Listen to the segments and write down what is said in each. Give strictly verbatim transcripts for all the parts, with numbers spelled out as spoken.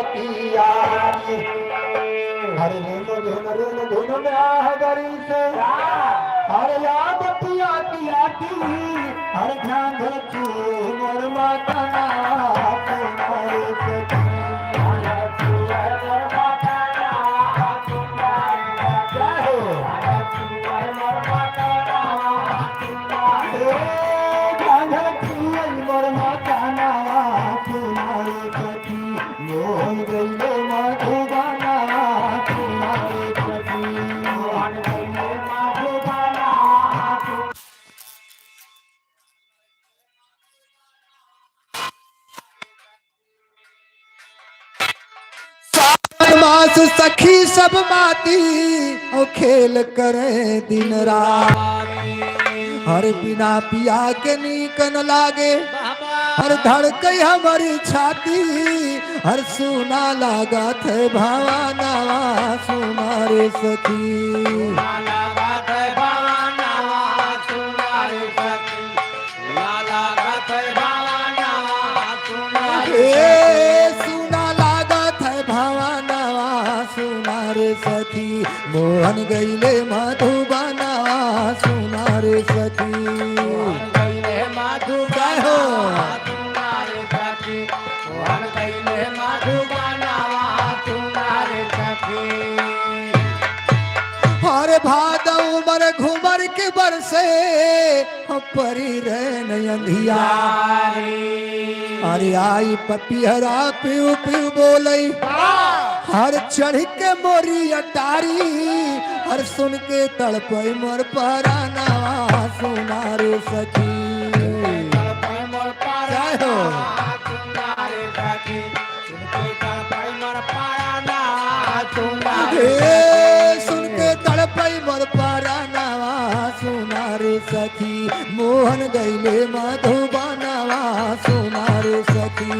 पिया रे। हर ऋण धुन ऋण धुन में आह गरी से। हर याद पिया पिया की। हर ध्यान धरती मोर माता ना तुम्हारे सखी। जय हो। ए, गांधा पियई मोर मातानावा सुनारे सखी, मोहन गइले मधुबनावा सुनारे सखी, मोहन गइले मधुबनावा। सावन मास सखी सब माती, और खेल करे दिन रात। हर बिना पिया के नीक न लागे, हर धड़के हमारी छाती। हर सुना लागत है भावनावा, सुना रे सखी। ए, सुना लागत है भावनावा, सुना रे सखी, मोहन गइले मधुबनावा, सुना रे सखी। जय हो। हर भादव मर घुमर के बरसे, हम परी रहे न अंधियारी। अरे आई पपिहरा पिउ पिउ बोलई, हर चढ़ के मोरी अटारी। हर सुन के तड़पई मोर परानवा, सुना रे सखी। जय हो। ए, सुन के तड़पई मोर परानवा, सुना रे सखी, मोहन गइले मधुबनावा, सुना रे सखी।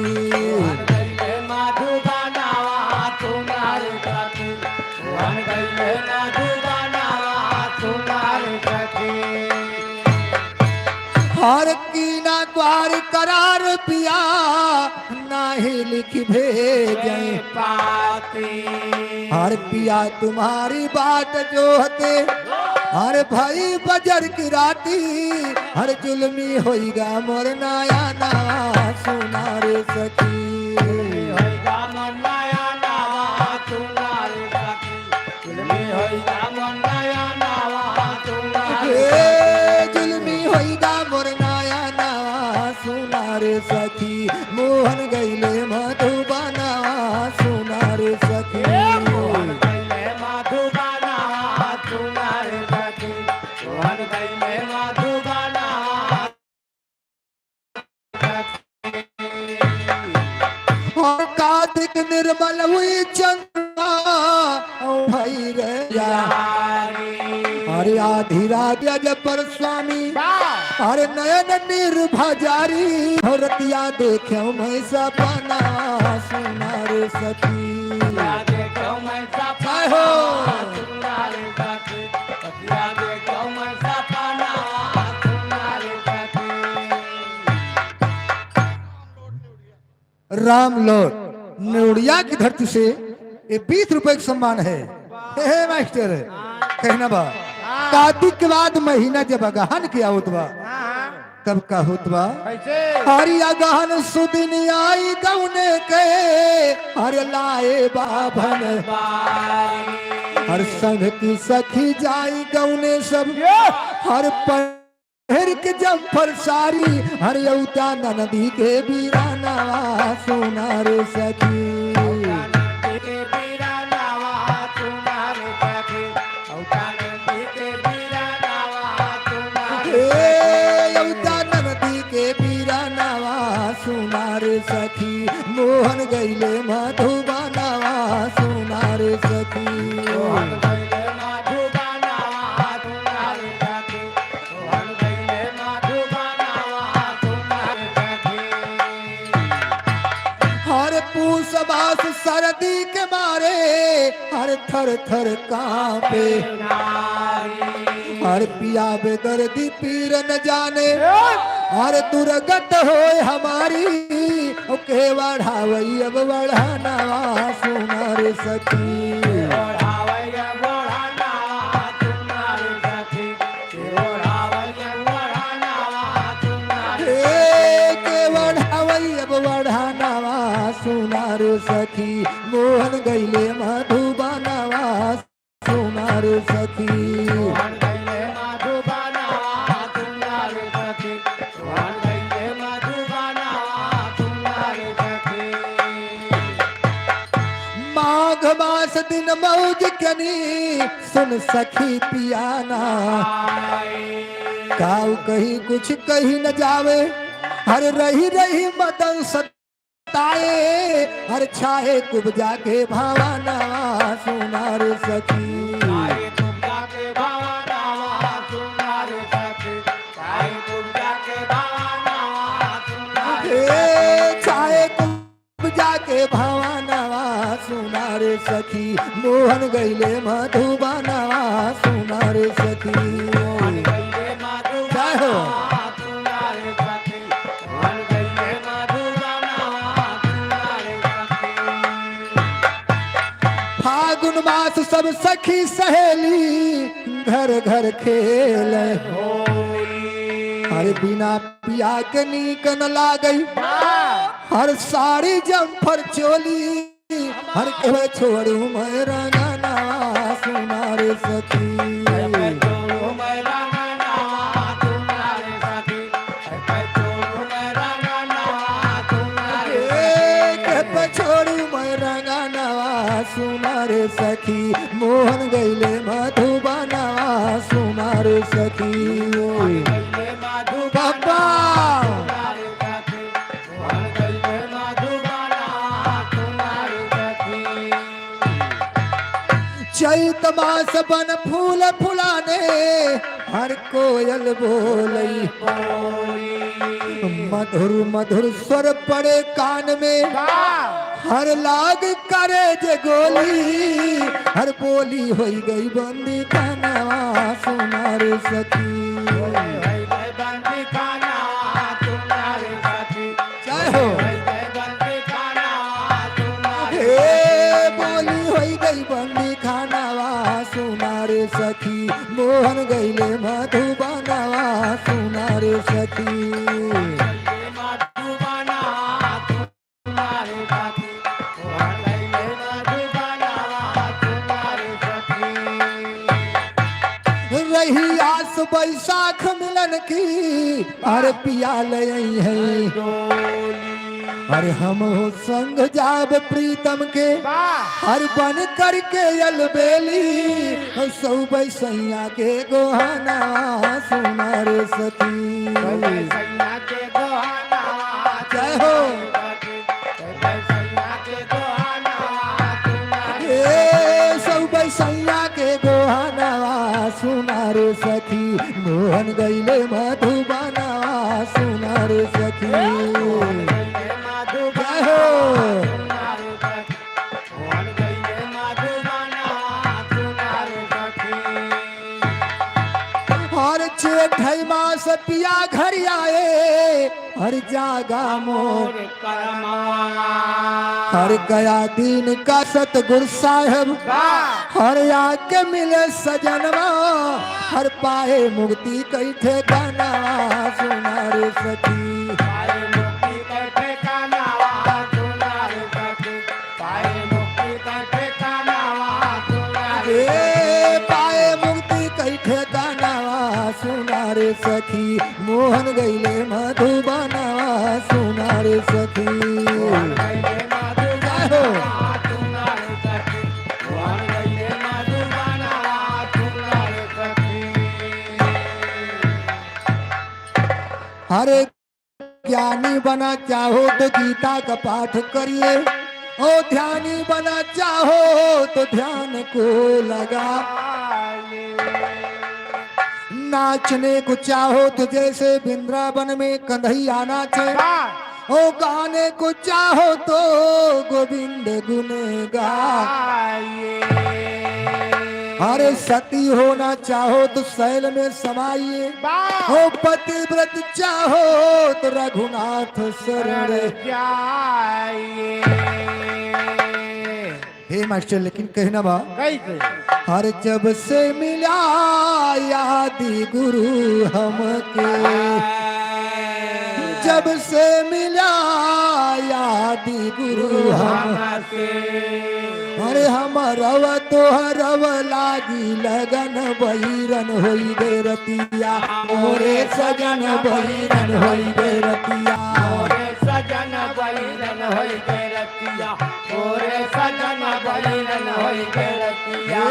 हर कीना द्वार करार पिया, नाही लिख भेजै पाती। हर पिया तुम्हारी बाट जोहते, हर भई बजर की राती। हर जुल्मी होइगा मोर नयानवा, सुना रे सखी। ए, जुल्मी होइगा मोर नयानवा, सुना रे सखी, मोहन गइले मधुबनवा, सुना रे सखी। और कार्तिक निर्मल हुई चंद्रमा भई रे यारी। अरे आधी रात अजपर स्वामी, अरे नयन निर्भजारी। हो रतिया देख्यो मैं सपना, सुना रे सखी। जय हो। राम लोट नेवड़िया की धरती से ये बीस रुपए का सम्मान है। हे, हे मास्टर, कहना बा, कार्तिक के बाद महीना जब अगहन के आवत बा, तब का होत बा? कैसे? हरि अगहन सुदिन आई गउने के, हरि लाए बाभन। हर संग की सखी जाई गउने सब, हर पर हेर के जम्फर सारी, हर औता ननदी के बीरानवा, सुना रे सखी। हे औता ननदी के बीरानवा, सुना रे सखी। मोहन गइले मधुबनवा, सुना रे सखी। हर पूस मास सर्दी के मारे, हर थर थर कांपे। हर पिया बेदर्दी पीर न जाने, हर दुर्गत होय हमारी। ओ के ओढ़ावई अब ओढ़ानवा सुनर सखी। ए, के ओढ़ावई अब ओढ़ानवा सुनर सखी, मोहन गइले मधुबनवा सुनर सखी। माघ मास दिन मौज कनी सुन सखी पियाना। काऊ कही कुछ कही न जावे, हर रही रही मदन सताए, हर छाए कुब्जा के भावनवा सुनर सखी। ए, छाए कुब्जा के भावनवा सुनर सखी, मोहन गइले मधुबनवा सुनर सखी। जय हो। फागुन मास सब सखी सहेली घर घर खेल। हर बिना पिया के नीक न लागई, हर साड़ी जम्फर चोली। हर कहवे छोड़ू मैं रंगनवा सुनर सखी। ए, के पछोड़ू मैं रंगनवा सुनर सखी, मोहन गइले मधुबनवा सुनर सखी। बाबा। चैत मास बन फूल फुलाने, हर कोयल बोलई। मधुर मधुर स्वर पड़े कान में, हर लाग करे जे गोली, हर बोली होई गई बंदी खानवा सुनर सखी। जय हो। हे बोली होई गई बंदी खानवा सुनर सखी, मोहन गइले मधुबनवा सुनर सखी। रही आस बैसाख मिलन की, अरे पिया ले आई है। अरे हम हो संग जाब प्रीतम के, अरे बन करके अलबेली, सौ बैसैया के गोहना सुनर सखी। जय हो। ए, सौ बैसैया के गोहनवा सुनर सखी, मोहन गइले मधुबनवा सुनर सखी। जय हो। हर जेठ मास पिया घर आए, हर जागा मोर। हर गया दीन का सतगुरु साहेब, हर आके मिले सजनवा, हर पाए मुक्ति कई ठेकाना सुनर सखी। ए पाए मुक्ति कई ठेकानवा सुनर सखी, मोहन गइले मधुबनवा सुनर सखी। जय हो। हरे ज्ञानी बना चाहो तो गीता का पाठ करिए, और ध्यानी बना चाहो तो ध्यान को लगाइए। नाचने को चाहो तो जैसे वृंदावन में कन्हैया नाचे, और गाने को चाहो तो गोविंद गुण गाइए। अरे सती होना चाहो तो शैल में समाइए, वाह। हो पतिव्रत चाहो तो रघुनाथ शरण शरण जाइए। हे मास्टर, लेकिन कहना बा, कैसे? अरे जब से मिला आदि गुरु हमके, जब से मिला आदि गुरु हम हमसे। अरे हमरव तोहरव लागी लगन, बहिरन होई गे रतिया, मोरे सजन बहिरन होई गे रतिया। मोरे सजन बहिरन होई गे रतिया, मोरे सजन बहिरन होई गे रतिया।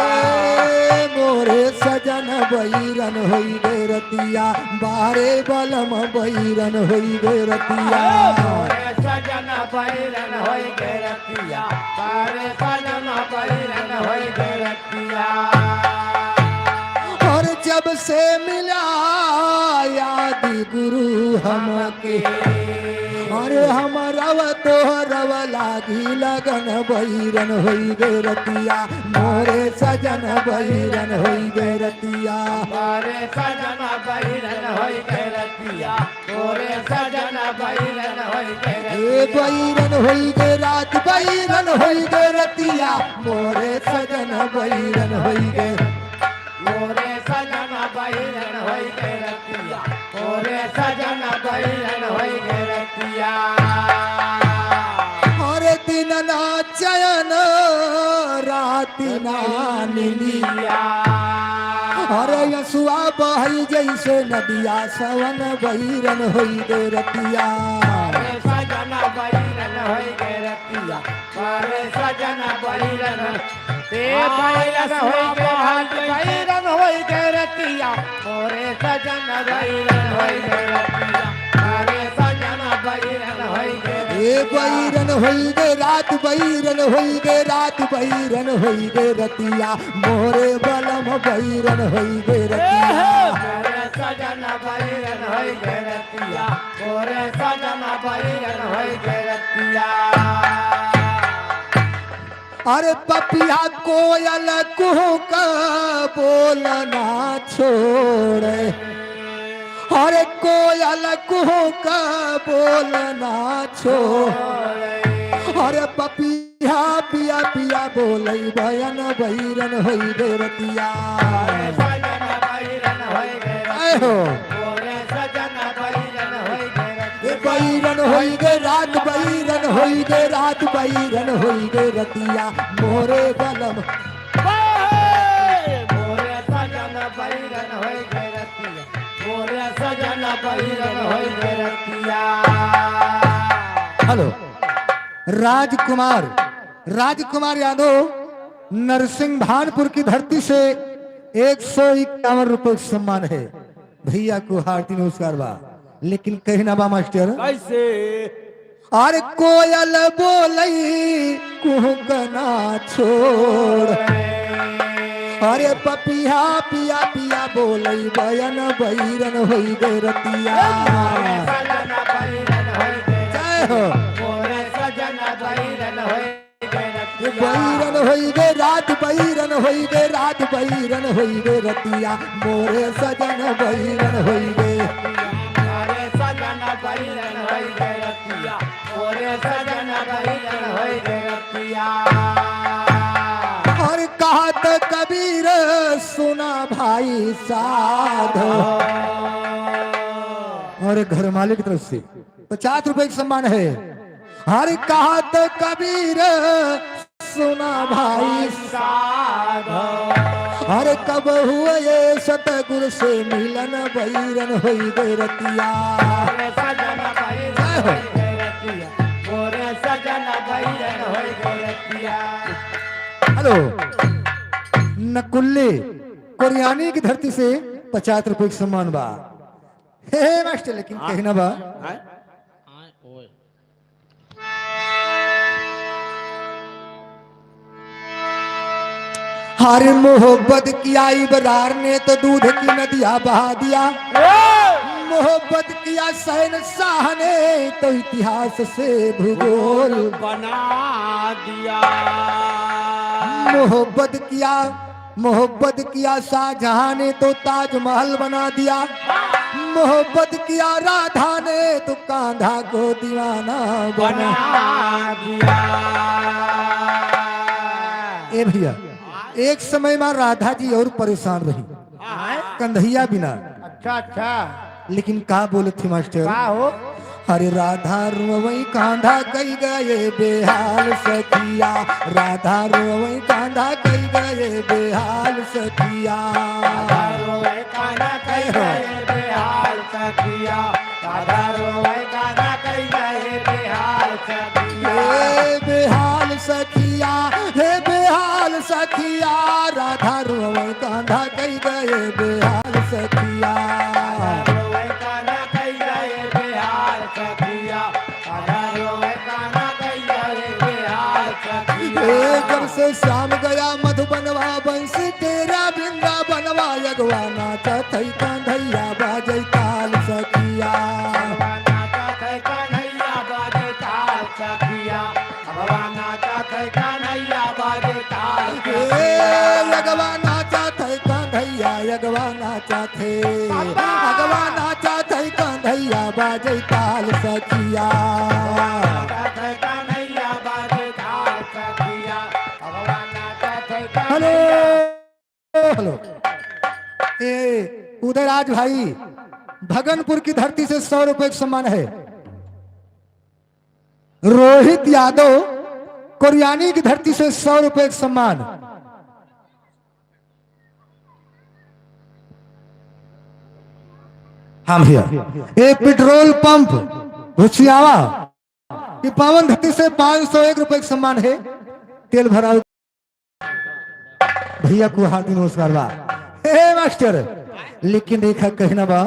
ए, मोरे सजन बहिरन होई गे रतिया, बारे बलम बहिरन होई गे रतिया। मोरे सजन बहिरन होई गे रतिया, बारे सजन बहिरन होई गे रतिया। और जब से मिला आदि गुरु हमके, अरे हमरव तोहरव लागी लगन, बहिरन होई गे रतिया, मोरे सजन बहिरन होई गे रतिया। मोरे सजन बहिरन होई गे रतिया, मोरे सजन बहिरन होई गे ए रतिया। बहिरन होई गे रात, बहिरन होई गे रतिया, मोरे सजन बहिरन होई गे। मोरे सजन बहिरन होई गे रतिया, मोरे सजन बहिरन होई गे रतिया। अरे दिन ना चैन, रात ना निंदिया। अरे यसुआ बहई जैसे नदिया, सवन बहिरन होई गे रतिया। मोरे सजन बहिरन होई गे रतिया, मोरे सजन बहिरन। ए बहिरन होई गे रात, बहिरन होई गे रतिया, मोरे सजन बहिरन होई गे रतिया, मोरे सजन बहिरन होई गे ए रतिया। बहिरन होई गे रात, बहिरन होई गे रात, बहिरन होई गे रतिया, मोरे बलम बहिरन होई गे ए रतिया। हे। मोरे सजन बहिरन होई गे रतिया, मोरे सजन बहिरन होई गे रतिया। अरे पपिया कोयल कुहुक बोलना छोड़े, अरे कोयल कुहुक बोलना छोड़े। अरे पपिया पिया पिया बोलई बयन, बहिरन होई गे रतिया। मोरे सजन बहिरन होई गे रतिया। ऐ हो। मोरे सजन बहिरन होई गे रतिया। ए बहिरन होई गे रात, बहिरन होई गे रात, बहिरन होई गे रतिया, मोरे बलम। मोरे सजन बहिरन होई गे रतिया, मोरे सजन बहिरन होई गे रतिया। हेलो, राजकुमार, राजकुमार यादव, नरसिंह भानपुर की धरती से एक सौ इक्यावन रुपये का सम्मान है। भैया को हार्दिक नमस्कार बा, लेकिन कहना बा मास्टर। कैसे? अरे कोयल बोलई कुहुकना छोड़, अरे पपिया पिया पिया बोलई बयन, बहिरन होई गे रतिया। जय हो। बहिरन होई गे रात, बहिरन होई गे रात, बहिरन होई गे रतिया, मोरे सजन बहिरन होई गे। मोरे सजन बहिरन होई गे रतिया, मोरे सजन बहिरन होई गे रतिया। और कहत कबीर सुना भाई साधो। और घर मालिक की तरफ से पचास रुपए का सम्मान है। हर कहत कबीर सुना भाई साधो। हर कब हुए ये सतगुरु से मिलन, बहिरन होई गे रतिया। मोरे सजन बहिरन होई गे रतिया। मोरे सजन बहिरन होई गे रतिया। हेलो, नकुल्ली कोरियानी की धरती से पचास रुपए का सम्मान बा। हे, हे मास्टर, लेकिन हाँ। कहना बा। हाँ। हर मोहब्बत किया इबरार ने तो दूध की नदिया बहा दिया। मोहब्बत किया शहंशाह ने तो इतिहास से भूगोल बना दिया। मोहब्बत किया मोहब्बत किया शाहजहां ने तो ताजमहल बना दिया, मोहब्बत किया राधा ने तो कांधा को दीवाना बना। बना दिया। ए भैया, एक समय मा राधा जी और परेशान रही, हाँ। कन्हैया बिना। अच्छा, अच्छा। लेकिन का बोलत थी मास्टर? का हो? अरे राधा रोवई कांधा कई गए बेहाल सखिया, राधा रोवई कांधा कई गए बेहाल सखिया। राधा रोवई कांधा कई गए बेहाल सखिया, राधा रोवई कांधा कई गए बेहाल सखिया। हे बेहाल सखिया, हे बेहाल सखिया, राधा रोवई कांधा कई गए बेहाल सखिया। ए, जब से श्याम गया मधुबनवा बंसी तेरा वृंदावनवा, अगवा नाचत है कन्हैया बाजै ताल सखिया। ए, अगवा नाचत है कन्हैया, अगवा नाचत है, अगवा नाचत है कन्हैया बाजै ताल सखिया। हेलो, हेलो। ए, उदयराज भाई, भगनपुर की धरती से सौ रुपए का सम्मान है। रोहित यादव, कोरियानी की धरती से सौ रुपए का सम्मान। हाँ भैया, ए पेट्रोल पंप भुसियावा की पावन धरती से पाँच सौ एक रुपए का सम्मान है। तेल भराव भैया को हार्दिक नमस्कार बा। हे मास्टर, लेकिन देखा कहना बा,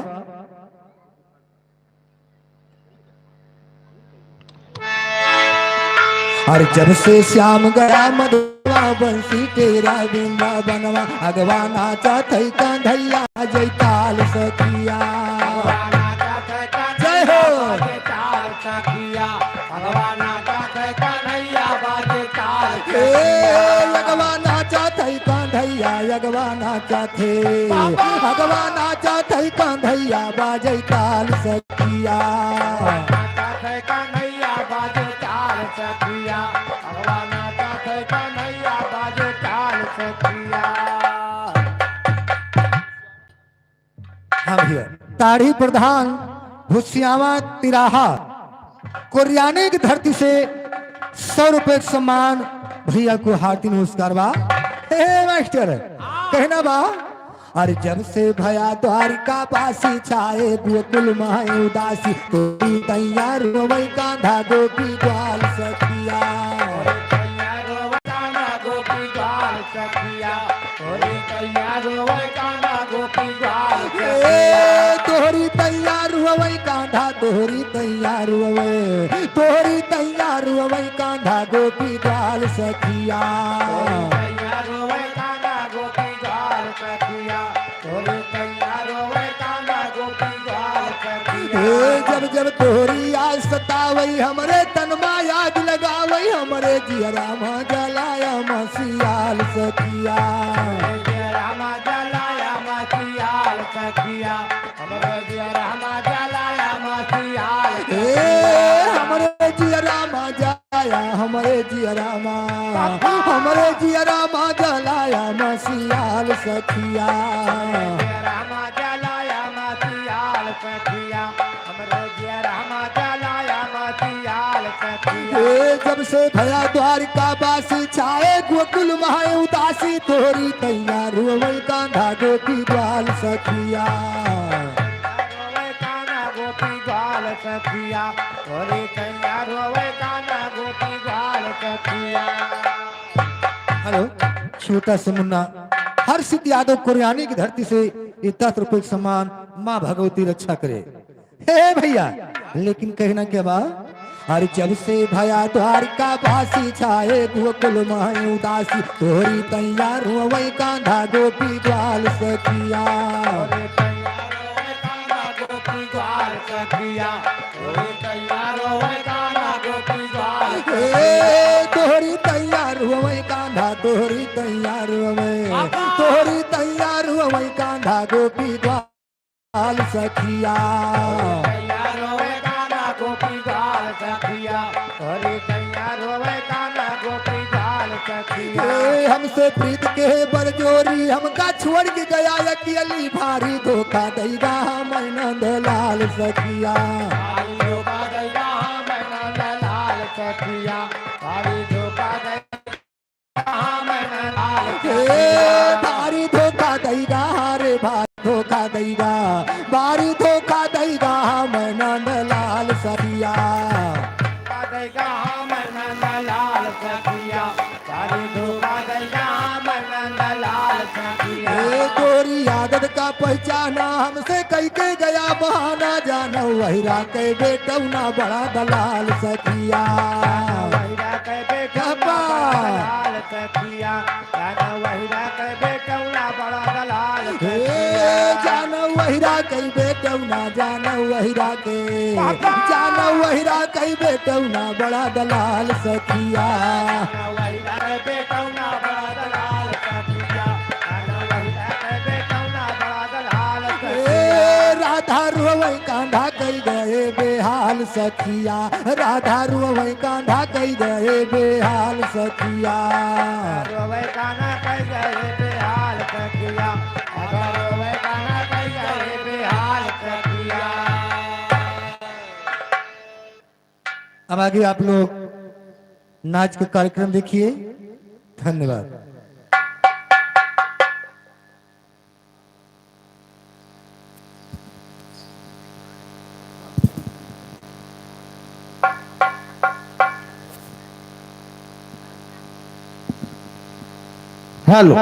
अरे जब से श्याम गया मधुबनवा बंसी तेरा वृंदावनवा, अगवा नाचत है कन्हैया जय ताल सखिया। जय हो। ए, अगवा नाचत है कन्हैया, अगवा नाचत है। अगवा नाचत है कन्हैया, बाजै ताल सखिया। हाँ भैया, ताड़ी प्रधान भुसियावा तिराहा कोरियाने की धरती से सौ रुपए का सम्मान भैया को हार्दिक नमस्कार बा। हे मास्टर, कहना बा, अरे जब से भया द्वारिका बासी छाए गोकुल माए उदासी, तोरी तैयार रोवै कांधा गोपी ग्वाल सखिया। ए, तोहरी तैयार हुवै कांधा, तोहरी तैयार हुवै, तोहरी तैयार हुवै कांधा गोपी ग्वाल सखिया। ए, जब जब तोहरी याद सतावै, हमरे तन मा आग लगावै, हमरे जियरा मा जलाया मसियाल सखिया। ए, हमरे जियरा मा जलाया, हमरे जियरा मा, हमरे जियरा मा जलाया मसियाल सखिया। ए, जब से भया द्वारिका बासी छाए गोकुल माए उदासी, तोहरी तैयार हुवै कांधा गोपी ग्वाल सखिया। हेलो, छोटा सा मुन्ना, हर्षित यादव कोरियानी की धरती से ये दस रुपए का सम्मान, माँ भगवती रक्षा करे। हे भैया, लेकिन कहना क्या बा? अरे जब से भया द्वारिका बासी छाए गोकुल माए उदासी, तोहरी तैयार हुवै कांधा गोपी ग्वाल सखिया। ए, तोहरी तैयार हुवै कांधा, तोहरी तैयार हुवै, लाल सखिया। गैया रोवे कान्हा गोपी गाल सखिया, अरे गैया रोवे कान्हा गोपी गाल सखिया। ए, हमसे प्रीत के बरजोरी, हमका छोड़ के गया अकेली, भारी धोखा दैगा हमैं नंद लाल सखिया। भारी धोखा दैगा हमैं नंद लाल सखिया, भारी धोखा दैगा। ए, भारी धोखा दैगा रे, भारी धोखा दैगा, भारी धोखा दैगा हमैं नंद लाल सखिया। धोखा दैगा हमैं नंद लाल सखिया, भारी धोखा दैगा हमैं नंद लाल सखिया। ए, गोरी आदत का पहचाना, हमसे कइके गया बहाना, जानो वहिरा के बेटौना बड़ा दलाल सखिया। वहिरा के बेटौना बड़ा दलाल सखिया, जानो वहिरा के बेटौना बड़ा दलाल सखिया। ए, जानो वहिरा के बेटौना, जानो वहिरा के, बाबा। जानो वहिरा के बेटौना बड़ा दलाल सखिया। जानो वहिरा के बेटौना बड़ा दलाल सखिया, जानो वहिरा के बेटौना बड़ा दलाल सखिया। ए, राधा रोवे कान्हा कइ गए बेहाल सखिया, राधा रोवे कान्हा कइ गए बेहाल सखिया। रोवे कान्हा कइ गए बेहाल सखिया, राधा रोवे कान्हा कइ गए बेहाल सखिया। अब आगे आप लोग नाच का कार्यक्रम देखिए। धन्यवाद। हेलो।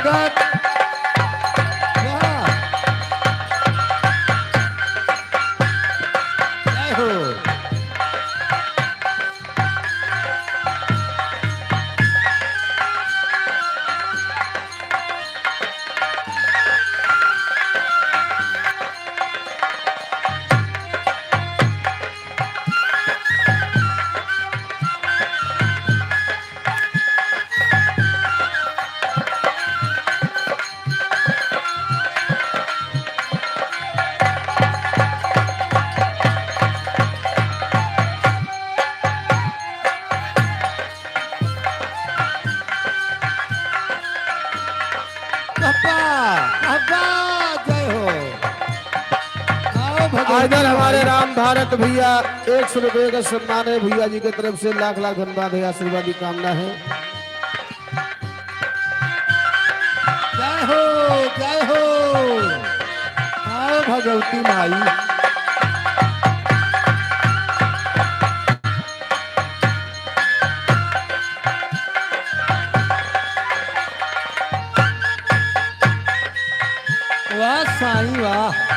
वाह। जय हो। बाबा, बाबा, जय हो। आओ भगवती आइदर हमारे माई। राम भारत भैया, एक सौ रुपये का सम्मान है भैया जी की तरफ से, लाख लाख धन्यवाद है, आशीर्वाद की कामना है। जय हो, जय हो। आओ भगवती माई। वाह साईं वाह।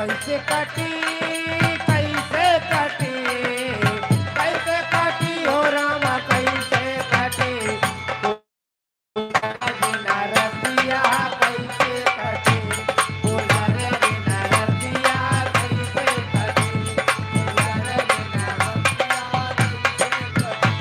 कैसे कटी, कैसे कटी, कैसे कटी हो रामा, कैसे कटी? बिना रतिया कैसे कटी? बिना रतिया कैसे कटी? बिना रतिया कैसे कटी?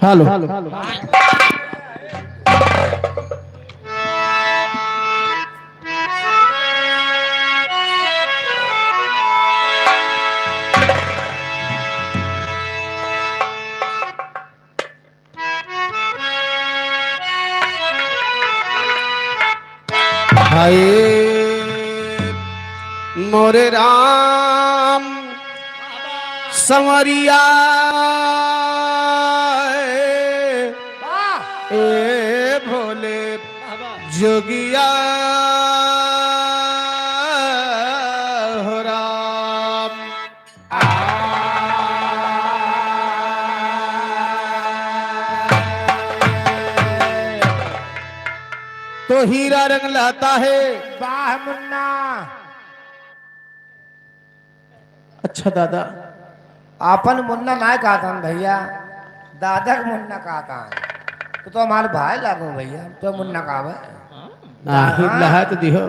हेलो। हाय मोरे राम संवरिया, ए भोले जोगिया हो राम। तो हीरा रंग लाता है। वाह मुन्ना। अच्छा दादा। आपन मुन्ना नाय कहतान भैया, दादा के मुन्ना कहतान। तो, तो हमारे भाई लागो भैया, तो मुन्ना कहावे। नाही, हाँ। लहा तो दिहो।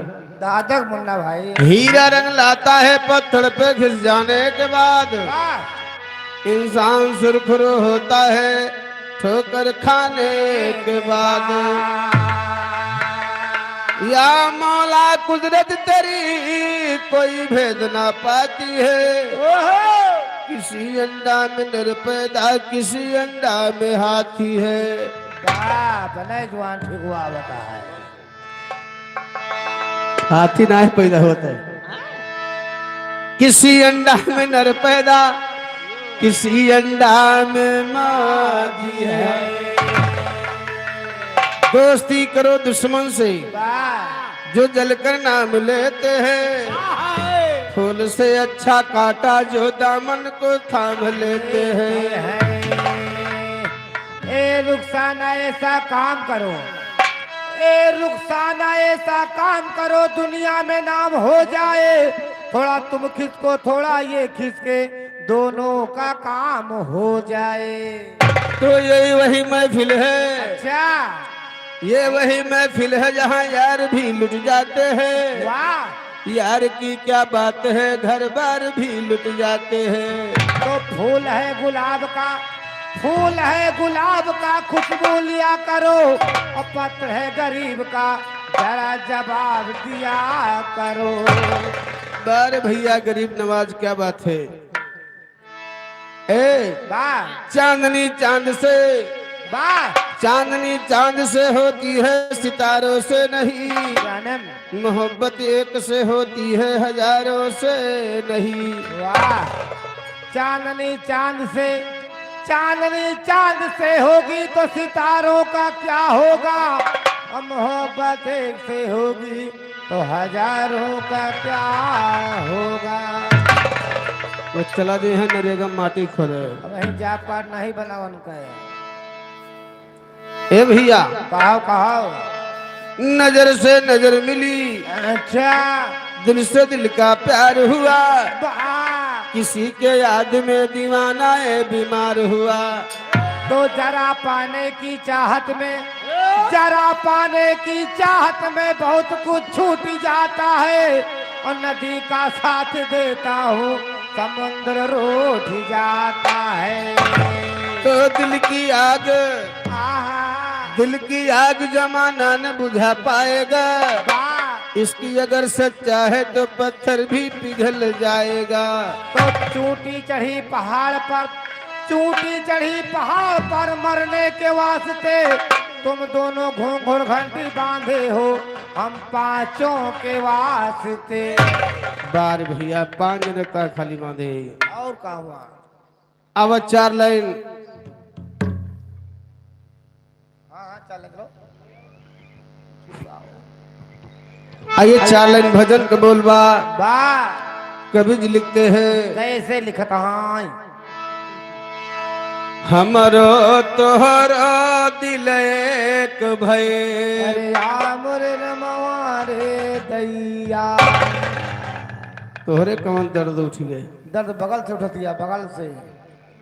दादा के मुन्ना भाई। हीरा रंग लाता है पत्थर पे घिस जाने के बाद। वाह। इंसान सुरखुर होता है ठोकर खाने के बाद। या मौला कुदरत तेरी कोई भेद ना पाती है। ओहो। किसी अंडा में नर पैदा, किसी अंडा में हाथी है। वाह, बने जुआन ठिकुआ बता है। हाथी नाहीं पैदा होत है। किसी अंडा में नर पैदा, किसी अंडा में मादी है। दोस्ती करो दुश्मन से, वाह। जो जलकर नाम लेते हैं। वाह। फूल से अच्छा कांटा जो दामन को थाम लेते हैं। ए रुखसाना, ऐसा काम करो, ए रुखसाना, ऐसा काम करो, दुनिया में नाम हो जाए। थोड़ा तुम खिसको, थोड़ा ये खिसके, दोनों का काम हो जाए। तो यही वही महफिल है। अच्छा। ये वही महफिल है जहाँ यार भी लुट जाते हैं। वाह। यार की क्या बात है, घर बार भी लुट जाते हैं। तो फूल है गुलाब का, फूल है गुलाब का, खुशबू लिया करो, और पत्र है गरीब का, जरा जवाब दिया करो। बार भैया गरीब नवाज, क्या बात है। ए, वाह। चांदनी चांद से, वाह। चांदनी चांद से होती है, सितारों से नहीं। जानम। मोहब्बत एक से होती है, हजारों से नहीं। वाह। चांदनी चांद से, चांदनी चांद से होगी तो सितारों का क्या होगा? और मोहब्बत एक से होगी तो हजारों का क्या होगा? वो चला दे है नरेगा माटी खोदे। अब वहीं जाप पाट नहीं बनावन का है। ए भैया। कहाओ, कहाओ। नजर से नजर मिली। अच्छा। दिल से दिल का प्यार हुआ। वाह। किसी के याद में दीवाना ए बीमार हुआ। तो जरा पाने की चाहत में, जरा पाने की चाहत में बहुत कुछ छूट जाता है, और नदी का साथ देता हूँ, समुद्र रूठ जाता है। तो दिल की आग, आहा। दिल की आग जमाना न बुझा पाएगा। वाह। इसकी अगर सच्चा है तो पत्थर भी पिघल जाएगा। तो चोटी चढ़ी पहाड़ पर, चोटी चढ़ी पहाड़ पर मरने के वास्ते तुम दोनों घूंघट घंटी बांधे हो, हम पांचों के वास्ते। बार भैया, पांच जने का खाली बांधे। और का हुआ? अब चार लाइन। हाँ, हाँ, चल रहो। आइए, चार लाइन भजन के बोल बा। बा। कवि जी लिखते हैं। कैसे लिखत हैं? हमरो तोहरो दिल एक भई। अरे या मोरे रमवा रे दैया। तोहरे कौन दर्द उठ गए? दर्द बगल से उठतिया, बगल से।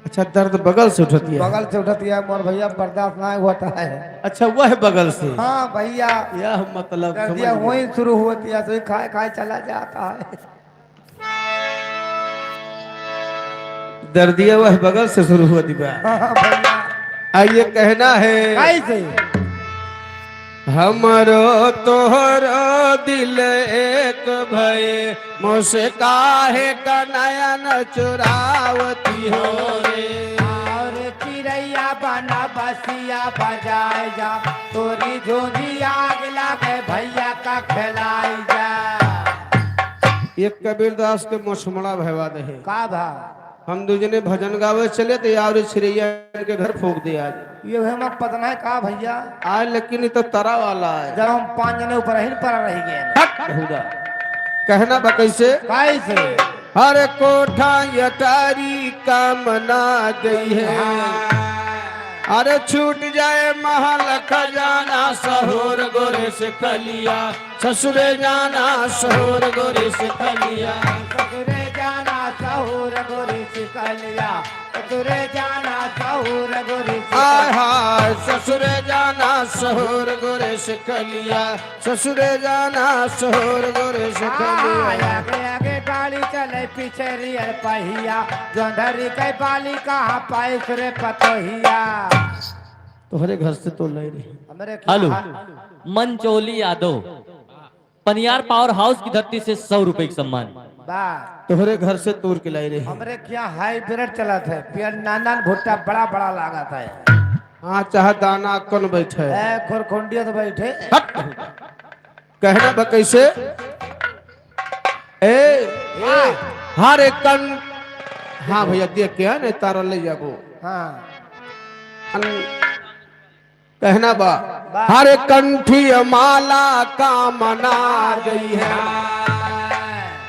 अच्छा, दर्द बगल से उठतिया है। बगल से उठतिया है, मोर भैया, बर्दाश्त ना होता है। अच्छा, वह बगल से। हाँ भैया। यह मतलब दर्दिया समझ गया। वहीं शुरू होतिया, तो खाए खाए चला जाता है। दर्दिया वह बगल से शुरू होती बा। हाँ भैया। आ ये कहना है, कैसे? हमरो तोहरो दिल एक भए, मोसे काहे का नयन चुरावती हो रे। और चिरैया बना बसिया बजाए जा, तोरी झोंझी आग लागे भैया का खेलाई जा। एक कबीरदास के मोछमड़ा भयवा दे है। का भा? हम दू जने भजन गावे चले थे, और चिरैया के घर फूंक दे आज। ये है मत पता नहीं का भैया। आज लेकिन ये तो तरा वाला है। जब हम पाँच जने ऊपर ही पड़ा रह गए। हट, हुदा। कहना बा कैसे? कैसे? हर कोठा अटारी काम ना गई है। अरे छूट जाए महल खजाना सहूर गोरे से कलिया। ससुरे जाना सहूर गोरी सिकलिया। ससुरे जाना सहूर गोरी सिकलिया। ससुरे जाना सहूर गोरी सिकलिया। आय हाय, ससुरे जाना सहूर गोरी सिकलिया। ससुरे जाना सहूर गोरी सिकलिया। आय, आगे आगे गाड़ी चले, पीछे रियर पहिया। जोंधरी के बाली कहाँ पाइस रे पतोहिया। तोहरे घर से तो ले रही। हमरे हेलो, ख्याल मंचोली यादव, पनियार पावर हाउस की धरती से सौ रुपए की सम्मान। वाह। तोहरे घर से तोड़ के लाई रही। हमरे क्या हाइब्रिड चलत है, पियर नानान भुट्टा बड़ा बड़ा लागत है। हाँ, चाहे दाना कौन बैठे। ए, खुरखुंडिया तो बैठे। हट। कहना बा कैसे? ए, ए। हर एक कन, हाँ भैया, देख के है ना, तारा ले जाबो। हाँ। अन-, कहना बा, बा। हर कंठी माला काम ना गई है।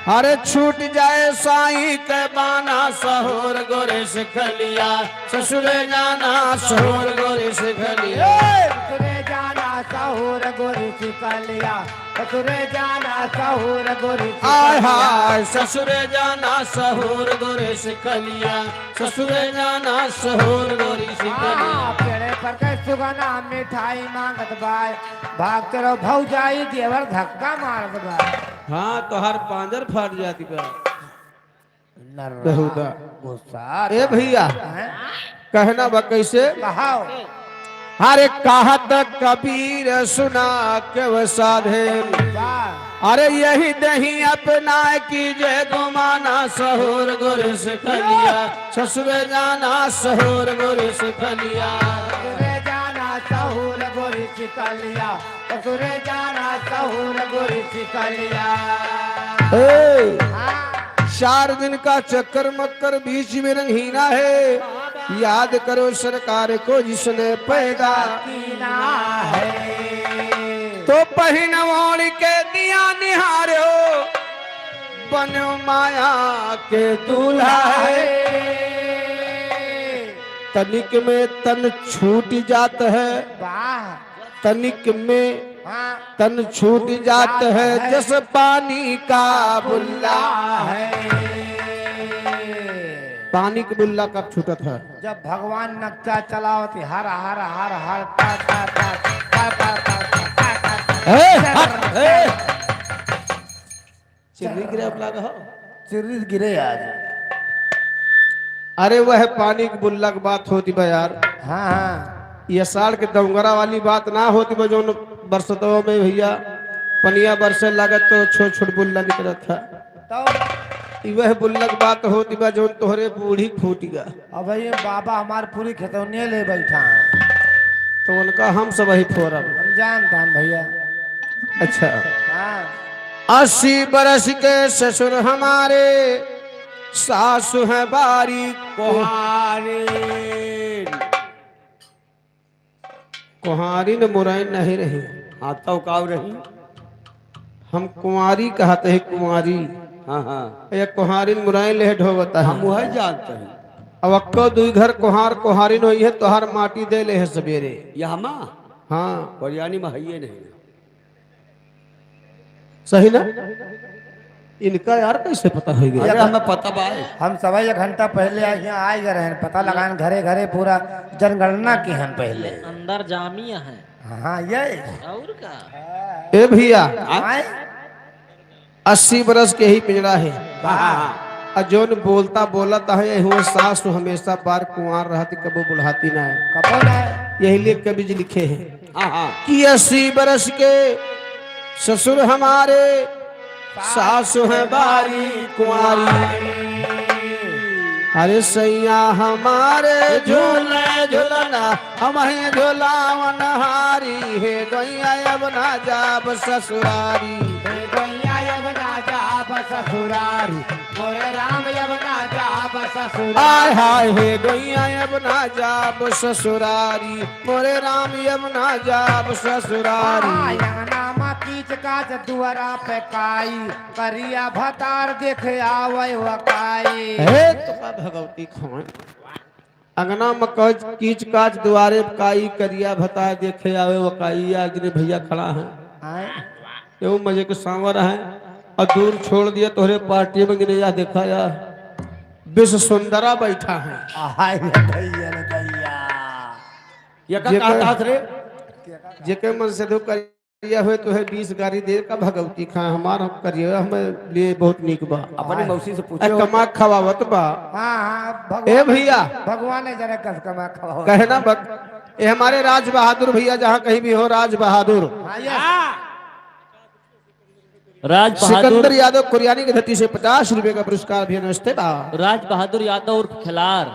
अरे छूट जाए साईं के बाना सहूर गोरे सिकलिया, ससुरे जाना सहूर गोरे सिकलिया। ए, ससुरे जाना सहूर गोरे सिकलिया, ससुरे जाना सहूर गोरे सिकलिया। हाय हाय, ससुरे जाना सहूर गोरे सिकलिया। ससुरे जाना सहूर गोरी सिकलिया। हाँ, पेड़े पर के सुगना मिठाई मांगत बाय। भागते रहो भौजाई, देवर धक्का मारत बाय। हाँ, तोहार पांजर फाट जाती बा। नर्रा बेहुदा। गुस्सा ए भैया, हैं? कहना बा कैसे? कहाओ। अरे कहत कबीर सुना के व साधे। वाह। अरे यही दही अपना कीजे गुमाना सहूर गुर सिकलिया। ससुरे जाना सहूर गुर सिकलिया। ससुरे जाना सहूर गुर सिकलिया। ससुरे जाना सहूर गुर सिकलिया। ए, हाँ। चार दिन का चक्कर मक्कर बीच में रंगहीना है। याद करो सरकार को जिसने पैदा कीना है। तो पहिन ओढ़ के दिया निहारो, बनो माया के दूल्हा है। तनिक में तन छूट जात है। वाह। तनिक में हाँ। तन छूट जात है, जस पानी का बुल्ला है। पानी के बुल्ला कब छूटत है? जब भगवान नक्शा चलावत हर, हर, हर, हर, ता, ता, ता। ए, हट, ए। चिर्री गिरे अब लागा हो। चिर्री गिरे आज। अरे वह पानी के बुल्ला के बात होती बा यार। हाँ, हाँ। ये साल के दौंगरा वाली बात ना होती बा, जौन बरसतवा में भैया पनिया बरसे लागत तो छोट छोट बुल्ला निकलत था। तो ई वह बुल्ला के बात होती बा, जौन तोहरे बूढ़ी फूटी गा। अब ये बाबा हमार पूरी खेतौनिया ले बैठा है। तो उनका हम सब वही फोरम। हम जानता हन भैया। अच्छा। हाँ। अस्सी बरस के ससुर हमारे, सासु है बारी कुंवारी। कुंवारी न मुरैन नहीं रही। हाँ, तो काव रही? हम कुंवारी कहते हैं, कुंवारी। हाँ, हाँ। ये कुंवारिन मुरैन ले ढोवता है। हम वही जानते हैं। अब अक्को दुई घर कुंवार कुंवारिन होई है, तोहार माटी दे ले है सवेरे। यहाँ माँ? हाँ। कोरियानी में हइये नहीं। सही ना? इनका यार कैसे पता हो गया? अरे, हमें पता बा। हम सवा एक घंटा पहले आ-, यहाँ आए गए रहन, पता लगान घरे घरे पूरा जनगणना की हम पहले। अंदर जामी है। हाँ, ये। और का? ए भैया, आए? अस्सी बरस के ही पिंजड़ा है। हाँ, हाँ। अ जौन बोलता बोलत है, यही वो सास हमेशा बार कुंवार रहती, कबो बुढ़ाती ना है। कबो ना है। यही लिए कवि जी लिखे हैं हाँ, हाँ। कि अस्सी बरस के ससुर हमारे, सास है बारी कुंवारी। अरे सैया हमारे झूले झुलना, हम ही झुलावन हारी। हे गैया अब ना जाब ससुरारी। हे गैया अब ना जाब ससुरारी। मोरे राम अब ना जाब ससुरारी। आय हाय हे गैया अब ना जाब ससुरारी। मोरे राम अब ना जाब ससुरारी। आय अंगना मा कीच काच दुआरा पे काई। करिया भतार देखे आवे वकाई। हे तो का भगवती खान। अंगना में कच-, कीच काच दुआरे काई, करिया भतार देखे आवे वकाई। या गिरे भैया खड़ा है। आए। ये वो मजे के सांवर है। और दूर छोड़ दिया तोहरे पार्टी में गिरे या देखा या। विश्व सुंदरा बैठा है। आय रे भैया रे भैया। ये का जेकर, कहत रे? जेकर मन से धो कर करिया हुए तो है बीस गारी दे का भगवती खा हमार हम करिया हमें लिए बहुत नीक बा। अपने मौसी से पूछे ए, हो। कमा खवावत बा। हाँ, हाँ, भगवान ए भैया। भगवान ने जाने कस कमा खवावत। कहना बक, ए हमारे राज बहादुर भैया जहाँ कहीं भी हो, राज बहादुर। हाँ, yes। राज बहादुर। सिकंदर यादव कुरियानी की धरती से पचास रुपए का पुरस्कार भी नमस्ते बा। राज बहादुर यादव उर्फ खिलार।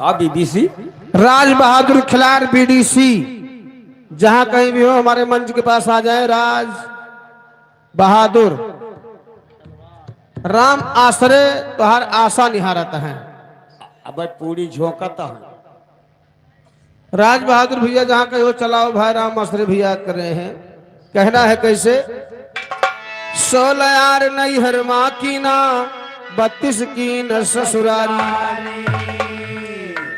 हाँ, बीडीसी। राज बहादुर खिलार बीडीसी, जहाँ कहीं भी हो हमारे मंच के पास आ जाए। राज बहादुर, राम आसरे तोहार आशा निहारत है। अब पूरी झोंकत हूँ। राज बहादुर भैया जहाँ कहीं हो चलाओ भाई, राम आसरे भैया कर रहे हैं। कहना है कैसे? सोलह यार नैहर माँ की ना, बत्तीस की न ससुरारी।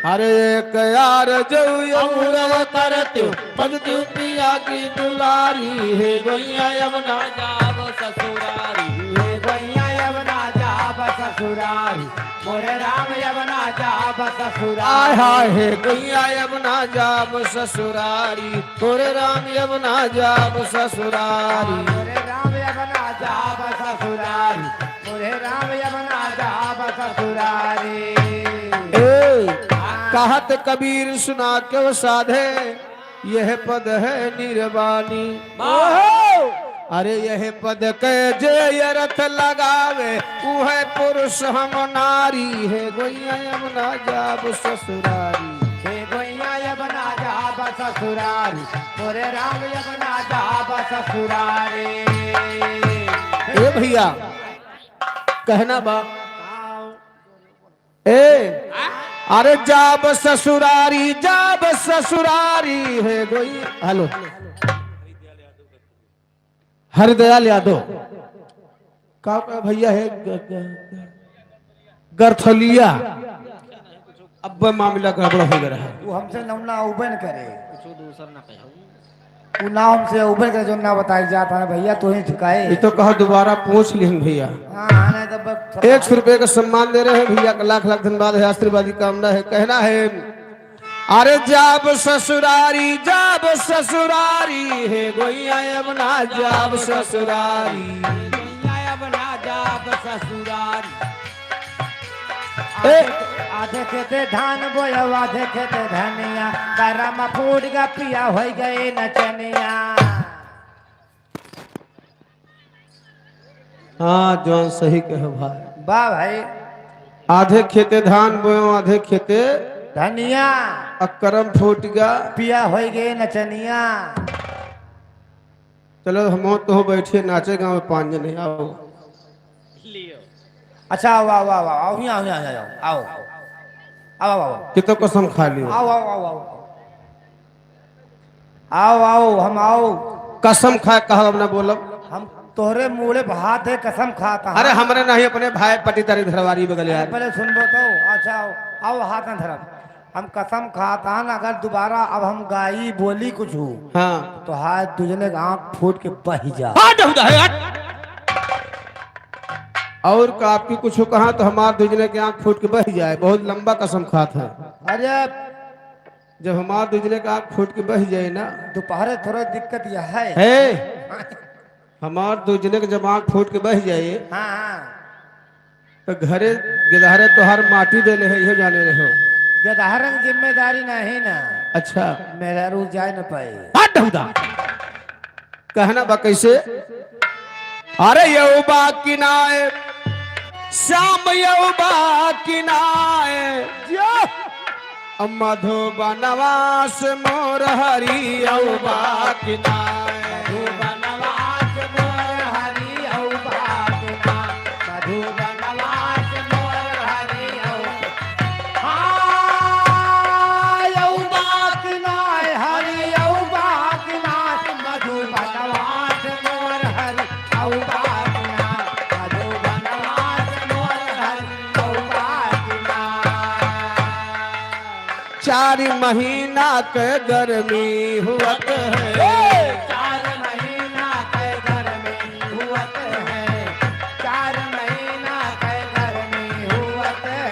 अरे एक यार जो अउर करत, बजतू पिया की दुलारी। हे गैया अब ना जाब ससुरारी। हे गैया अब ना जाब ससुरारी। मोरे राम अब ना जाब ससुरारी। आय हाय हे गैया अब ना जाब ससुरारी। मोरे राम अब ना जाब ससुरारी। मोरे राम अब ना जाब ससुरारी। मोरे राम अब ना जाब ससुरारी। ए, कहत कबीर सुना क्यों साधे, यह पद है निर्वाणी। वाह! अरे यह पद के जे अर्थ लगावे, उहे पुरुष हम नारी। हे गैया अब ना जाब ससुरारी। हे गैया अब ना जाब ससुरारी। मोरे राम अब ना जाब ससुरारी। ए भैया, कहना बा। ए, अरे जाब ससुरारी, जाब ससुरारी। हे गैया, हेलो। हरिदयाल यादव। का, का भैया है? ग-, ग-, ग-, गरथलिया। अब मामला गड़बड़ हो गया है। वो हमसे नौना उबे न करे। कुछ दूसर ना कहो। वो ना हमसे उबे न करे, जो ना बताई जाता है भैया, तो ही ठिकाए। ये तो कहा दोबारा पूछ लिहन भैया। हाँ, हाँ, नहीं तो बस एक सौ रुपए का सम्मान दे रहे हैं भैया, लाख लाख धन्यवाद है, आशीर्वाद की कामना है। कहना है अरे जाब ससुरारी, जाब ससुरारी, हे गैया अब ना जाब ससुरारी। गैया अब ना जाब ससुरारी। ए! आधे, आधे खेते धान बोया, आधे खेते धनिया, करम फूट गा पिया होइ गए नचनिया। हाँ, जौन सही कहे भाई। वाह भाई। आधे खेते धान बोयो, आधे खेते धनिया। अ करम फूट गा। पिया होइ गए नचनिया। चलो, हम तो बैठे नाचे गाँव में पाँच जने, आओ। अच्छा, आओ, आओ, आओ, आओ, आओ, यहाँ, यहाँ, यहाँ, यहाँ, आओ, आओ, आओ, आओ, आओ। कि तो कसम खा लियो। आओ, आओ, आओ, आओ। आओ, आओ, हम आओ। कसम खाए कहा, अब ना बोलब। हम तोहरे मूड़े भात है, कसम खाता अरे, है। हमरे नहीं, अपने भाई पटीदारी घरवारी बगल यार। पहले सुनबो तो, अच्छा, आओ, आओ, हाथ ना धरब। हम कसम खाता ना, अगर दोबारा अब हम गाई बोली कुछ हो, हाँ। तो हाथ दुजने का आँख फूट के बह जा। हट, हट, हट। और का आपकी कुछ कहा तो हमार दुजने के आँख फूट के बह जाए, बहुत लंबा कसम खात है। अरे, जब हमार दुइ जने क आँख फूट के बहि जाए ना। दोपहरे थोड़ा दिक्कत यह है। हे, हमार दुइ जने क जब आँख फूट के बहि जाए, हाँ, हाँ। तो घरे गेदहरे तोहार माटी देले है, इहो जाने रहो। गेदहरन जिम्मेदारी नहीं ना। अच्छा। मेहरारू जाए न पाए। हट हूदा। कहना बा कैसे? अरे यौ बा कि नाय, श्याम यौ बा कि नाय। जियो। मधुबनवा से मोर हरि यौ बा कि नाय। मधुबनवा से मोर हरि यौ बा कि नाय। मधुबनवा से मोर हरि यौ। हाँ, यौ बा कि नाय, हरि यौ बा कि नाय, मधुबनवा से मोर हरि यौ बा कि नाय, मधुबनवा से मोर हरि यौ बा कि नाय। चार महीना के गर्मी हुअत है। चार महीना के गर्मी हुअत है। चार महीना के गर्मी हुअत है।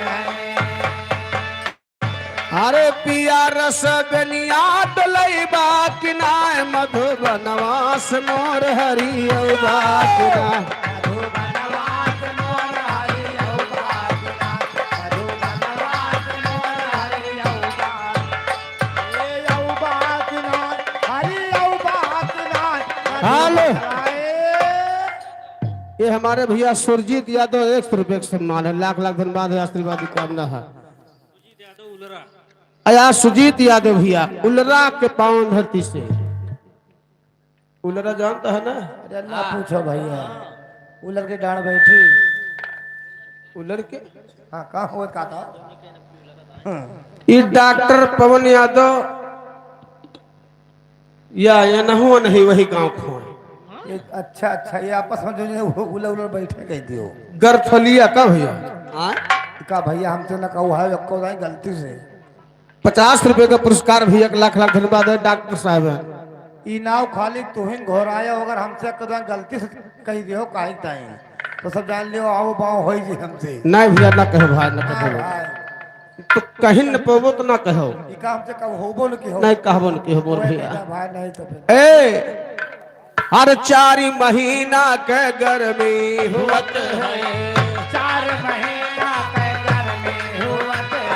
अरे पिया रस बेनिया डलैबा कि नाय मधुबनवा से मोर हरि यौ बा कि नाय। हेलो। ये हमारे भैया सुरजीत यादव, एक सौ रुपये का सम्मान है। लाख लाख धन्यवाद है, आशीर्वाद की कामना है। अया सुजीत यादव भैया उलरा के पावन धरती से। उलरा जानता है ना? अरे ना पूछो भैया, उलर के डांड बैठी। उलर के? हाँ, का हुआ का था? हाँ। ई डॉक्टर पवन यादव या, या नहुआ नहीं, वही गांव को है। ये अच्छा, अच्छा, ये आपस में जो है, वो उलर उलर बैठे कह दियो। गरथलिया का भैया? हाँ? का भैया, हमसे ना कहू है, एको दाई गलती से। पचास रुपये का पुरस्कार भी, एक लाख लाख धन्यवाद है डॉक्टर साहब है। ई नाव खाली तुहिन घोराया, अगर हमसे कदा गलती से कही दियो काहे ताई, तो सब जान लियो, आओ बाओ होई जी हमसे। नहीं भैया, ना कहो भाई, ना कहो। हाँ, हाँ। तो कहीं न पबो तो ना कहो। ई का हमसे कब होबो न की हो? नहीं कहबो न की हो, मोर ओए भैया। बेटा भाई, नहीं तो फिर। ए, हर चार महीना के गर्मी हुअत है। चार महीना के गर्मी हुअत है।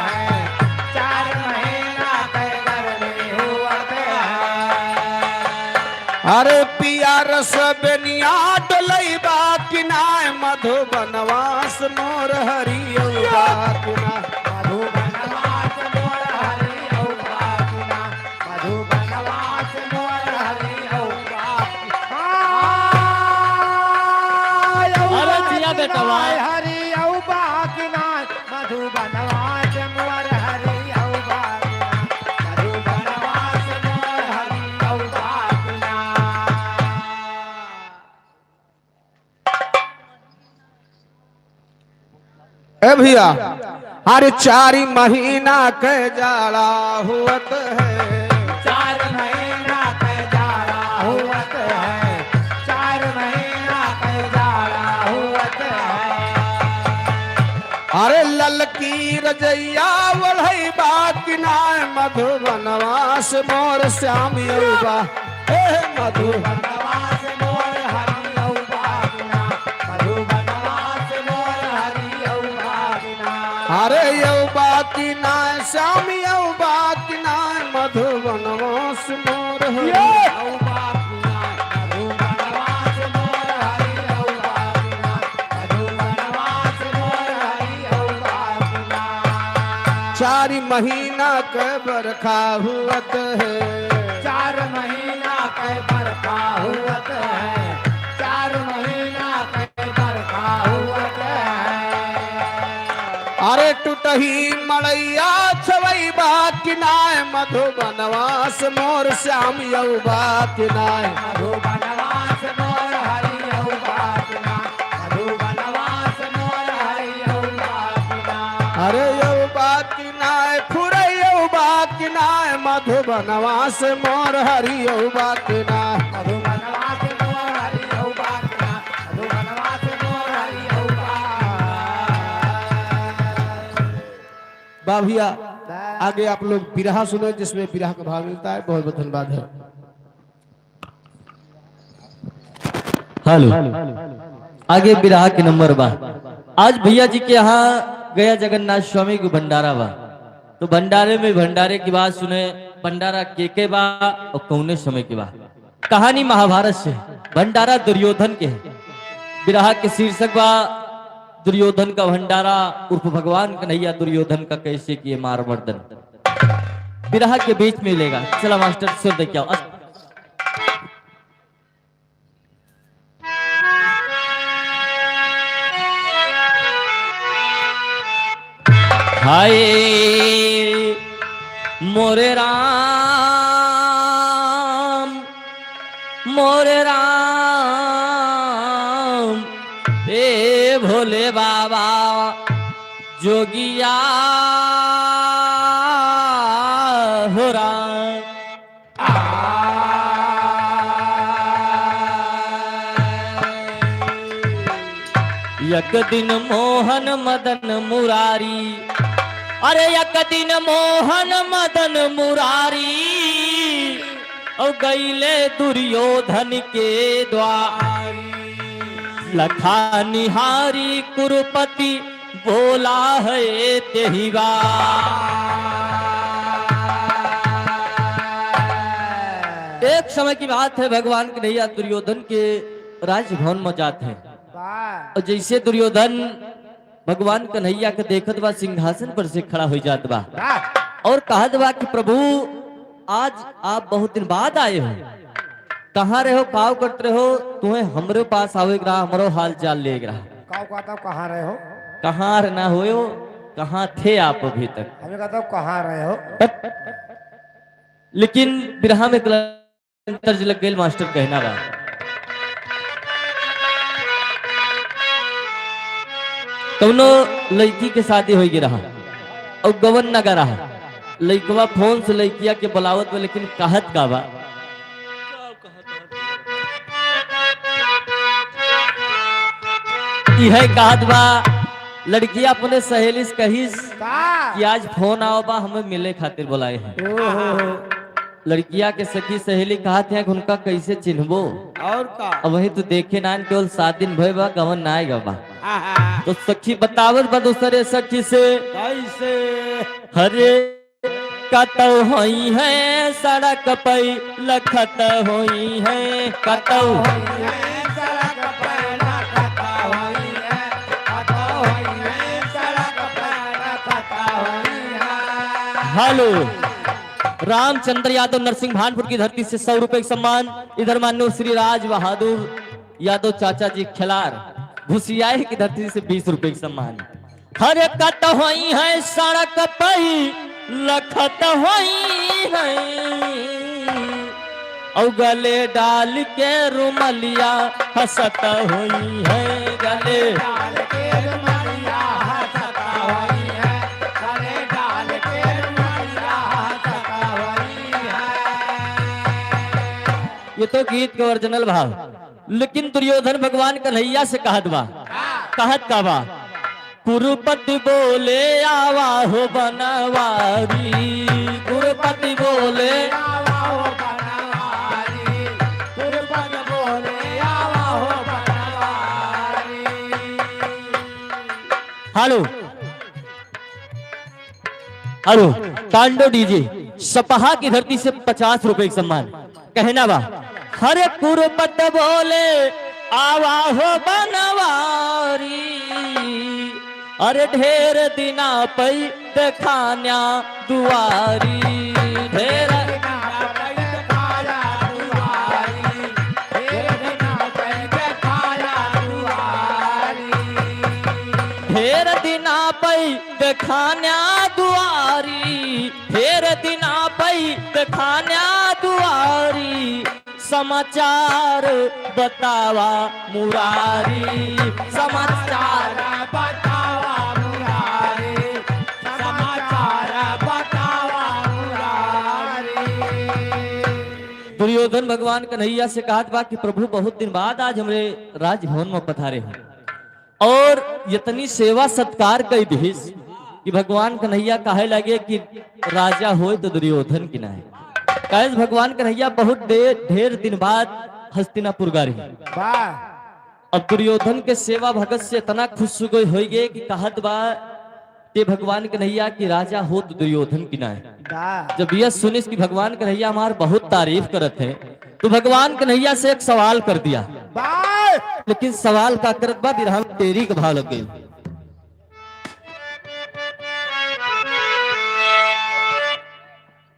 चार महीना के गर्मी हुअत है। अरे पिया रस बेनिया डलैबा कि नाय मधुबनवा से मोर हरि यौ बा कि नाय। मधुबनवा से मोर हरि यौ बा कि नाय। मधुबनवा से मोर हरि यौ बा कि नाय। हाँ, यौ अरे बा जिया कि बेटवा। नाय, हरि यौ बा कि नाय। मधुबनवा से मोर हरि यौ बा कि नाय। मधुबनवा से मोर हरि यौ बा कि नाय। ए भैया, हर चार महीना के जाड़ा हुअत है। चार महीना के जाड़ा हुअत है। चार महीना के जाड़ा हुअत है। अरे ललकी रजैया ओढ़ैबा कि नाय मधुबनवा से मोर श्याम यौ बा। ए मधु। मधुबनवा से मोर हरि यौ बा कि नाय। मधुबनवा से मोर हरि यौ बा कि नाय। अरे यौ बा कि नाय श्याम यौ बा कि नाय मधुबनवा से मोर हरि। ये। यौ बा कि नाय। मधुबनवा से मोर हरि यौ बा कि नाय। मधुबनवा से मोर हरि यौ बा कि नाय। चार महीना के बरखा हुअत है। चार महीना के बरखा हुअत है। चार महीना के बरखा हुअत है। अरे टुटही मड़ैया छवैबा कि नाय मधुबनवा से मोर श्याम यौ बा कि नाय। मधुबनवा से मोर हरि यौ बा कि नाय। मधुबनवा से मोर हरि यौ बा कि नाय। अरे यौ बा कि नाय, फुरैयौ बा कि नाय, मधुबनवा से मोर हरियौ बा कि नाय। मधुबनवा से मोर हरियौ बा कि नाय, मधुबनवा से मोर हरियौ बा। बा भैया। आगे आप लोग बिरहा सुने, जिसमें बिरहा का भाव मिलता है। बहुत बहुत धन्यवाद है। हेलो, आगे बिरहा के नंबर बा। आज भैया जी के यहाँ गया जगन्नाथ स्वामी के भंडारा बा, तो भंडारे में भंडारे की बात सुने, भंडारा के के बा और कौने समय के बा। कहानी महाभारत से, भंडारा दुर्योधन के है। बिरहा के शीर्षक बा दुर्योधन का भंडारा उर्फ भगवान कन्हैया दुर्योधन का कैसे किए मार मर्दन। बिरहा के बीच में लेगा। चला मास्टर, सुर दे क्या? हाय मोरे राम, मोरे राम, ए भोले बाबा, जोगिया हो राम। एक दिन मोहन मदन मुरारी, अरे एक दिन मोहन मदन मुरारी, और गईले दुर्योधन के द्वार। लखा निहारी कुरुपति बोला है तेहिवा। एक समय की बात है, भगवान कन्हैया दुर्योधन के राजभवन में जात हैं। वाह। और जैसे दुर्योधन भगवान कन्हैया के देखत बा, सिंहासन पर से खड़ा हो जात बा। वाह। और कहत बा कि प्रभु, आज आप बहुत दिन बाद आए हो, कहाँ रहे हो, काव करत रहे हो? तुम्हें हमरे पास आवे के रहा, हमरो हाल चाल ले के रहा। काव कहता हूँ, कहाँ रहे हो? कहाँ रहे ना होयो, कहाँ थे आप अभी तक? हमें कहता हूँ, कहाँ रहे हो? लेकिन बिरहा में तर्ज लग गइल मास्टर कहना बा। कौनो लड़की के शादी होई गे रहा और गवन नगा रहा। लड़कवा फोन से लड़किया के बुलावत बा, लेकिन कहत का बा? इहे कहत बा, लड़किया अपने सहेली से कहिस का? कि आज फोन आवा बा, हमें मिले खातिर बुलाए हैं। ओहो। लड़किया के सखी सहेली कहत हैं कि उनका कैसे चिन्हबो? और का? अब वही तो देखे ना, केवल सात दिन भय बा, गवन ना आएगा बा। आहा। तो सखी बतावत बा दूसरे सखी से। कैसे? हरे कतौ होई है सड़क पै लखत होई है, कतौ होई है सड़क पै लखत होई है, कतौ होई है सड़क पै लखत होई है। हेलो। रामचंद्र यादव नरसिंह भानपुर की धरती से सौ रुपए का सम्मान। इधर माननीय श्री राज बहादुर यादव चाचा जी खिलार घुसियाही की धरती से बीस रुपए का सम्मान। हरे कत होई है सड़क पई लखत होई है, और गले डाल के रुमलिया हंसत होई है, गले डाल के रुमलिया हंसत होई है, गले डाल के रुमलिया हंसत होई है। ये तो गीत के ओरिजिनल भाव, लेकिन दुर्योधन भगवान कन्हैया से कहत बा, कहत का बा? कुरुपति बोले आवा हो बनवारी, कुरुपति बोले आवा हो बनवारी, कुरुपति बोले आवा हो बनवारी। हेलो, हेलो, तांडो डीजे, सपहा की धरती से पचास रुपए का सम्मान। कहना बा, हरे कुरुपत बोले आवा हो बनवारी, अरे ढेर दिना पै देखान्या दुआरी, ढेर दिना पै देखान्या दुआरी, ढेर दिना पै देखान्या दुआरी, ढेर दिना पै देखान्या दुआरी, ढेर दिना पै देखान्या दुआरी, समाचार बतावा मुरारी, समाचार बतावा मुरारी, समाचार बतावा मुरारी। दुर्योधन भगवान कन्हैया से कहत बा कि प्रभु, बहुत दिन बाद आज हमरे राजभवन में पधारे हो। और इतनी सेवा सत्कार कई दिहिस, कि भगवान कन्हैया कहे लगे कि राजा होय तो दुर्योधन की नाय। कहे भगवान कन्हैया बहुत दे-, ढेर दिन बाद हस्तिनापुर गा रही। वाह। अब दुर्योधन के सेवा भगत से इतना खुश हो गए, हो गए कि कहत बा कि भगवान कन्हैया कि राजा होत दुर्योधन की नाय। वाह। जब यह सुनिस कि भगवान कन्हैया हमार बहुत तारीफ करत हैं, तो भगवान कन्हैया से एक सवाल कर दिया। वाह। लेकिन सवाल का करत बा, बिरहा में टेरी के भाव लग गए।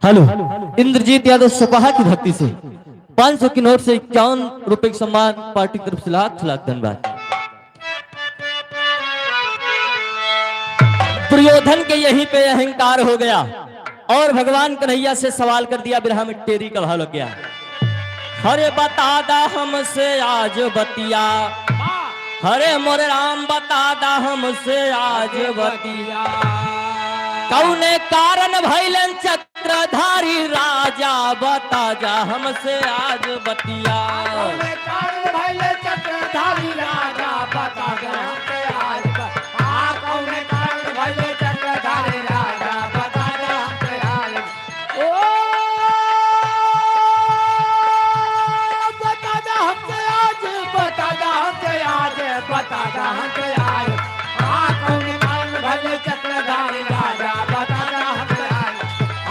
हेलो, इंद्रजीत यादव सपहा की धरती से पाँच सौ की नोट से इक्यावन रुपए की सम्मान पार्टी की तरफ से लाख लाख धन्यवाद। दुर्योधन के यहीं पे अहंकार हो गया और भगवान कन्हैया से सवाल कर दिया, बिरहा में टेरी का भाव लग गया। अरे बता दा हमसे आज बतिया, अरे मोरे राम बता दा हमसे आज बतिया। कौने कारण भैलन चक्रधारी राजा बता जा हमसे आज बतिया। कौने कारण भैले चक्रधारी राजा बता जा हमसे आज ब-, आ, कौने कारण भैले चक्रधारी राजा बता जा हमसे आज। ओ, बता जा हमसे आज, बता जा हमसे आज, बता जा हमसे आज। आ, कौने कारण भैले चक्रधारी राजा बता जा हमसे आज।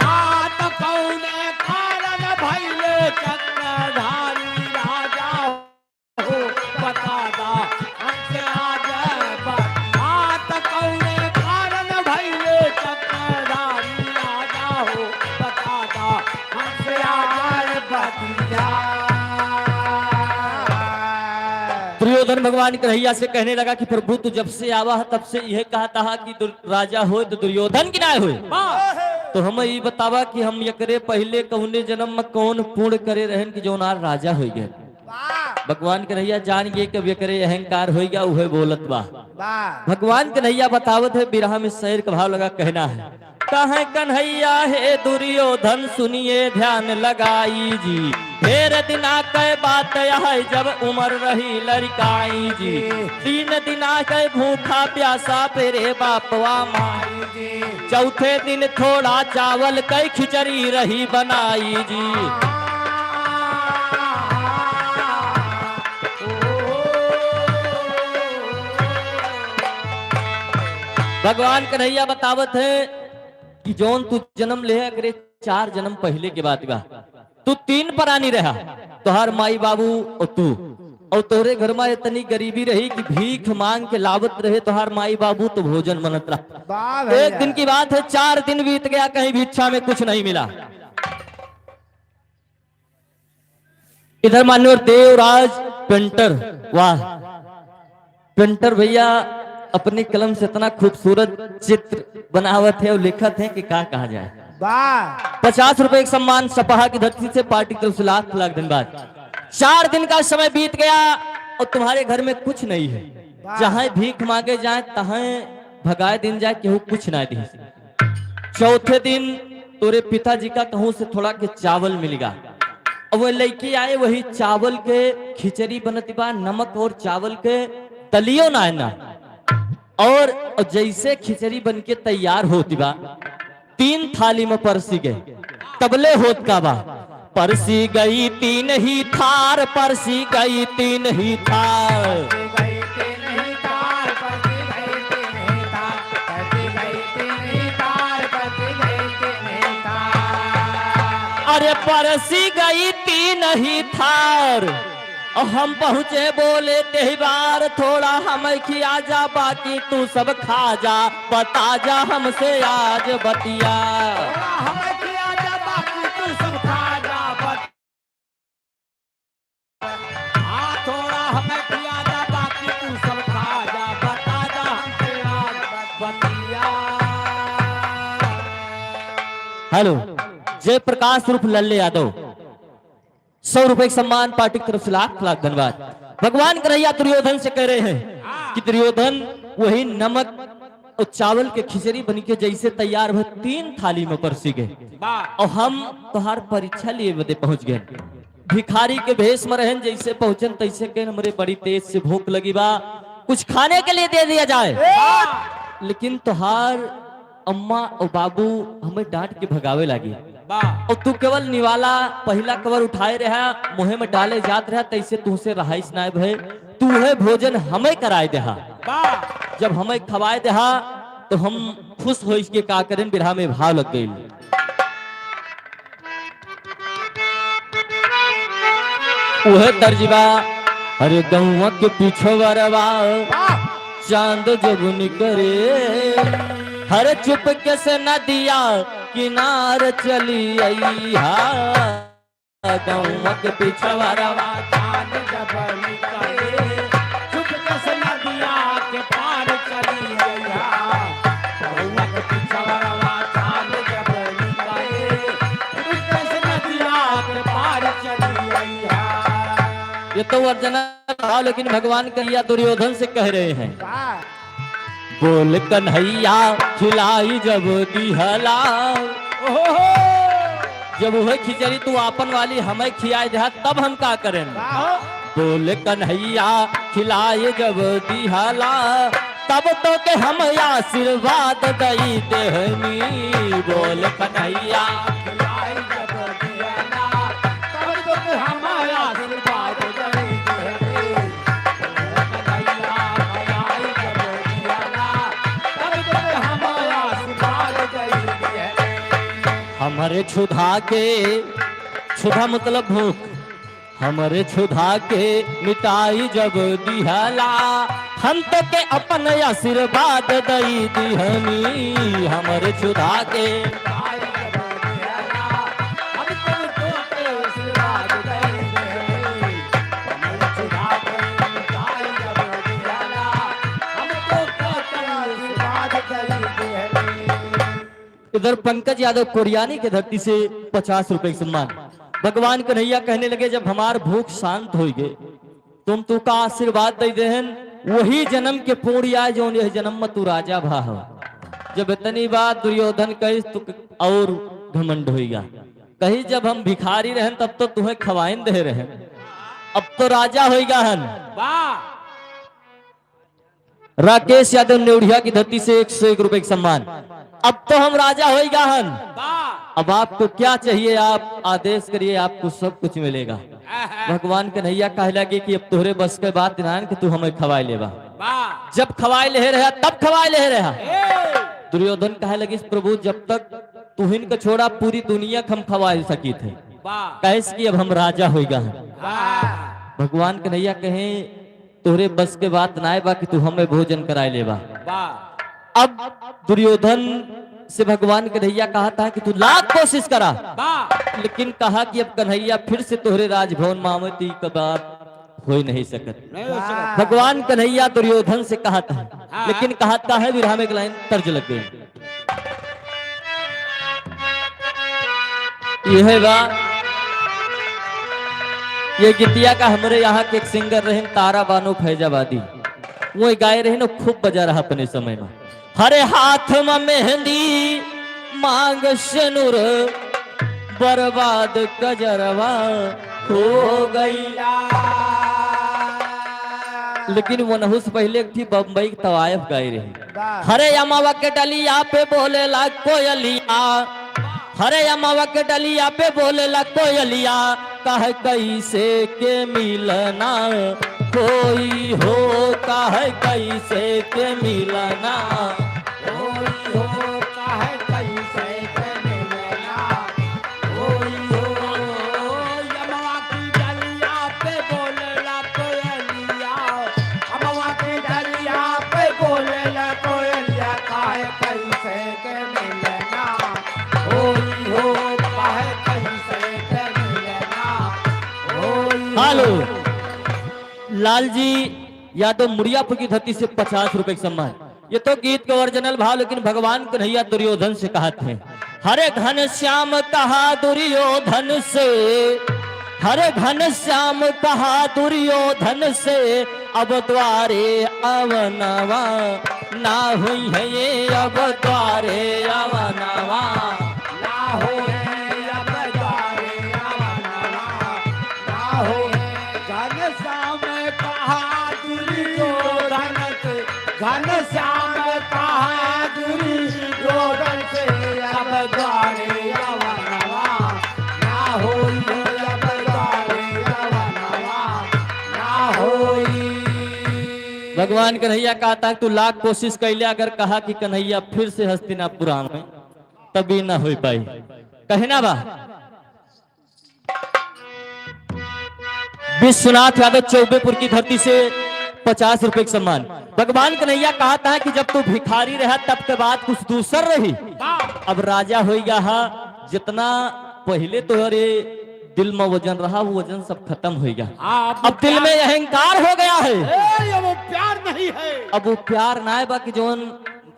आ, त कौने कारण भैले चक्रधारी राजा हो, बता दा हमसे आज ब-, आ, त कौने कारण भैले चक्रधारी राजा हो, बता दा हमसे आज बतिया। दुर्योधन भगवान कन्हैया से कहने लगा कि प्रभु, तू जब से आवा है, तब से यह कहता है कि दुर-, राजा होय तो दुर्योधन की नाय होय। वाह। तो हम ई बतावा कि हम एकरे पहिले कौने जन्म में कौन पुण्य करे रहन कि जौन आज राजा होई गए। वाह। भगवान कन्हैया जान गए कि अब एकरे अहंकार होई गया, उहे बोलत बा। वाह। भगवान कन्हैया बतावत है, बिरहा में शेर का भाव लगा कहना है। कहे कन्हैया हे दुर्योधन सुनिए ध्यान लगाई जी, ढेर दिना कै बात है जब उमर रही लड़काई जी। तीन दिना कै भूखा प्यासा पेरे बापवा माई जी। चौथे दिन थोड़ा चावल कै खिचड़ी रही बनाई जी। भगवान कन्हैया बतावत है कि जौन तू जन्म ले है, एकरे चार जन्म पहिले के बात बा। तू तीन प्राणी रहा, तोहार माई बाबू और तू। और तोहरे घर में इतनी गरीबी रही कि भीख मांग के लावत रहे तोहार माई बाबू तो भोजन बनत रहा। वाह भैया। एक दिन की बात है, चार दिन बीत गया, कहीं भिक्षा में कुछ नहीं मिला। इधर मान्यवर देवराज पेंटर, वाह, पेंटर भैया अपनी कलम से इतना खूबसूरत चित्र बनावत है और लिखत है कि का कहा जाए। वाह। पचास रुपए एक सम्मान सपहा की धरती से पार्टी की तरफ से लाख लाख धन्यवाद। चार दिन का समय बीत गया और तुम्हारे घर में कुछ नहीं है। वाह। जहाँ भीख मांगे जाए, तहाँ भगाए दिन जाए, केहू कुछ ना दी। चौथे दिन तोरे पिताजी का कहूँ से थोड़ा के चावल मिल गा। अब वह लइके आए, वही चावल के खिचड़ी बनत बा, नमक और चावल के दलियो ना है ना। और जैसे खिचड़ी बन के तैयार होत बा, तीन थाली में परसी गए, तबले होत का बा, परसी गई तीन ही थार, परसी गई तीन ही थार। अरे परसी गई तीन ही थार, और हम पहुँचे बोले तेहवार, थोड़ा हम खिया जा, बाकी तू सब खा जा, बता जा हमसे आज बतिया। थोड़ा हम खिया जा, बाकी तू सब खा जा, बत-, हाँ, थोड़ा हम खिया जा, बाकी तू सब खा जा, बता जा हमसे आज बतिया। हेलो, जयप्रकाश उर्फ लल्ले यादव। सौ रुपए के सम्मान पार्टी की तरफ से लाख लाख धन्यवाद। भगवान कन्हैया दुर्योधन से कह रहे हैं कि दुर्योधन, वही नमक और चावल के खिचड़ी बन के जैसे तैयार हुए, तीन थाली में परसी गए। वाह। और हम तोहार परीक्षा लिए बदे पहुंच गए। भिखारी के भेष में रहन, जैसे पहुंचन तैसे कहें, "हमरे बड़ी तेज से भूख लगी बा, कुछ खाने के लिए दे दिया जाए।" वाह। लेकिन तोहार अम्मा और बाबू हमें डांट के भगावे लागे। वाह। और तू केवल निवाला पहिला कवर उठाए रहा, मुँहे में डाले जात रहा, तैसे तुहसे रहाइश नाय भय, तूहे भोजन हमें कराए देहा। वाह। जब हमें खवाए देहा, तो हम खुश होइस के का करें, बिरहा में भाव लग गइल। उहे तर्ज बा, अरे गौवा के पिछवरवा, चांद जब निकरे, हरे चुपके से नदिया किनार चली अइहा। गौवा के पिछवरवा, चांद जब निकरे, चुपके से नदिया के पार चली अइहा। गौवा के पिछवरवा, चांद जब निकरे, चुपके से नदिया के पार चली अइहा। ये तो वर्जना था, लेकिन भगवान कन्हैया दुर्योधन से कह रहे हैं। वाह। बोल कन्हैया खिलाई जब दिहला। ओहो। जब वह खिचड़ी तू आपन वाली हमें खियाए देहा, तब हम का करें? वाह। बोल कन्हैया खिलाई जब दिहला, तब तोके हम आशीर्वाद दई देहनी। बोल कन्हैया खिलाई जब दिहला, तब तोके हम आशीर्वाद दई देहनी। हमरे क्षुधा के, क्षुधा मतलब भूख, हमरे क्षुधा के मिटाई जब दिहला, हम तोके अपन आशीर्वाद दई दिहनी। हमरे क्षुधा के इधर पंकज यादव कोरियानी के धरती से पचास रुपए के सम्मान। भगवान कन्हैया कहने लगे, जब हमार भूख शांत होइगे, तुम तू का आशीर्वाद दे देहन, वही जन्म के पुण्य आए, जौन यह जन्म में तू राजा भा हो। जब इतनी बात दुर्योधन कहिस, तो और घमंड होइगा। कही, जब हम भिखारी रहन, तब तो तुम्हें खवाइन दे रहन, अब तो राजा होइगा हन। वाह। राकेश यादव नेउढ़िया की धरती से एक सौ एक रुपए के सम्मान। अब तो हम राजा होइगा हन। वाह। अब आपको क्या चाहिए, आप आदेश करिए, आपको सब कुछ मिलेगा। आहा। भगवान कन्हैया कहे लगे कि अब तोहरे बस के बात ना कि तू हमें खवाए लेबा। वाह। जब खवाए ले रहा, तब खवाए ले रहा। ए। दुर्योधन कहे लगे, प्रभु, जब तक तुहिन का छोड़ा पूरी दुनिया के हम खवाए सकी थे। वाह। कहे कि अब हम राजा होइगा हन। वाह। भगवान कन्हैया कहे, तोहरे बस के बात नाय बा कि तू हमें भोजन कराए लेबा। वाह। अब दुर्योधन से भगवान कन्हैया कहा था कि तू लाख कोशिश करा, वाह। लेकिन कहा कि अब कन्हैया फिर से तोहरे राजभवन में आवे, तो ई कबाब हो ही नहीं सकत। नहीं हो सकत। भगवान कन्हैया दुर्योधन से कहा था, हाँ। लेकिन कहा था है, विरहा में एक लाइन तर्ज लग गई। यह बा, ये गीतिया का हमरे यहाँ के एक सिंगर रहन, तारा बानो फैजाबादी, वो गाए रहन, खूब बजा रहा अपने समय में। हरे हाथ में मेहंदी, मांग सेनुर, बर्बाद कजरवा हो गई। लेकिन वनहू से पहले एक थी बम्बई के तवायफ गाए रही। वाह। हरे अमवा के डलिया पे बोलेला कोयलिया, हरे अमवा के डलिया पे बोलेला कोयलिया, कह कैसे के मिलना होई हो, कह कैसे के मिलना होई हो, कह कैसे के मिलना होई हो। अमवा की डलिया पे बोलेला कोयलिया, अमवा की डलिया पे बोलेला कोयलिया, काहे कैसे के मिलना होई हो, काहे कैसे के मिलना होई हो। हेलो, लाल जी यादव मुड़ियापुर की धरती से पचास रुपए के सम्मान। ये तो गीत के ओरिजिनल भाव, लेकिन भगवान कन्हैया दुर्योधन से कहत हैं, हरे घनश्याम कहा दुर्योधन से, हरे घनश्याम कहा दुर्योधन से, अब द्वारे अवनवा ना होई है ये, अब द्वारे अवनवा ना होई है, अब द्वारे अवनवा ना होई है। घनश्याम कहा दुर्योधन से, घनश्याम कहा दुर्योधन से अब द्वारे अवनवा ना होई, अब द्वारे अवनवा ना होई। भगवान कन्हैया कहता है, तू लाख कोशिश कैले, अगर कहा कि कन्हैया फिर से हस्तिनापुर आवे, तभी ना हो पाई। कहना बा, विश्वनाथ यादव चौबेपुर की धरती से पचास रुपए का सम्मान। भगवान कन्हैया कहता है कि जब तू भिखारी रहा, तब के बात कुछ दूसर रही। वाह। अब राजा होइगा हा, जितना पहले तोहरे दिल में वजन रहा, वो वजन सब खत्म होइगा। हाँ, अब अब दिल प्यार में अहंकार हो गया है। ए, ये वो प्यार नहीं है। अब वो प्यार ना है, बाकी जौन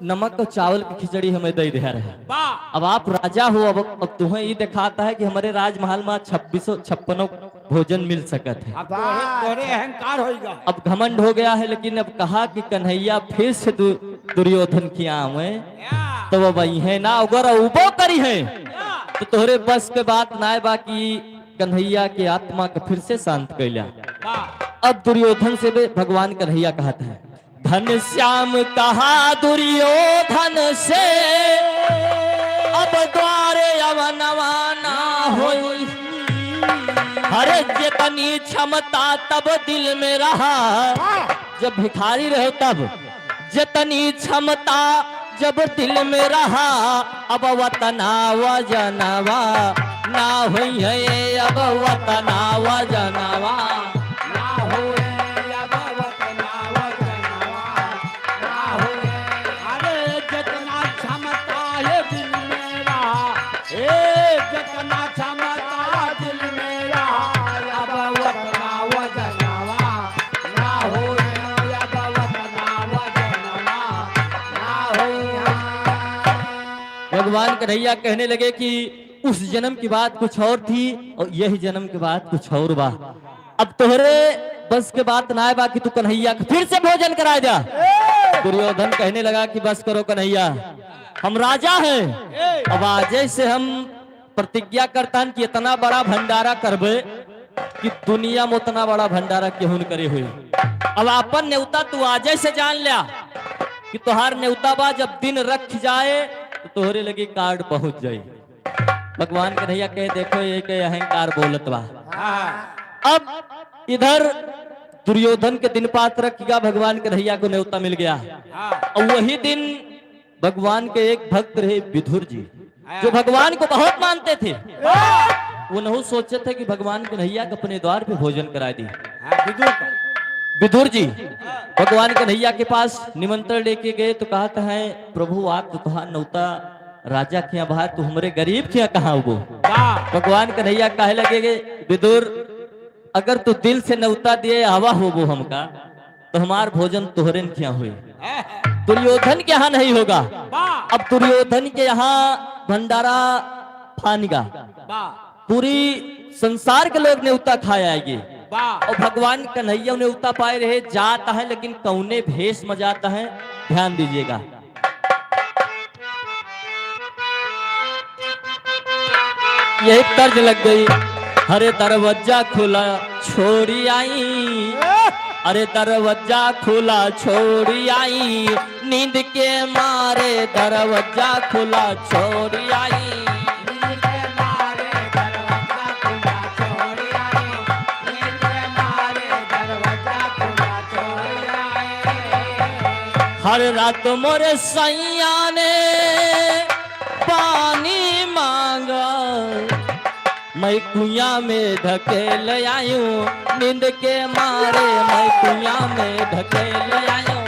नमक और चावल की खिचड़ी हमें दे दिया रहे। वाह। अब आप राजा हो, अब, अब तुम्हें ये दिखाता है कि हमारे राजमहल में छब्बीसों, छप्पनों भोजन मिल सकत है। अब तोहरे, तोहरे अहंकार होइगा। अब घमंड हो गया है, लेकिन अब कहा कि कन्हैया फिर से दु-, दुर्योधन की आवे, या। तो वो वही है ना, अगर उबो करी है, या। तो तोहरे बस के बात ना है, बाकी कन्हैया के आत्मा के फिर से शांत कैला। वाह। अब दुर्योधन से भी भगवान कन्हैया कहत है, धन श्याम कहा दुर्योधन से, अब द्वारे अवनवा ना होई। अरे जितनी क्षमता तब दिल में रहा, जब भिखारी रहो तब, जितनी क्षमता जब दिल में रहा, अब वतना वजनवा ना होई है, अब वतना वजनवा ना होई, अब वतना वजनवा ना होई। अरे जितना क्षमता है दिल में रहा, ए जितना क्षमता दिल में रहा, अब वतना वजनवा ना होई, अब वतना वजनवा ना होई। भगवान कन्हैया कहने लगे कि उस जन्म की बात कुछ और थी और यही जन्म की बात कुछ और बा। अब तोहरे बस के बात ना बा कि तू कन्हैया के फिर से भोजन कराए जा। दुर्योधन कहने लगा कि बस करो कन्हैया, हम राजा हैं, अब आजे से हम प्रतिज्ञा करता हन कि इतना बड़ा भंडारा करबे कि दुनिया में उतना बड़ा भंडारा केहू न करे हुए। अब आपन नेवता तू आजे से जान ल्या कि तोहार नेवता बा, जब दिन रख जाए तो तोहरे लगे कार्ड पहुंच जाए। भगवान कन्हैया कहे, देखो, ये के अहंकार बोलत बा। हाँ। अब इधर दुर्योधन के दिन पात्र किया, भगवान कन्हैया को न्योता मिल गया। हाँ। और वही दिन भगवान के एक भक्त रहे विदुर जी, हाँ। जो भगवान को बहुत मानते थे। हाँ। वो नहीं सोचे थे कि भगवान कन्हैया के अपने द्वार पे भोजन करा दी। हाँ, विदुर का। विदुर जी भगवान कन्हैया के पास निमंत्रण लेके गए तो कहत हैं, प्रभु, आप तो कहा न्योता राजा के यहाँ बाहर, तू हमरे गरीब के यहाँ कहाँ होबो? वाह। भगवान कन्हैया कहे लगे, विदुर, अगर तू दिल से न्योता दिए हवा होबो हमका, तो हमार भोजन तोहरेन के यहाँ होई, दुर्योधन के यहाँ नहीं होगा। वाह। अब दुर्योधन के यहाँ भंडारा फानिगा। वाह। पूरी संसार के लोग न्योता खाए आएंगे। वाह। और भगवान कन्हैया न्योता पाए रहे, जाता है, लेकिन कौने भेष में जाता है, ध्यान दीजिएगा। यही तर्ज लग गई। अरे दरवाजा खुला छोड़ी आई, अरे दरवाजा खुला छोड़ी आई, नींद के मारे दरवाजा खुला छोड़ी आई। नींद के मारे दरवाजा खुला छोड़ी आई, नींद के मारे दरवाजा खुला छोड़ी आई। हर रात मोरे सैया ने पानी मांगा, मैं कुइया में ढकेल आयूं, नींद के मारे मैं कुइया में ढकेल आयूं।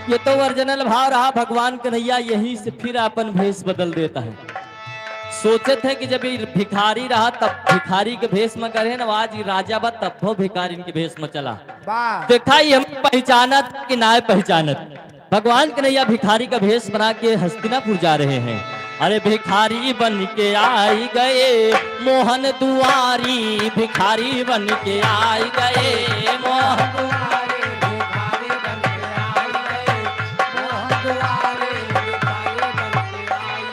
ये तो ओरिजिनल भाव रहा। भगवान कन्हैया यहीं से फिर अपन भेष बदल देता है। सोचत है कि जब ये भिखारी रहा तब भिखारी के भेष में करे न, आज ये राजा बा तब वो भिखारी के भेष में चला। वाह। देखा, ये हम पहचानत कि ना पहचानत। भगवान कन्हैया भिखारी का भेष बना के हस्तिनापुर जा रहे हैं। अरे भिखारी बन के आई गए मोहन दुआरी, भिखारी बन के आई गए मोहन दुआरी, भिखारी बन के आई गए मोहन दुआरी, भिखारी बन के आई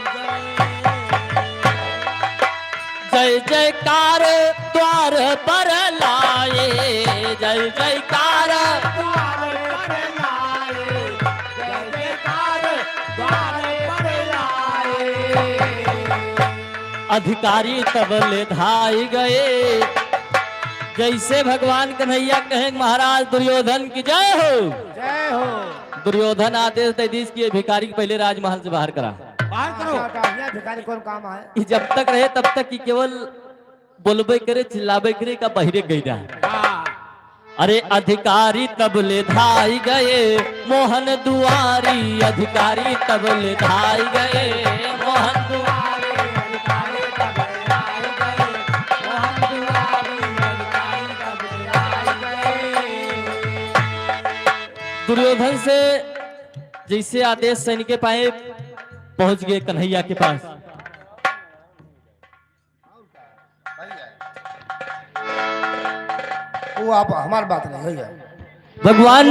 गए। जयकार द्वार पर लाए, जय जयकार द्वार पर लाए, जय जयकार द्वार पर लाए। अधिकारी तब ले धाई गए। जैसे भगवान कन्हैया कहें, महाराज दुर्योधन की जय हो। जय हो। दुर्योधन आदेश दे दीस कि ये भिखारी के पहले राजमहल से बाहर करा। बाहर करो। अच्छा, अच्छा, यहाँ भिखारी कौन काम आए? ये जब तक रहे तब तक कि केवल बोलबे करे, चिल्लाबे करे का बहिरे गई रहा। हाँ। अरे अधिकारी तब ले धाई गए मोहन दुआरी, अधिकारी तब ले धाई गए मोहन दुआरी, अधिकारी तब ले धाई गए मोहन दुआरी, अधिकारी तब ले धाई गए। दुर्योधन से जैसे आदेश सैनिक पाए, पहुंच गए कन्हैया के पास। वो आप हमार बात नहीं है। भगवान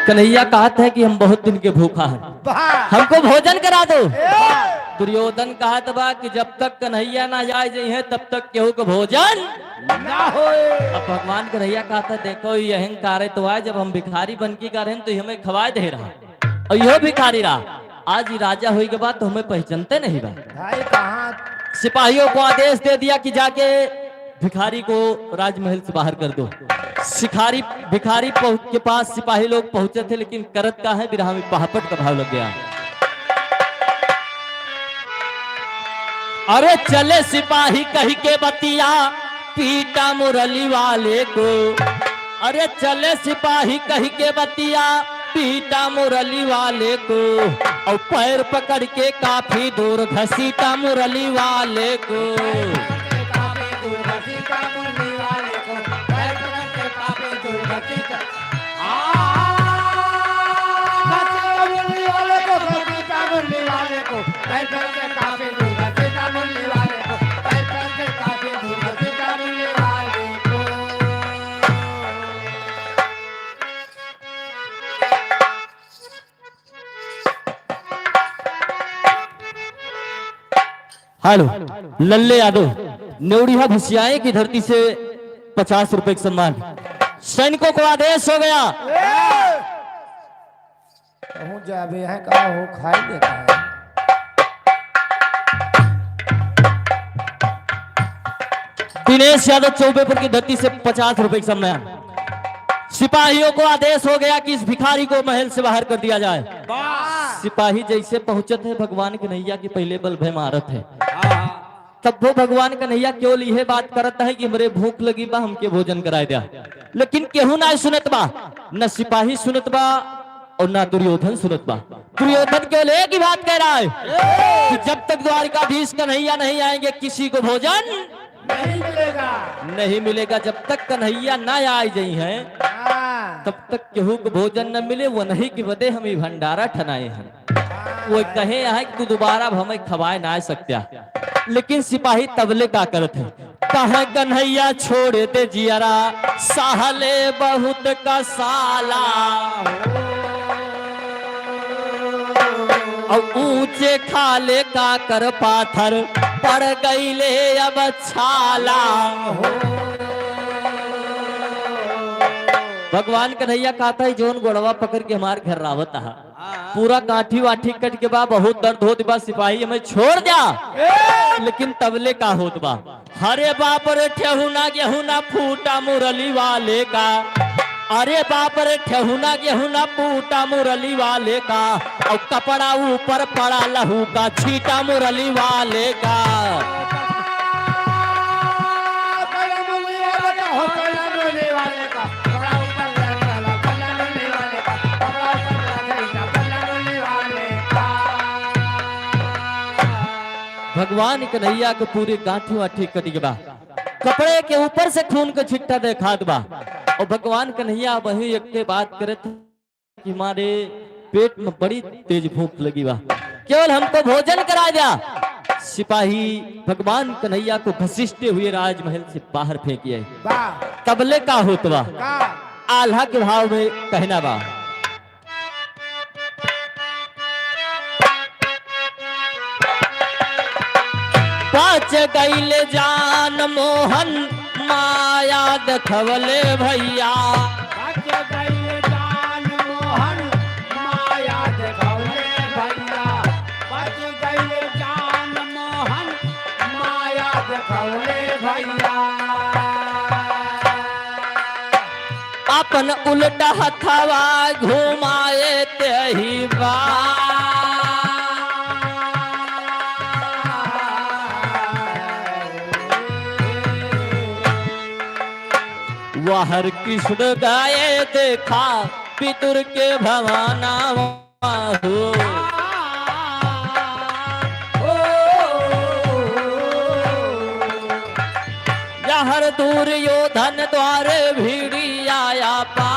कन्हैया कहत है कि हम बहुत दिन के भूखा हैं, वाह। हमको भोजन करा दो। ए! दुर्योधन कहत बा कि जब तक कन्हैया ना जाए जइहे तब तक केहू को भोजन ना होए। अब भगवान कन्हैया कहत है, देखो ये अहंकार है तो आए, जब हम भिखारी बन के गा रहे हैं तो ये हमें खवाए दे रहा। और यह भिखारी रहा, आज ही राजा होई के बाद तो हमें पहचानते नहीं बा। भाई कहाँ? सिपाहियों को आदेश दे दिया कि जाके भिखारी को राजमहल से बाहर कर दो। शिकारी भिखारी पहुं-, के पास सिपाही लोग पहुंचे थे, लेकिन करत का है, बिरहा में पहापट का भाव लग गया। अरे चले सिपाही कहि के बतिया, पीटा मुरली वाले को। अरे चले सिपाही कहि के बतिया, पीटा मुरली वाले को। और पैर पकड़ के काफी दूर घसीटा मुरली वाले को। हेलो, लल्ले यादव, नेवड़िया भुसियाए की धरती से पचास रुपए का सम्मान। सैनिकों को आदेश हो गया। कहूँ जाबे है का हो, खाई लेता है। दिनेश यादव चौबेपुर की धरती से पचास रुपए का सम्मान। सिपाहियों को आदेश हो गया कि इस भिखारी को महल से बाहर कर दिया जाए। वाह! सिपाही जैसे पहुंचत है, भगवान कन्हैया के पहले बल भय मारत है। हाँ, हाँ। तब वो भगवान कन्हैया केवल यह बात करत है कि हमरे भूख लगी बा, हमके भोजन कराए द्या। लेकिन केहू ना सुनत बा, न सिपाही सुनत बा और ना दुर्योधन सुनत बा। दुर्योधन केवल एक ही बात कह रहा है कि जब तक द्वारिकाधीश कन्हैया नहीं आएंगे, किसी को भोजन नहीं मिलेगा। नहीं मिलेगा। जब तक कन्हैया ना आए जाई हैं, हाँ। तब तक केहू को भोजन न मिले। वो नहीं कि बदे हम ई भंडारा ठनाए हैं। हाँ। वो कहे हैं कि तू दोबारा अब हमें खवाए ना सकत्या। लेकिन सिपाही तबले का करत है, कहे कन्हैया छोड़ दे जियरा, सहले बहुत कसाला। और ऊंचे खाले काकर पाथर पड़ गईले अब छाला। भगवान कन्हैया कहत है, जौन गोड़वा पकड़ के हमार घर रावत हा, पूरा गांठी वाठी कट के बा, बहुत दर्द होत बा, सिपाही हमें छोड़ द्या। लेकिन तबले का होत बा, अरे बाप रे, ठेहुना गेहुना फूटा मुरली वाले का। अरे बाप रे, ठेहुना गेहुना फूटा मुरली वाले का। और कपड़ा ऊपर पड़ा लहू का छीटा मुरली वाले का। भगवान कन्हैया के पूरे गांठी वाठी कट गवा, कपड़े के ऊपर से खून के छिट्टा देखात बा। और भगवान कन्हैया वही एक के बात करत कि हमारे पेट में बड़ी तेज भूख लगी बा, केवल हमको भोजन करा द्या। सिपाही भगवान कन्हैया को घसीटते हुए राजमहल से बाहर फेंक आए। वाह। तबले का होत बा? का? आल्हा के भाव में कहना बा। बच गइल जान मोहन माया देखवले भइया। बच गइल जान मोहन माया देखवले भइया। बच गइल जान मोहन माया देखवले भइया। आपन उल्टा हथवा घुमाए तेही बा। वहर कृष्ण गाए देखा विदुर के भवाना हो। यहर दुर्योधन द्वारे भिड़िया पा।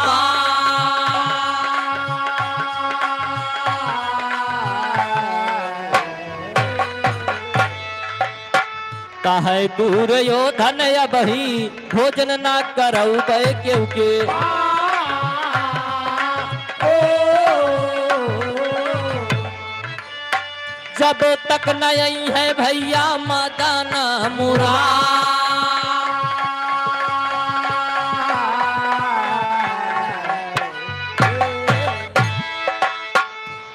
कहे दुर्योधन अबही भोजन ना करउबे केहू के। जब तक न अइहैं भइया मदन मुरारी।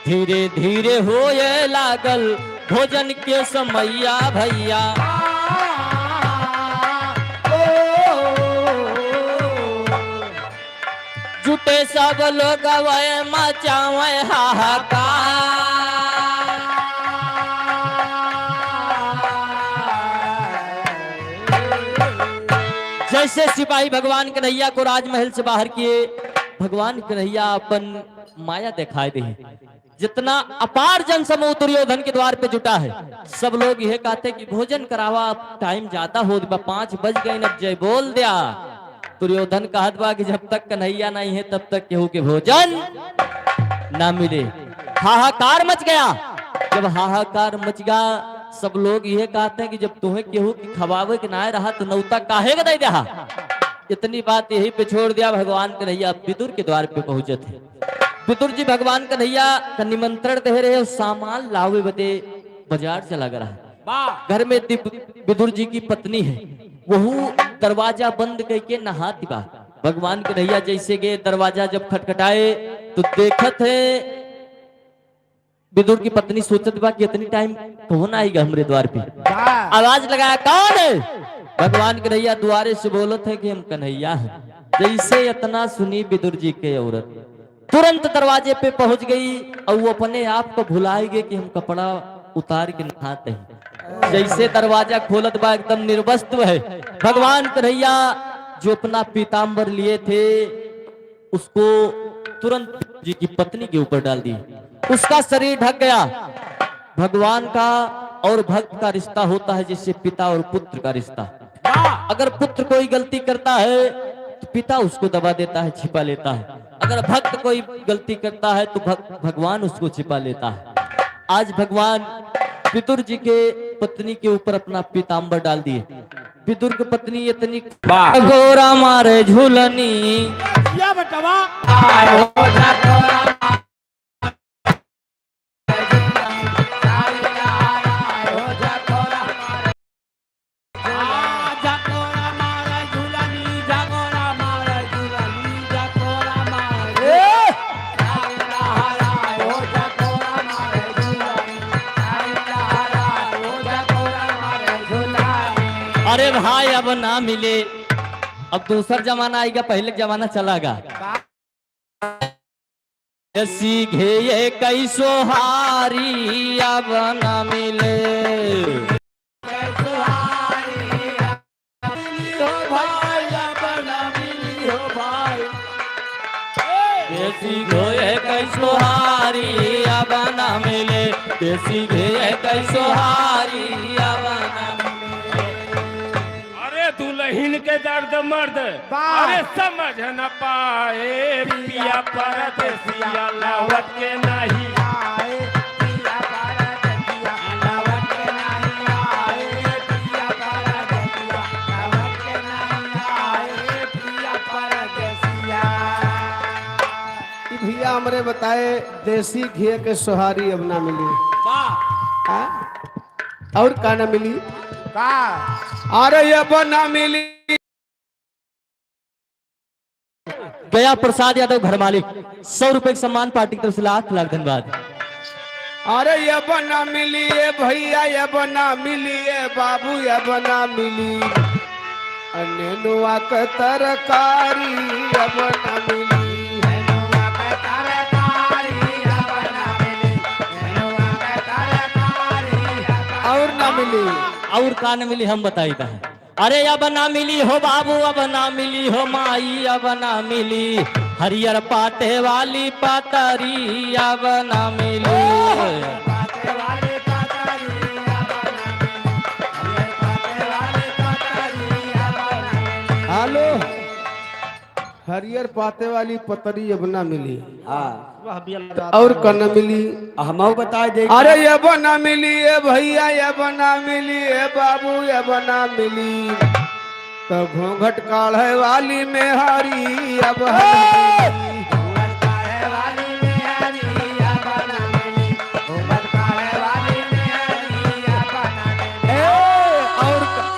धीरे धीरे होए लागल भोजन के समइया भइया। जुटे सब लोग वै मचावै हाहाकार। जैसे सिपाही भगवान कन्हैया को राजमहल से बाहर किए, भगवान कन्हैया अपन माया देखाए दे। जितना अपार जन समूह दुर्योधन के द्वार पे जुटा है, सब लोग यह कहते कि भोजन करावा, अब टाइम ज्यादा होत बा, पाँच बज गए, अब जय बोल द्या। दुर्योधन कहत बा कि जब तक कन्हैया नहीं है, तब तक केहू के भोजन ना मिले। हाहाकार मच गया। जब हाहाकार मच गया, सब लोग यह कहते हैं कि जब तुम्हें केहू के खवावे के ना रहा, तो नौता काहे के दे द्या? इतनी बात यही पे छोड़ द्या। भगवान कन्हैया विदुर के द्वार पे पहुंचत है। विदुर जी भगवान कन्हैया का निमंत्रण दे रहे और सामान लावे बदे बाजार चला गया रहा। वाह। घर में दि-, विदुर जी की पत्नी है, वहू दरवाजा बंद करके नहात बा। भगवान कन्हैया जैसे गए, दरवाजा जब खटखटाए तो देखत है, विदुर की पत्नी सोचत बा कि इतनी टाइम कौन आइगा हमरे द्वार पे। वाह। आवाज लगाया, "कौन है?" भगवान कन्हैया द्वारे से बोलत है कि हम कन्हैया हैं। जैसे इतना सुनी विदुर जी के औरत, तुरंत दरवाजे पे पहुंच गई और वो अपने आप को भुलाए गए कि हम कपड़ा उतार के नहाते हैं। जैसे दरवाजा खोलत बा, एकदम निर्वस्त्र है। भगवान कन्हैया जो अपना पीताम्बर लिए थे, उसको तुरंत जी की पत्नी के ऊपर डाल दी। उसका शरीर ढक गया। भगवान का और भक्त का रिश्ता होता है जैसे पिता और पुत्र का रिश्ता। अगर पुत्र कोई गलती करता है तो पिता उसको दबा देता है, छिपा लेता है। अगर भक्त कोई गलती करता है तो भग-, भगवान उसको छिपा लेता है। आज भगवान विदुर जी के पत्नी के ऊपर अपना पीताम्बर डाल दिए। विदुर की पत्नी इतनी वाह। गोरा मारे झूलनी। या बेटवा। अरे भाई, अब ना मिले, अब दूसर जमाना आइगा, पहिले क जमाना चला गा। देसी घे कै सोहारी अब ना मिले। देसी घे कै सोहारी अब ना मिले, देसी घे कै सोहारी अब ना मिले। अरे दुलहिन के दर्द मर्द, वाह। अरे समझ न पाए, पिया परदेसिया लौट के नहीं आए, पिया परदेसिया लौट के नहीं आए, पिया परदेसिया लौट के नहीं आए, पिया परदेसिया। ई भैया हमरे बताए, देसी घी के सोहारी अब ना मिली। वाह। हाँ? और का ना मिली? का? अरे अब ना मिली। गया प्रसाद यादव घर मालिक, सौ रुपए के सम्मान पार्टी की तरफ से, लाख लाख धन्यवाद। अरे अब ना मिली ए भैया, अब ना मिली ए बाबू, अब ना मिली। अ नेनुआ के तरकारी अब ना मिली। नेनुआ के तरकारी अब ना मिली। नेनुआ के तरकारी अब और ना मिली। और का न मिली, हम बताई दा। अरे अब ना मिली हो बाबू, अब ना मिली हो माई, अब ना मिली हरियर पाते वाली पतरी, अब ना मिली। हेलो, हरियर पाते वाली पतरी अब ना मिली। हाँ। वाह, बिया लगा और दो। कन मिली? हमहू बताए दे। अरे अब ना मिली ए भैया, अब ना मिली ए बाबू, अब ना मिली। तो घूंघट काढ़े वाली मेहरी अब ना मिली। घूंघट काढ़े वाली मेहरी अब ना मिली। घूंघट काढ़े वाली मेहरी अब ना मिली। ए, और क-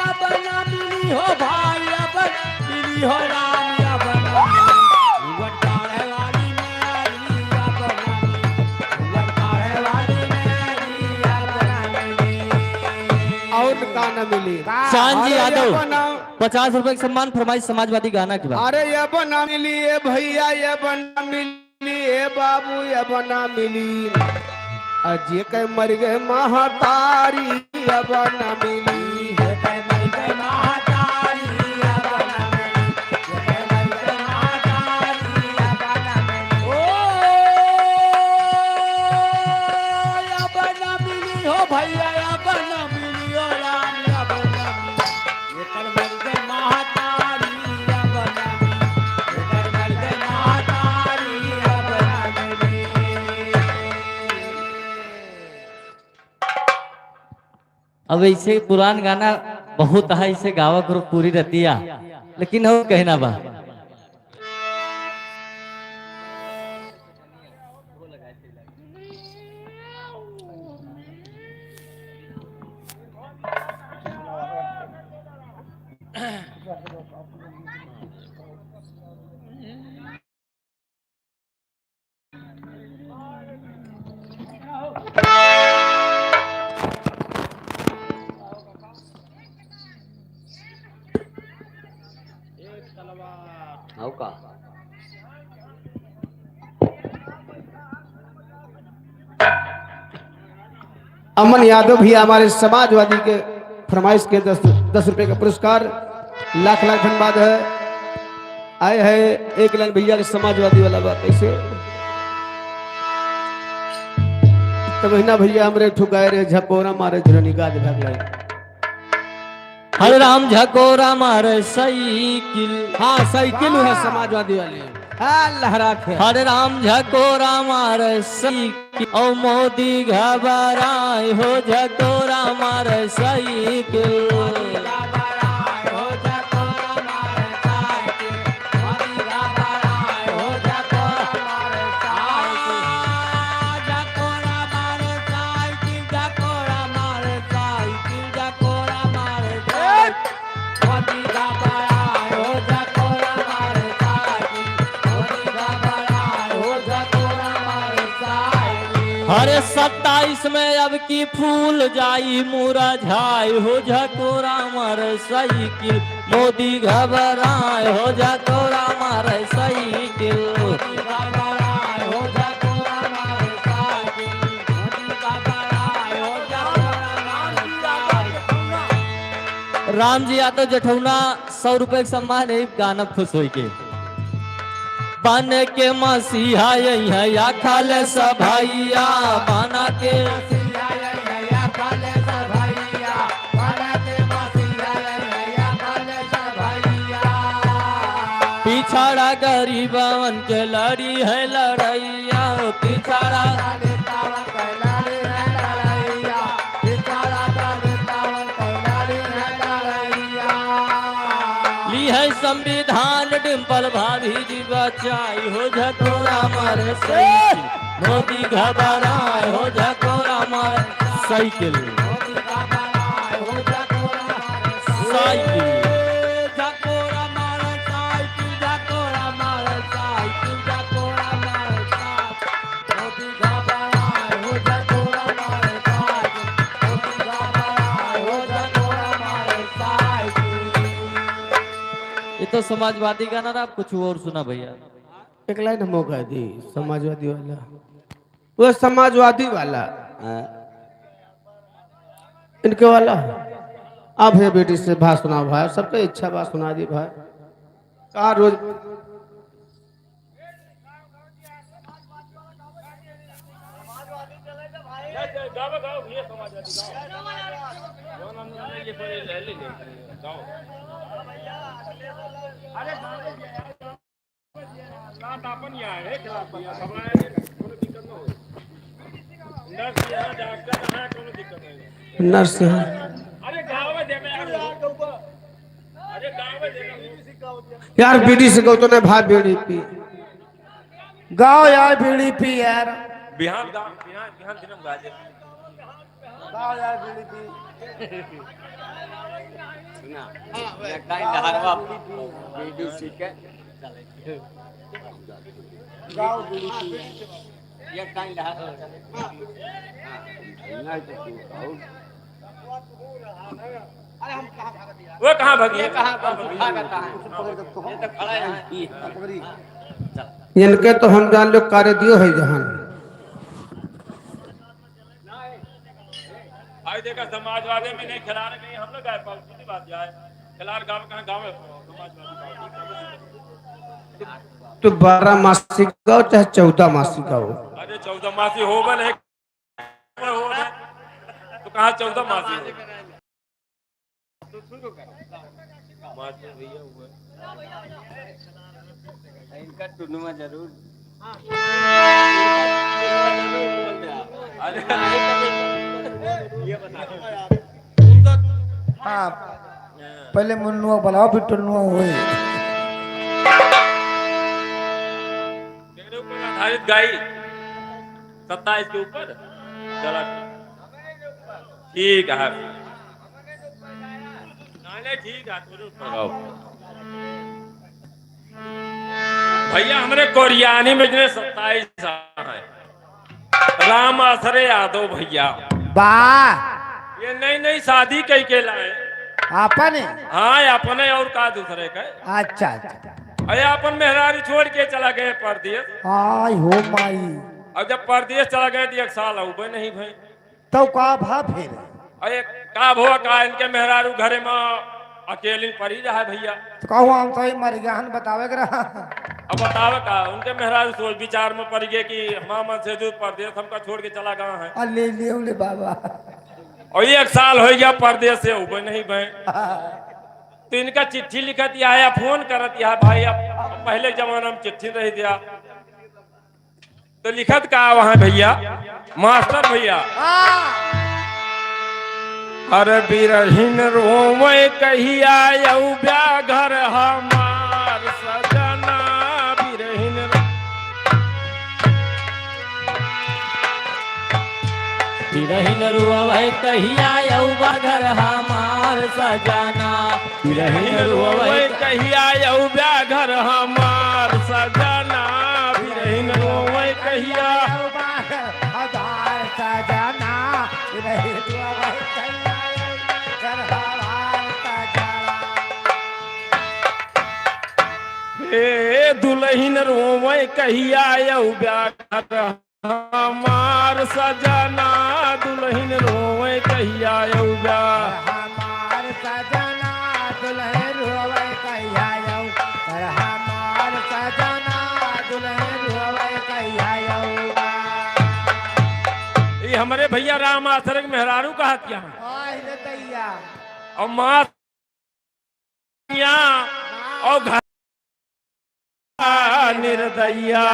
अब ना मिली हो भाई, अब ना मिली हो राम, अब ना मिली। घूंघट काढ़े वाली मेहरी अब ना मिली। घूंघट काढ़े वाली मेहरी अब ना मिली। और का न मिली? चांद जी अरे यादव, अब ना पचास रुपए के सम्मान, फरमाइश समाजवादी गाना के बाद। अरे अब ना मिली ए भैया, अब ना मिली ए बाबू, अब ना मिली। अ जेके मर गए महतारी अब ना मिली। जेके मर गए महतारी अब ना मिली। जेके मर गए महतारी अब ना मिली। ओ, अब ना मिली हो भैया, अब ना मिली हो राम, अब ना मिली। एकर मर गए महतारी अब ना मिली। एकर मर गए महतारी अब ना मिली। अब ऐसे पुरान गाना बहुत है, ऐसे गावा करो पूरी रतिया, लेकिन हम कहना बा। हौ का? अमन यादव भी हमारे समाजवादी के फरमाइश के दस, दस रुपए का पुरस्कार, लाख लाख धन्यवाद है। आए है एक लाख भैया के समाजवादी वाला बात ऐसे। तो महीना भैया हमरे ठुकाए रहे झकोरा मारे झुलनी गाज भाग लाई। हरे राम झकोरा मारे साइकिल। हाँ, साइकिल है समाजवादी वाले। हाँ, लहरात है। हरे राम झकोरा मारे साइकिल, औ मोदी घबराए हो झकोरा मारे साइकिल। अरे सत्ताईस में अब की फूल जाई मुरझाई हो झकोरा मारे साइकिल, मोदी घबराए हो झकोरा मारे साइकिल। राम जी यादव जठौना, सौ रुपए के सम्मान है, गाना खुश होई के। बन के मसीहा यही है या खाले सभैया, बन के पिछड़ा गरीबवन के लड़ी है लड़ैया, पिछड़ा ली है संविधान डिम्पल भाभी जी बचाई हो झकोरा मारे साइकिल, मोदी घबराए हो झकोरा मारे साइकिल। साइकिल। झकोरा मारे साइकिल, झकोरा मारे साइकिल, झकोरा मारे साइकिल। मोती घबराए हो, झकोरा मारे साइकिल। मोती घबराए हो, झकोरा मारे साइकिल। ये तो समाजवादी गाना रहा, आप कुछ और सुना भैया। एक लाइन हमको गा दी, समाजवादी वाला। वो समाजवादी वाला। हाँ। इनके वाला। अब हे बेटी से बात सुनाओ भाई, सबके इच्छा बात सुना दी भाई। का रोज बात आपन यहाँ है, खिलाफ भैया, घबराए नहीं, कोनो दिक्कत ना हो। नर्स यहाँ, डॉक्टर यहाँ, कोनो दिक्कत नहीं। नर्स यहाँ। अरे गाँव में देवे यार। अरे गाँव में देवे। यार, बीड़ी से गौ तो नहीं, भाई, बीड़ी पी। गाँव यार, बीड़ी पी यार। बिहान गाँव, बिहान, बिहान दिन हम गाजे। गाँव यार, बीड़ी पी। सुना, एक टाइम डहरवा बीड़ी सीख के चले। गाँव बीड़ी पी। एक टाइम डहरवा चले। हाँ, नहीं तो तू और वो कहाँ भागी? ये कहाँ भागी? भागता है। ये तो खड़ा है। इनके तो हम जान लो कार्य दियो है जहान। भाई देखा, समाजवादी में नहीं, खिलाड़ नहीं, हम लोग आए, बाबू, सीधी बात जाए। खिलाड़ गाँव कहाँ गाँव है, समाजवादी गाँव। तो बारह मासी गाँव चाहे चौदह मासी गाँव। अरे चौदह मासी हो गए, नहीं हो गए। तो कहाँ चौदह मासी हो? मास्टर भैया हुआ। इनका टुनुआ जरूर। अरे, ये बता। हाँ, पहले मुन्नुआ बुलाओ, फिर टुन्नुआ हुए। तेरे ऊपर आधारित गाई, सत्ताईस के ऊपर। चला, ठीक है। नहीं, नहीं, ठीक है, तोरे ऊपर गाओ। भैया, हमरे कोरियानी में जितने सत्ताईस हैं, राम आसरे यादव भैया। वाह। ये नई नई शादी कई के लाए। आपने? हाँ, अपने और का दूसरे के। अच्छा, अच्छा। अरे, अपन मेहरारू छोड़ के चला गए परदेस। आय हो माई। अब जब परदेस चला गए तो एक साल अउबे नहीं भए। तो का भा फिर? अरे का भवा का, इनके मेहरारू घरे में अकेली परी रहा है भैया। तो कहूँ हम तो ही मर गया हन, बतावे के रहा। अब बतावे का, उनके मेहरारू सोच विचार में पड़ गए कि हमार मन से दूर परदेस हमका छोड़ के चला गया है। आ, ले लियो ले बाबा। और एक साल हो गया परदेस से अउबे नहीं भए। तो इनका चिट्ठी लिखत या है या फोन करत या है भाई, अब पहले जमाना में चिट्ठी रही दिया। तो लिखत का वहाँ भैया, मास्टर भैया। हाँ। अरे बिरहिन रोवे कहिया अउब्या घर हमार सजना, बिरहिन रो-, बिरहिन रोवे कहिया अउब्या घर हमार सजना। बिरहिन रोवे कहिया अउब्या घर हमार सजना, बिरहिन रोवे कहिया। अउब्या घर हमार सजना, बिरहिन रोवे कहिया घर हमार सजना। हे दुलहिन रोवे कहिया अउब्या घर हमार सजना, दुलहिन रोवे कहिया अउब्या। हमार सजना, दुलहिन रोवे कहिया अउ-, अरे हमार सजना, दुलहिन रोवे कहिया अउब्या। ई हमरे भैया राम आसरे के मेहरारू कहत यहाँ। आय रे दैया। और माँ या, और घर निर्दया,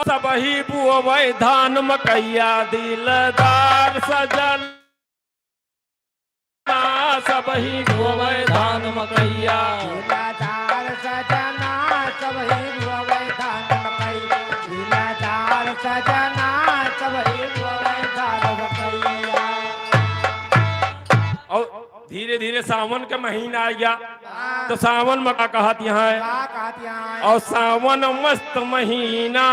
सबही बोवै धान मकैया, दिलदार सजना, सबही बोवै धान मकैया। दिलदार सजना, सबही बोवै धान मकैया, दिलदार सजना, सबही बोवै धान मकैया। और धीरे धीरे सावन का महीना आ गया, हाँ। तो सावन में का कहत यहाँ है? का कहत यहाँ है? और सावन मस्त महीना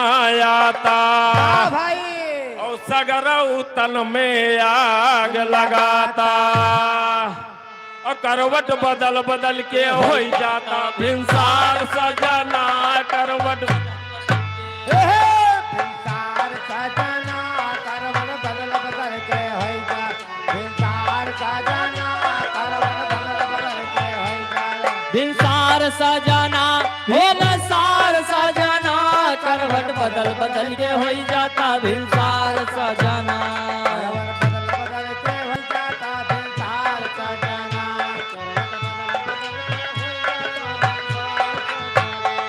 आता, हाँ भाई। और सगरऊ तन में आग लगाता। और करवट बदल बदल के होई जाता भिनसार सजना, करवट। हे, हे, भिनसार सजना, करवट बदल बदल के होई जा, भिनसार सजना, करवट बदल बदल के होई जा। भिनसार सजना, भिनसार सजना, करवट बदल बदल के होई जाता भिनसार सजना।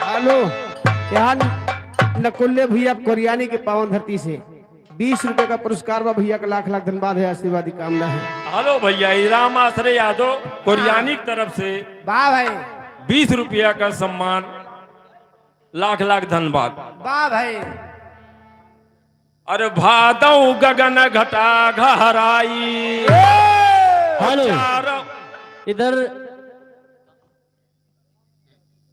हेलो, यहाँ नकुल्ले भैया कोरियानी के पावन धरती से बीस रुपए का पुरस्कार बा। भैया का लाख लाख धन्यवाद है, आशीर्वाद की कामना है। हेलो भैया, ई राम आश्रय यादव कोरियानी की तरफ से वाह भाई। बीस रुपया का सम्मान, लाख लाख धन्यवाद। वाह भाई। अरे भादव गगन घटा घहराई। हेलो। चारों इधर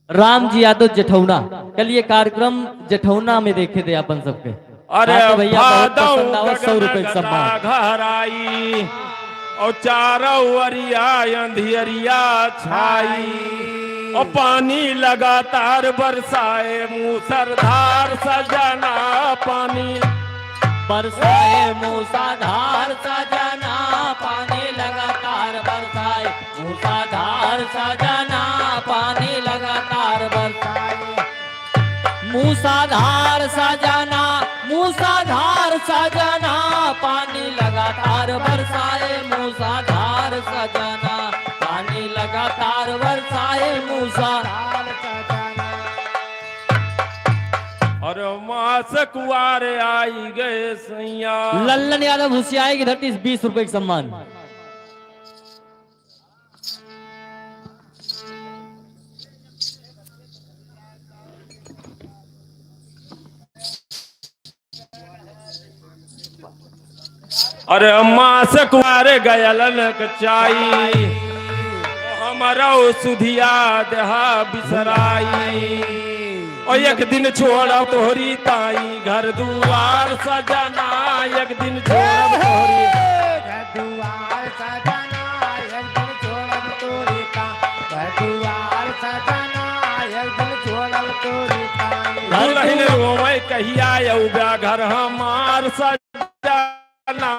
राम जी यादव जेठौना, कल ये कार्यक्रम जेठौना में देखे थे अपन सबके। अरे साथ में भैया बहुत भादव पसंद आवा, सौ गगन रुपए का घटा सम्मान। घहराई, और चारों ओरिया अंधियरिया छाई, और पानी लगातार बरसाए मूसरधार सजना, पानी बरसाए मूसरधार सजना, पानी लगातार बरसाए मूसरधार सजना, पानी लगातार बरसाए। मूसरधार सजना, मूसरधार सजना, पानी लगातार बरसाए मूसरधार सजना, पानी लगातार बरसाए मूसरधार सजना। अरे मास कुआर आई गए सैया। लल्लन यादव हुसियाई की धरती से बीस रुपए का सम्मान। अरे मास कुआर गयलन क चाई, हमरौ सुधिया देहा बिसराई। ओ एक दिन छोड़ब तोहरी ताई घर दुआर सजना, एक दिन छोड़ब तोहरी घर दुआर सजना, एक दिन छोड़ब तोहरी ताई घर दुआर सजना, एक दिन छोड़ब तोहरी ताई। दुलहिन रोवै कहिया अउबा घर हमार सजना,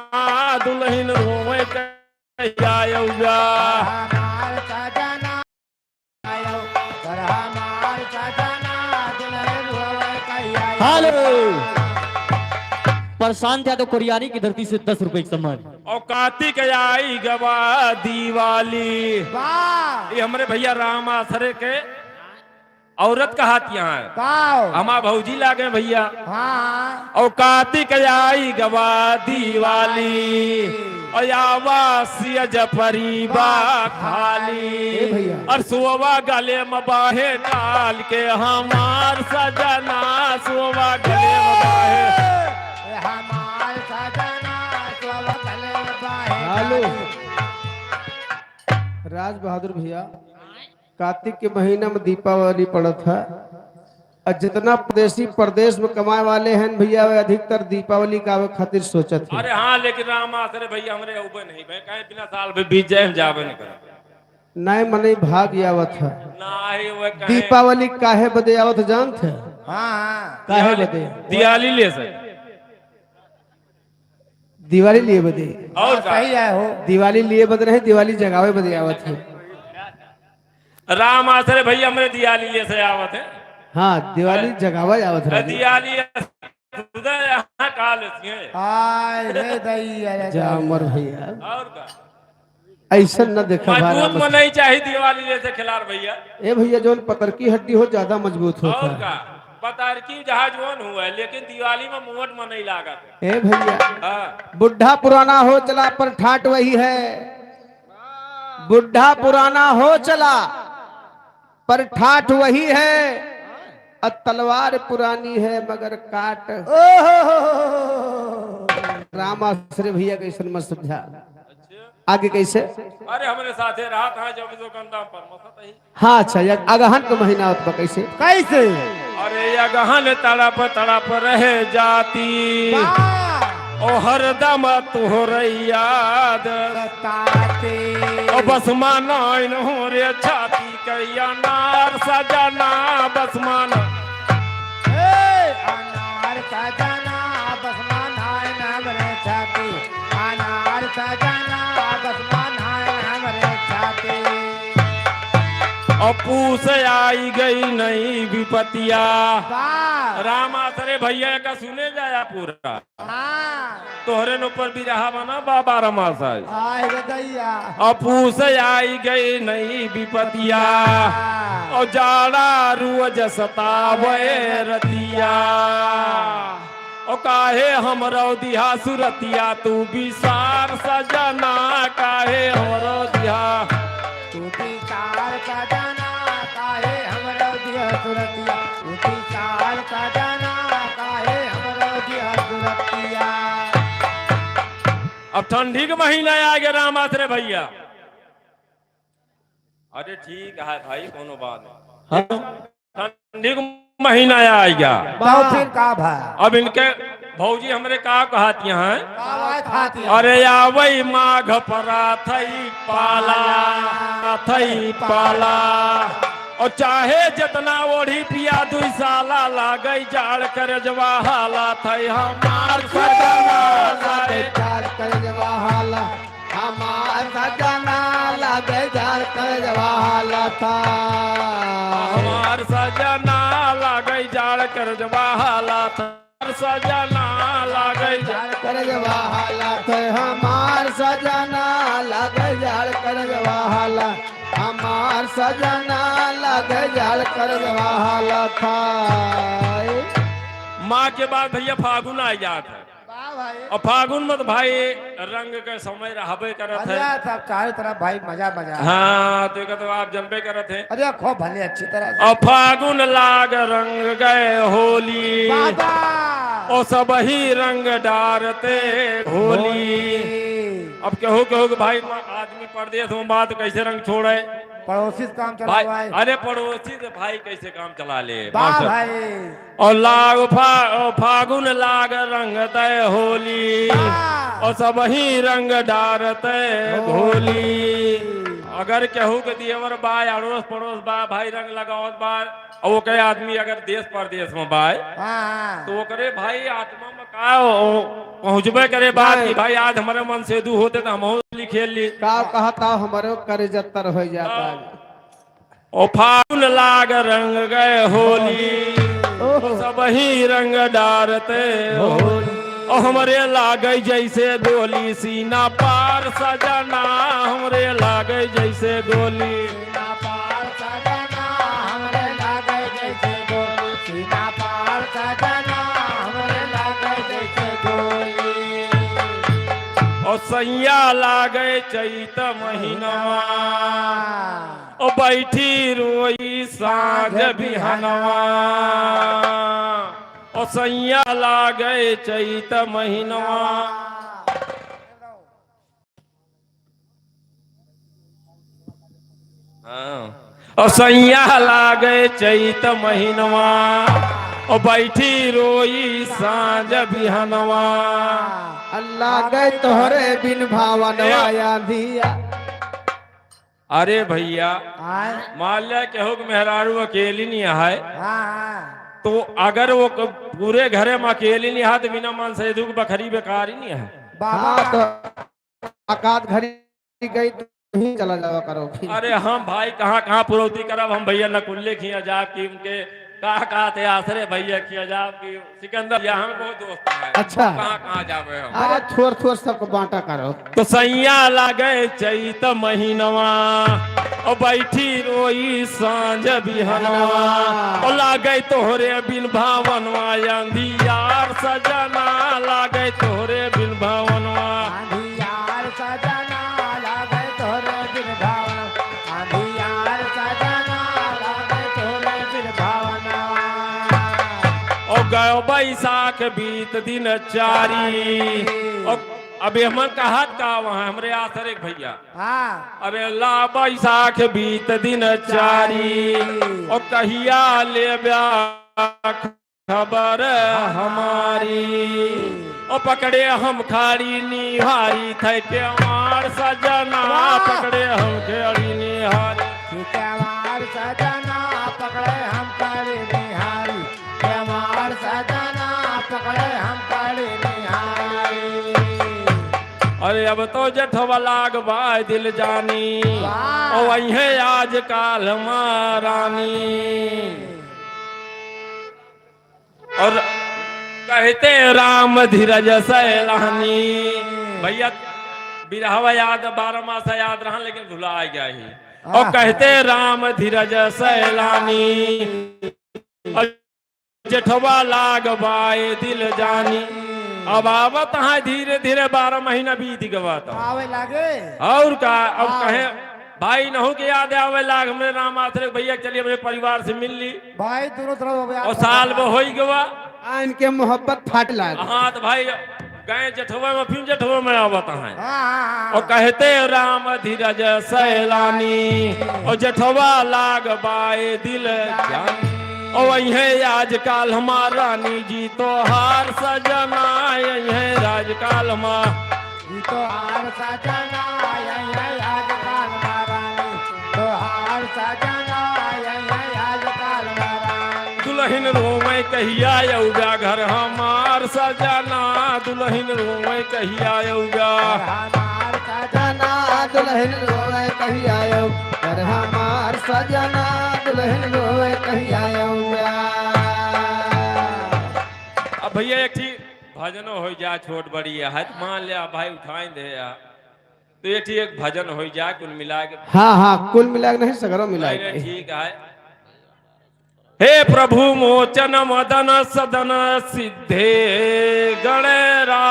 दुलहिन रोवै कहिया अउबा। हमार सजना आयो, घर हमार सजना, दुलहिन रोवै कहिया। हेलो। प्रशांत यादव कोरियानी की धरती से दस रुपए का सम्मान। और कातिक आई गवा दिवाली। वाह। ये हमरे भैया राम आसरे के औरत कहात यहाँ है। गाओ। हमार भौजी लागे भैया। हाँ। और कातिक आई गवा दिवाली, और आवा सियज परी बा खाली। ए भैया। और सोवा गले में बाहे डाल के हमार सजना, सोवा गले में बाहे। ए हमार सजना, सोवा गले में बाहे हेलो। डाल। राज बहादुर भैया, कातिक के महीना में दीपावली पड़त है, और जितना परदेसी परदेस में कमाए वाले हैं भैया, वे अधिकतर दीपावली का आवे खातिर सोचत हैं। अरे हाँ, लेकिन राम आसरे भैया हमरे अउबे नहीं भए, काहे बिना साल भर बीत जाए, हम जाबे नहीं करब। नहीं, मनई भाग आवत है। नहीं, वे काहे दीपावली काहे बदे आवत जानत है? हाँ, हाँ। काहे दिवाली बदे? दिवाली ले से। दिवाली लिए बदे। और का? सही है हो। दिवाली लिए बदे नहीं, दिवाली जगावे बदे आवत है। राम आसरे भैया हमरे दिवाली लिए से आवत है। हाँ, दिवाली अरे, जगावे आवत है। दिवाली खुदा यहाँ का लेती है। हाय रे दैया रे जा दैया। मर भैया। और का? ऐसन न देखा मजबूत भाई, मनई चाही दिवाली जैसे खिलार भैया। ए भैया, जौन पतरकी हड्डी हो, ज्यादा मजबूत होत है। और का? पतरकी जहाँ जौन हुआ है, लेकिन दिवाली में मोट मनई लागत है। ए भैया, हाँ। बुढ़ा पुराना हो चला, पर ठाट वही है। बुढ़ा पुराना हो चला, पर ठाट वही है। और तलवार पुरानी है, मगर काट। ओहो। राम आसरे भैया कैसन मत समझा। अच्छा। आगे कैसे? अरे, हमरे साथे रहत है चौबीसों घंटा में परमसत ही। हाँ, अच्छा, ये अगहन के महीना होत बा, कैसे? कैसे? अरे, अगहन तड़प तड़प रहे जाती, वाह! ओ हरदम तोहरे याद सताती। ओ बस माना इन्हों रे छाती, कहिया नार सजना बस माना। ए, अनार सजना बस माना इन्हों रे छाती। अनार सजना बस माना हमरे छाती। अब पूस आई गई नई विपतिया। वाह। राम आसरे भैया का सुने जाया पूरा। हाँ। तोहरे न ऊपर बिरहा बना बाबा रमासाई। आय रे दैया। अब पूस आई गई नई विपतिया। हाँ। और जाड़ा रोज सतावे रतिया। ओ काहे हमरो दिहा सुरतिया तू बिसार सजना, काहे हमरो दिहा। तू बिसार सजना, काहे हमरो दिहा सुरतिया, तू बिसार सजना, काहे हमरो दिहा सुरतिया। अब ठंडी के महीना आ गया राम आसरे भैया। अरे ठीक है भाई, कोनो बात नहीं। हाँ। ठंडी के महीना आइगा। बाबू फिर का भा? अब इनके भौजी हमरे का कहती हैं? का बात कहती हैं? अरे आवई माघ पराथई पाला, थई पाला। और चाहे जितना ओढ़ी पिया दुई साला, लागई जाड़ करजवा हाला थई हमार सजना, लागई जाड़ करजवा हाला। हमार सजना लागे जाड़ करजवा हालत। हमार सजना लागे जाड़ करजवा हालत। हमार सजना लागे जाड़ करजवा हालत। हमार सजना लागे जाड़ करजवा हालत। हमार सजना लागे जाड़ करजवा हालत। माँ के बाद भैया फागुन आ जात है। वाह भाई। और फागुन में तो भाई रंग के समय रहबे करत है। अरे सब चारों तरफ भाई मजा मजा। हाँ, तो एक तो आप जनबे करत हैं। अरे खूब भले अच्छी तरह से। और फागुन लाग रंग गए होली। बाबा। और सब ही रंग डारते होली। होली। अब केहू केहू के भाई आदमी परदेस में बात कैसे रंग छोड़े? पड़ोसी से काम भाई, चलावाए। अरे पड़ोसी से भाई कैसे काम चला ले? वाह मास्टर। भाई। और लाग फा-, फागुन लाग रंग तय होली, हाँ। और सब ही रंग डारते होली। घोली। अगर केहू के देवर बा, अड़ोस पड़ोस बा, भाई रंग लगावत बा, और ओके आदमी अगर देश परदेश में बा, हाँ, हाँ। तो ओकरे भाई आत्मा में का ओ-, पहुँचबे करे बात नहीं। कि भाई आज हमरे मन से दू होते तो हम होली खेल ली। का कहता हमरो करे जत्तर हो जाता। हाँ। ओ फागुन लाग रंग गए होली, ओहो। सब ही रंग डारते होली। ओ हमरे लागे जैसे गोली सीना पार सजना, हमरे लागे जैसे गोली। सीना पार सजना, हमरे लागे जैसे गोली। सीना पार सजना, हमरे लागे जैसे गोली। ओ सैया लागे चैत महीनवा। ओ बैठी रोई साँझ बिहनवा, ओ सैया लागे चैत महीनवा। हाँ। ओ सैया लागे चैत महीनवा, ओ बैठी रोई साँझ बिहनवा। लागे तोहरे बिन भावनवा ए। आँधिया। अरे भैया, आय। मान लिया केहू के मेहरारू अकेली नहीं है, हाँ, हाँ। तो अगर वो क-, पूरे घरे में अकेली नहीं है, तो बिना मन से दुख बखरी बेकार ही नहीं है। बाबा। हाँ, तो अकात घरी गई तो ही चला जावा करो फिर। अरे हम भाई कहाँ, कहाँ पुरौती करब, हम भैया नकुल्ले खिया जाब कि उनके का कहते आसरे भैया खिया जाब कि सिकंदर भैया हम बहुत दोस्त हैं। अच्छा। कहाँ, कहाँ जाबे हम? अरे थोर, थोर सबको बाँटा करो। तो सैया लागे चैत महीनवा, ओ बैठी रोई साँझ बिहनवा, ओ लागे तोहरे बिन भावनवा, अंधियार सजना लागे तोहरे बिन भावनवा। अंधियार सजना लागे तोहरे बिन भावनवा। अंधियार सजना लागे तोहरे बिन भावनवा। ओ गयो बैसाख बीत दिन चारी, ओ अब ये हमन कहत का वहाँ हमरे आसरे के भइया। हाँ। अबे ला बैसाख बीत दिन चारी, चारी। ओ कहिया लेब्या खबर हमारी। ओ पकड़े हम खाड़ी निहारी थे के मार सजना, वाह। पकड़े हम खाड़ी निहारी। के मार सजना, पकड़े हम खाड़ी निहारी। के मार सजना, पकड़े हम खाड़ी निहारी। अरे अब तो जेठवा लाग बाय दिल जानी, वाह। ओ वही है आज काल महारानी। और कहते राम धीरज सैलानी। भइया, बिरहवा याद, बारह मास याद रहन, लेकिन भुला गया ही। और हाँ। कहते राम धीरज सैलानी, और जेठवा लाग बाय दिल जानी। अब आवत है धीरे धीरे, बारह महीना बीत गवा तो आवे लागे। और का, अब हाँ। कहे भाई नहु के याद आवे लाग हमरे राम आसरे भइया, चलिए अपने परिवार से मिल ली। भाई दोनों तरफ हो गया। और साल में होई गवा। आ, इनके मोहब्बत फाट लाग। हाँ, तो भाई गए जेठवा में, फिर जेठवा में आवत है। हाँ, हाँ, हाँ। और कहते राम धीरज सैलानी, और जेठवा लाग बाय दिल जानी। और वही है आज काल हमार रानी जी तोहार सजना, यही है आज काल हमार। ई तोहार सजना, आई है आज काल महारानी। तोहार सजना, आई है आज काल महारानी। दुलहिन रोवे कहिया अउबा घर हमार सजना, दुलहिन रोवे कहिया अउबा। हमार सजना, दुलहिन रोवे कहिया अउबा। घर हमार सजना, दुलहिन रोवे कहिया अउबा। अब भइया एक ठी भजनो होइ जा, छोट बड़ी है, तो मान लिया भाई उठाइन दे या। तो ये ठीक एक भजन होइ जा, कुल मिला के। हाँ, हाँ, कुल मिला के नहीं, सगरो मिला के। ठीक है। हे प्रभु मोचन मदन सदन सिद्धे गणरा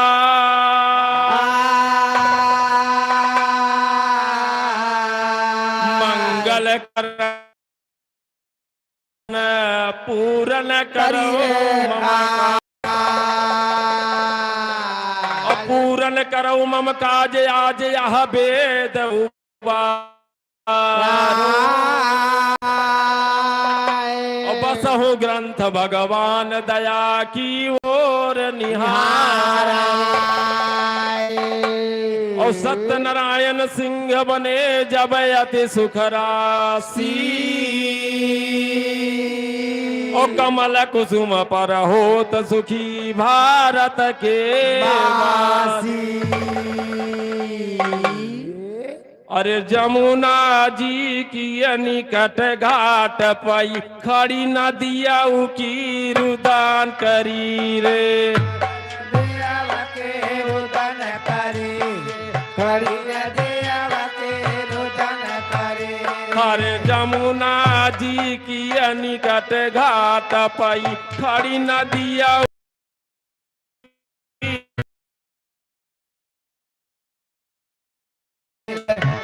मंगल कर पूरन करो करिए मम का-, आ-, और पूरन करो मम काज आज यह वेद उबारो। आए। और बसहु ग्रंथ भगवान दया की ओर निहारा। निहारा। और सत्यनारायण सिंह बने जब अति सुख राशि। ओ कमल कुसुम पर होत सुखी भारत के वासी। अरे जमुना जी की निकट घाट पई खड़ी नदिया की रुदन करी रे। देव के रुदन करी, खड़ी नदिया के रुदन करी। अरे जमुना जी की निकट घाट पई खड़ी नदिया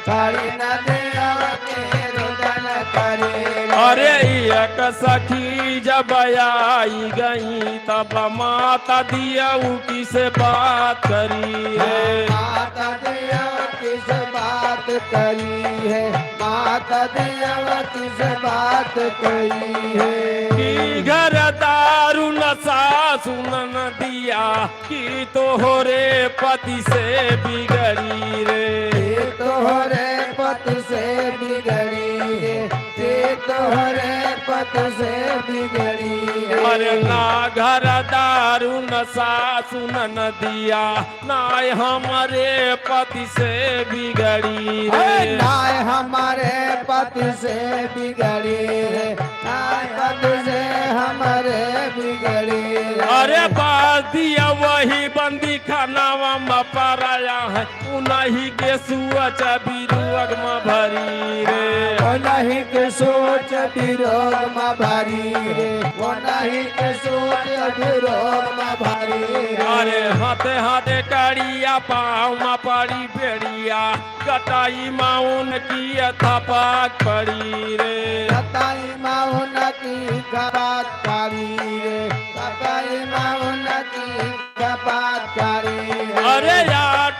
खड़ी नदिया के रुदन करी। अरे एक सखी जब आई गई तब माता दिया किसे बात करी है। माता दिया किसे बात करी है, माता दिया किसे बात करी है। कि घर दारू नशा सुनन दिया कि तोहरे पति से बिगड़ी रे। कि तोहरे पति से बिगड़ी रे, कि तोहरे पति से बिगड़ी रे। अरे ना घर दारू नशा सुनन दिया, नाय हमरे पति से बिगड़ी रे। अरे नाय हमरे पति से बिगड़ी रे। ताकत से हमरे बिगड़ी। अरे बास दिया वही बंदी खानावा में पराया है, उन्हीं के सोच विरोग में भरी रे। उन्हीं के सोच विरोग में भरी रे, उन्हीं के सोच विरोग में भरी रे। अरे हाथे हाथे कड़िया पाँव में पड़ी बेड़िया, कटाई माउन की थपक पड़ी रे। कटाई माउन की खपात पड़ी रे। कटाई माउन की खपात पड़ी रे। अरे यार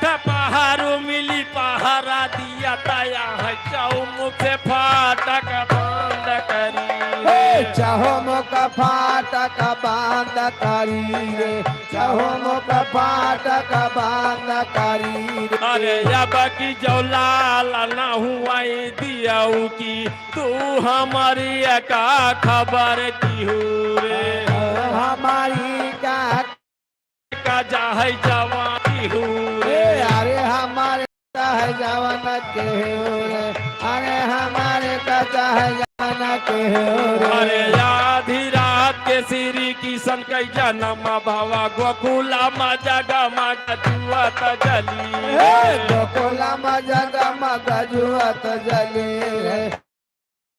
है चौमुख से फाटक बंद करी रे। हे, चहुमुख फाटक बंद करी रे, चहुमुख फाटक बंद करी रे। अरे अब की जो लाल न हुआई दियऊ की, तू हमारी का खबर की हो रे। हमारी का का जा है जवानी हो रे। ए, अरे हमारे का है जवान के हो रे, अरे हमारे का जा है जवान के हो रे। अरे आधी रात के श्री किशन के जन्म भवा, गोकुलम जगमग जुअत जली हे, रे। गोकुलम जगमग जुअत जली रे।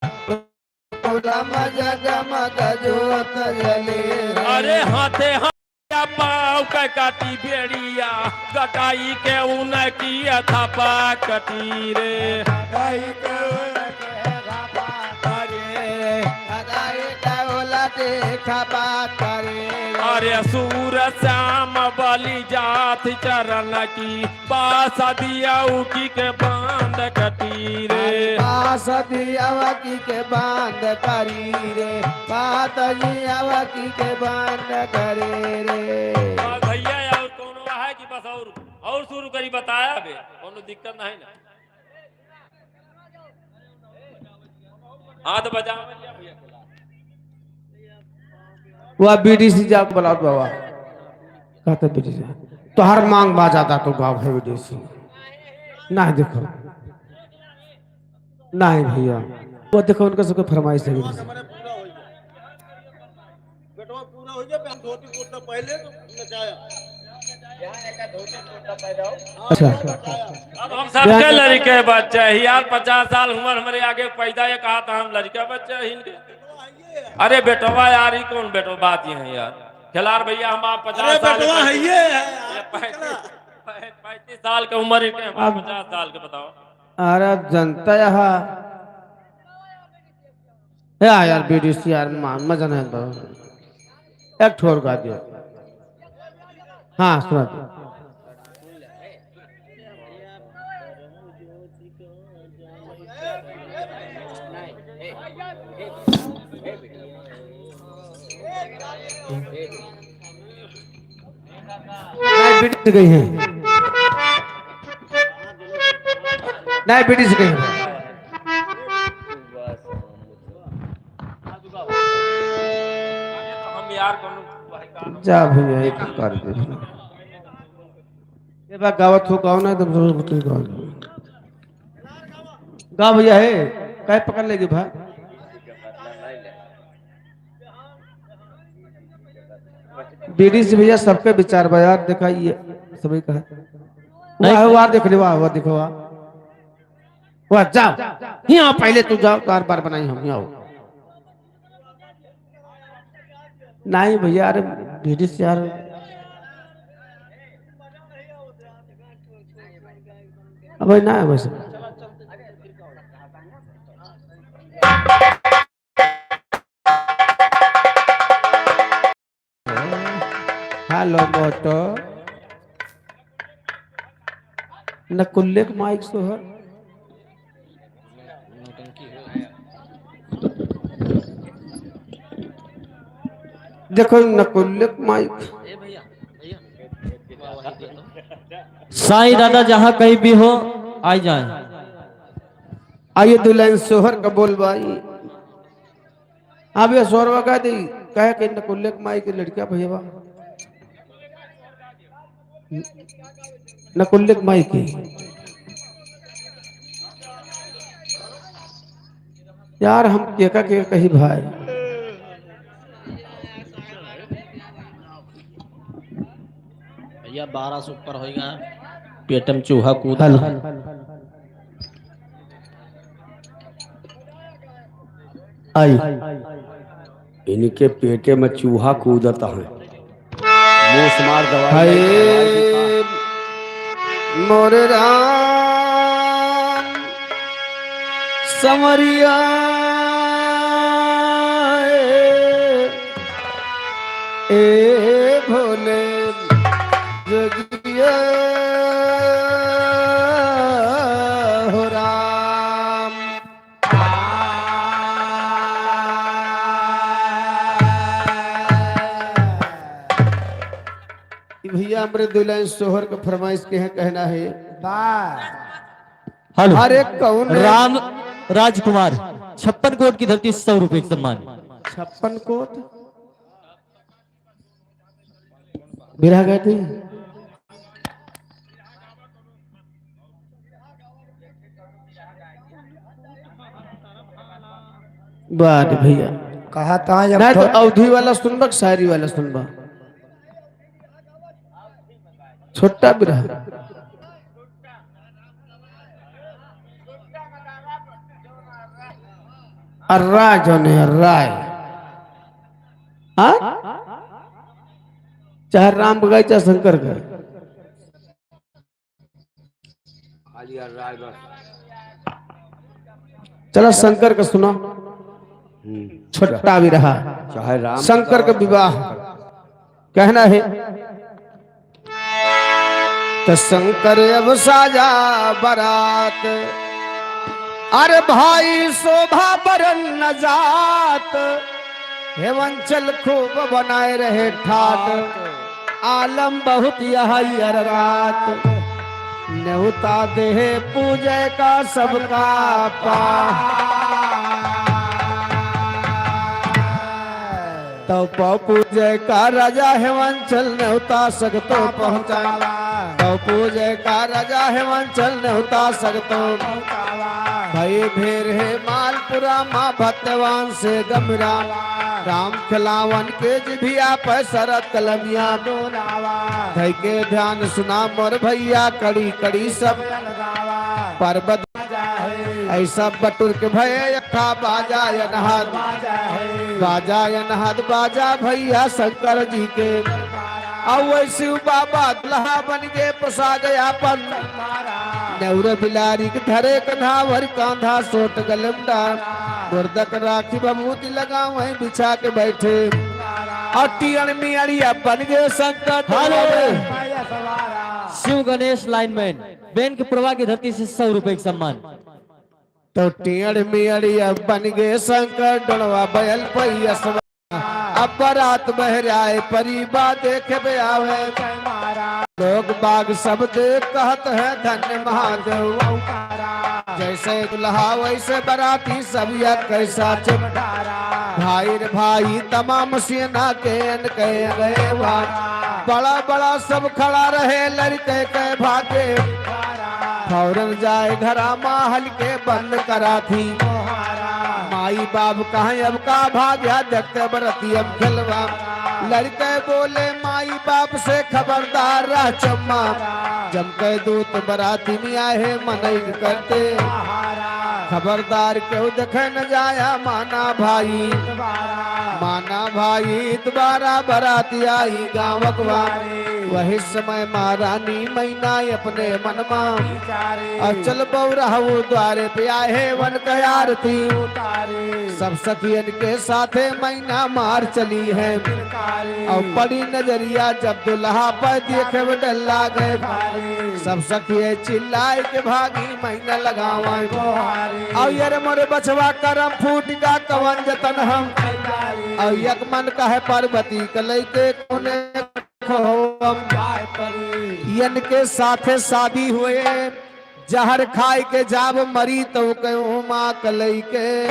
गोकुलम जगमग जोत जले रे। अरे हाथे हाथ पाँव के काटी बेड़िया, गटाई के उनकी अथपा कटी रे। गटाई के उनकी अथपा करे, गटाई के उनकी अथपा करे। अरे सूर श्याम बलि जात चरण की, बास दिया उकी के बांध कटी रे। अरे बास दिया उकी के बांध करी रे, बास दिया उकी के बांध करी रे। और भैया, और कौनो है कि बस और, और शुरू करी बताया बे, कौनो दिक्कत नहीं ना। हाथ बजा। वह बीडीसी जाके बुलाओ बाबा। कहते बीडीसी, तोहर मांग बा ज्यादा तो गाओ है बीडीसी। नहीं देखो। नहीं भैया। वो देखो उनका सबके फरमाइश है बीडीसी। बेटवा पूरा हो गया, पहले धोती कुर्ता पहले तो नचाया। अच्छा। अब हम सबके लड़के बच्चे हैं यार, पचास साल उम्र हमारे आगे पैदा, ये कहा था हम लड़के बच्चे हैं इनके। अरे बेटवा यार, ये कौन बेटवा बात ये है यार? खिलार भैया, हम आप पचास अरे साल बेटवा के है ये, ये पैंतीस, पैंतीस साल के उम्र है, हम आप अब पचास साल के बताओ। अरे जनता यहाँ ए, आ यार, बीडीसी यार, मा-, मजा नहीं आता। एक ठोर गा दियो। हाँ, सुना दियो। नहीं, बीडीसी गई है। नहीं, बीडीसी गई है। जा भैया, एक कर दे। ये बा गावत हो, गाओ ना, एकदम जोर से गाओ। गा भैया, हे, काहे पकड़ लेगी भाई? बीडीसी भैया सबके विचार बा यार, देखा ये सभी कहा। वाह, वाह, देख ले, वाह, वाह, देखो, वाह। वाह, जाओ। यहाँ पहले तू जाओ, बार बार बनाई हम, यहाँ आओ। नहीं भैया, अरे बीडीसी यार। अब भाई ना है वैसे। हेलो मोटो। नकुल्ले के माइक सोहर। देखो नकुल्ले के माइक। साईं दादा जहाँ कहीं भी हो, आ जाए। आइए दुल्हन सोहर का बोल भाई। अब ये सोरवा कह दी, कहे कि नकुल्ले के माई के लड़का भैया, नकुल्ले के माई के। यार, हम केका के कही भाई। भैया, बारह से ऊपर होइगा, पेट में चूहा कूदा। हेलो। आई। इनके पेटे में चूहा कूदत है। मूस मार दवाई हाय नहीं, दवाई नहीं। मोरे राम संवरिया ए भोले जोगिया हो राम। हमरे दो लाइन सोहर के फरमाइश के है, कहना है। वाह। हेलो। अरे कौन है? राम राजकुमार, छप्पन कोट की धरती, सौ रुपए का सम्मान। छप्पन कोट? बिरहा गए थे? वाह रे भैया। कहा था जब ना तो थो- अवधी वाला सुनबा, शायरी वाला सुनबा। छोटा बिरहा। अर्रा जौन है, अर्रा है। हाँ? चाहे राम गाय, चाहे शंकर गाय। खाली अर्रा है बस। चला शंकर का सुना। हम्म। छोटा बिरहा। चाहे राम शंकर का विवाह। कहना है, तो शंकर अब साजा बरात, अरे भाई शोभा बरन न जात, हेवंचल खूब बनाए रहे ठाट, आलम बहुत यह अर रात, नेवता देहे पूजे का सबका पा। तौ पौ पूजे का राजा हेवंचल नेवता सगतो पहुँचावा। तौ पूजे का राजा हेवंचल नेवता सगतो पहुँचावा। भई भेर है मालपुरा माँ भक्तवान से गमरा। राम खिलावन के जिभिया पे शरत कलमिया डोरावा। धई के ध्यान सुना मोर भैया कड़ी कड़ी सब लगावा। पर्वत ऐसा बटुर के भय यथा बाजा अनहद। बाजा अनहद बाजा भैया शंकर जी के। अब वही शिव बाबा दुल्हा बन के पसा गया अपन। नेउर बिलारी के धरे कन्हा भर कांधा सोट गलम डार। गोरदक राखी भभूति लगावै बिछा के बैठे। और टीअर मियरिया बन गए शंकर। हेलो। शिव गणेश लाइनमैन। बेन के प्रवाह की धरती से सौ रुपए का सम्मान। तो टीअर मियरिया बन गए शंकर डोलवा बैल पैसवा। अब बारात बहराए परी बा देखे बे आवे। लोग बाग सब देख कहत है धन्य महादेव। जैसे दुल्हा वैसे बाराती सब या कैसा चुप। भाई रे भाई तमाम सेना के अन के गए बा। बड़ा बड़ा सब खड़ा रहे लड़के के भागे। फौरन जाए घरा माहल के बंद करा थी। माई बाप कहाँ अब का भाग्या देखते बरतियम खेलवा। लड़के बोले माई बाप से खबरदार रह चम्मा। जम के दूत बराती में आए मनई करते। खबरदार केहू देखे न जाया माना भाई। माना भाई दोबारा बराती आई गाँव अगवा। वही समय महारानी मैना अपने मन मा। और चल बौरा वो द्वारे पे आए वन का आरती। सब सखियन के साथे मैना मार चली है। और पड़ी नजरिया जब दुल्हा पर देखे में डर लागे। सब सखिये चिल्लाए के भागी मैना लगावे। और यार मोरे बछवा करम फूट का कवन जतन हम। और एक मन कहे पार्वती कलई के कोने खोवम। यन के साथे शादी हुए, जहर खाए के जाब मरी तो कहूँ माँ कलई के।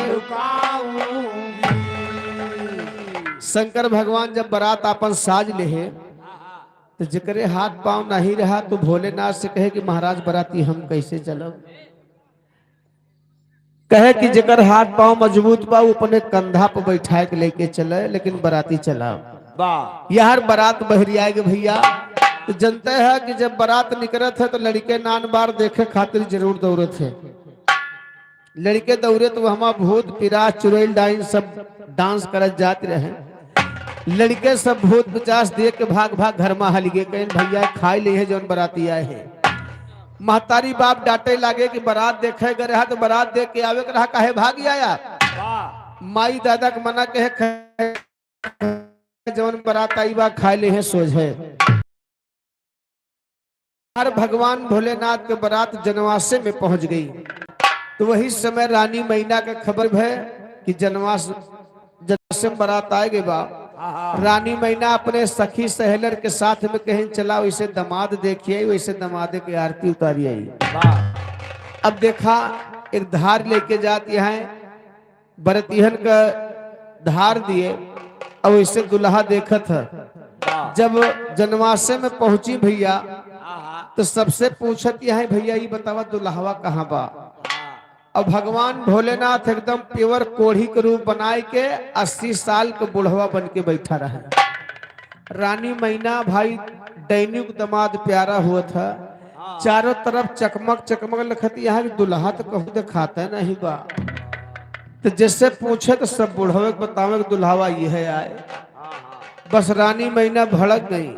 शंकर भगवान जब बारात आपन साज लेहे, तो जेकरे हाथ पाँव नहीं रहा, तो भोलेनाथ से कहे कि महाराज, बाराती हम कैसे चलब? कहे कि जेकर हाथ पाँव मजबूत बा, वो अपने कंधा पर बैठा के लेके चले, लेकिन बाराती चला। वाह। यार बारात बहरिया के भैया, तो जनते हैं कि जब बारात निकरत है, तो लड़के नान बार देखे खातिर जरूर दौड़त है। लड़के दौड़े तो वहमा भूत, पिशाच, चुड़ैल, डाइन सब डांस करत जात रहे। लड़के सब भूत पिशाच देख के भाग भाग घर मा हलिगे, कहेन भैया खाई लेहे जौन बराती आए हैं। महतारी बाप डांटे लागे कि बरात देखे गए रहा तो बरात देख के आवे के रहा, काहे भाग आया? माई दादा के मना कहे, जौन बरात आई बा खाई लेहे सोझे। और भगवान भोलेनाथ के बरात जनवासे में पहुंच गई। तो वही समय रानी मैना के खबर भय कि जनवास, जनवासे में बरात आए गए बा। आहा। रानी मैना अपने सखी सहेलर के साथ में कहिन, "चला वैसे दामाद देखिए, वैसे दामादे के आरती उतारी आई।" वाह। अब देखा, एक धार लेके जाती है, बरतिहन का धार दिए, अब वैसे दुल्हा देखत है। वाह। जब जनवासे में पहुंची भैया, आहा। तो सबसे पूछत यह है, "भैया, ई बतावा, दुल्हवा कहाँ बा?" वाह। अब भगवान भोलेनाथ एकदम pure कोढ़ी के रूप बनाए के अस्सी साल के बुढ़वा बन के बैठा रहे। रानी मैना भाई डैनिक दामाद प्यारा हुआ था, हाँ। चारों तरफ चकमक चकमक लखत, यहाँ के दुल्हा तो कहूँ देखाते नहीं बा। तो जैसे पूछे तो सब बुढ़वे के बतावे कि दुल्हवा ये है आए। हाँ, हाँ। बस रानी मैना भड़क गई।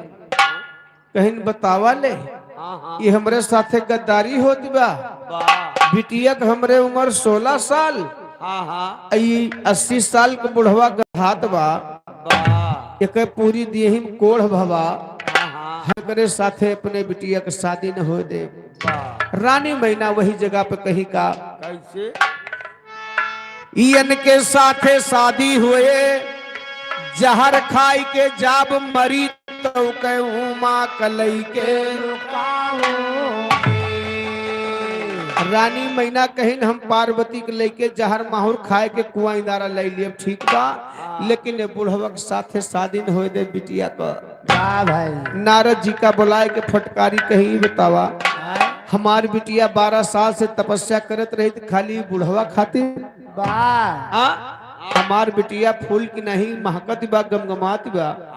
कहिन बतावा ले, हाँ, हाँ। ये हमरे साथे गद्दारी होत बा। वाह। बिटिया के हमरे उम्र सोलह साल, हाँ, हाँ। आ ई अस्सी साल के बुढ़वा गधात बा। वाह। एके पूरी देही में कोढ़ भवा, हाँ, हाँ। हमरे साथे अपने बिटिया के शादी न होए दे। वाह। रानी मैना वही जगह पे कही का, कैसे? इयन के साथे शादी हुए, जहर खाई के जाब मरी, तो कहूँ माँ कलई के। रानी मैना कहिन, "हम पार्वती के लेके जहर माहुर खाए के कुआं इनारा ले लियब, ठीक बा, हाँ। लेकिन ये बुढ़वा के साथे शादी न होए दे बिटिया का।" वाह भाई। नारद जी का बुलाए के फटकारी कही, "बतावा, हाँ। हमार बिटिया बारह साल से तपस्या करत रही, तो खाली बुढ़वा खातिर?" वाह। आ? हमार बिटिया फूल की नहीं महकत बा, गमगमात बा।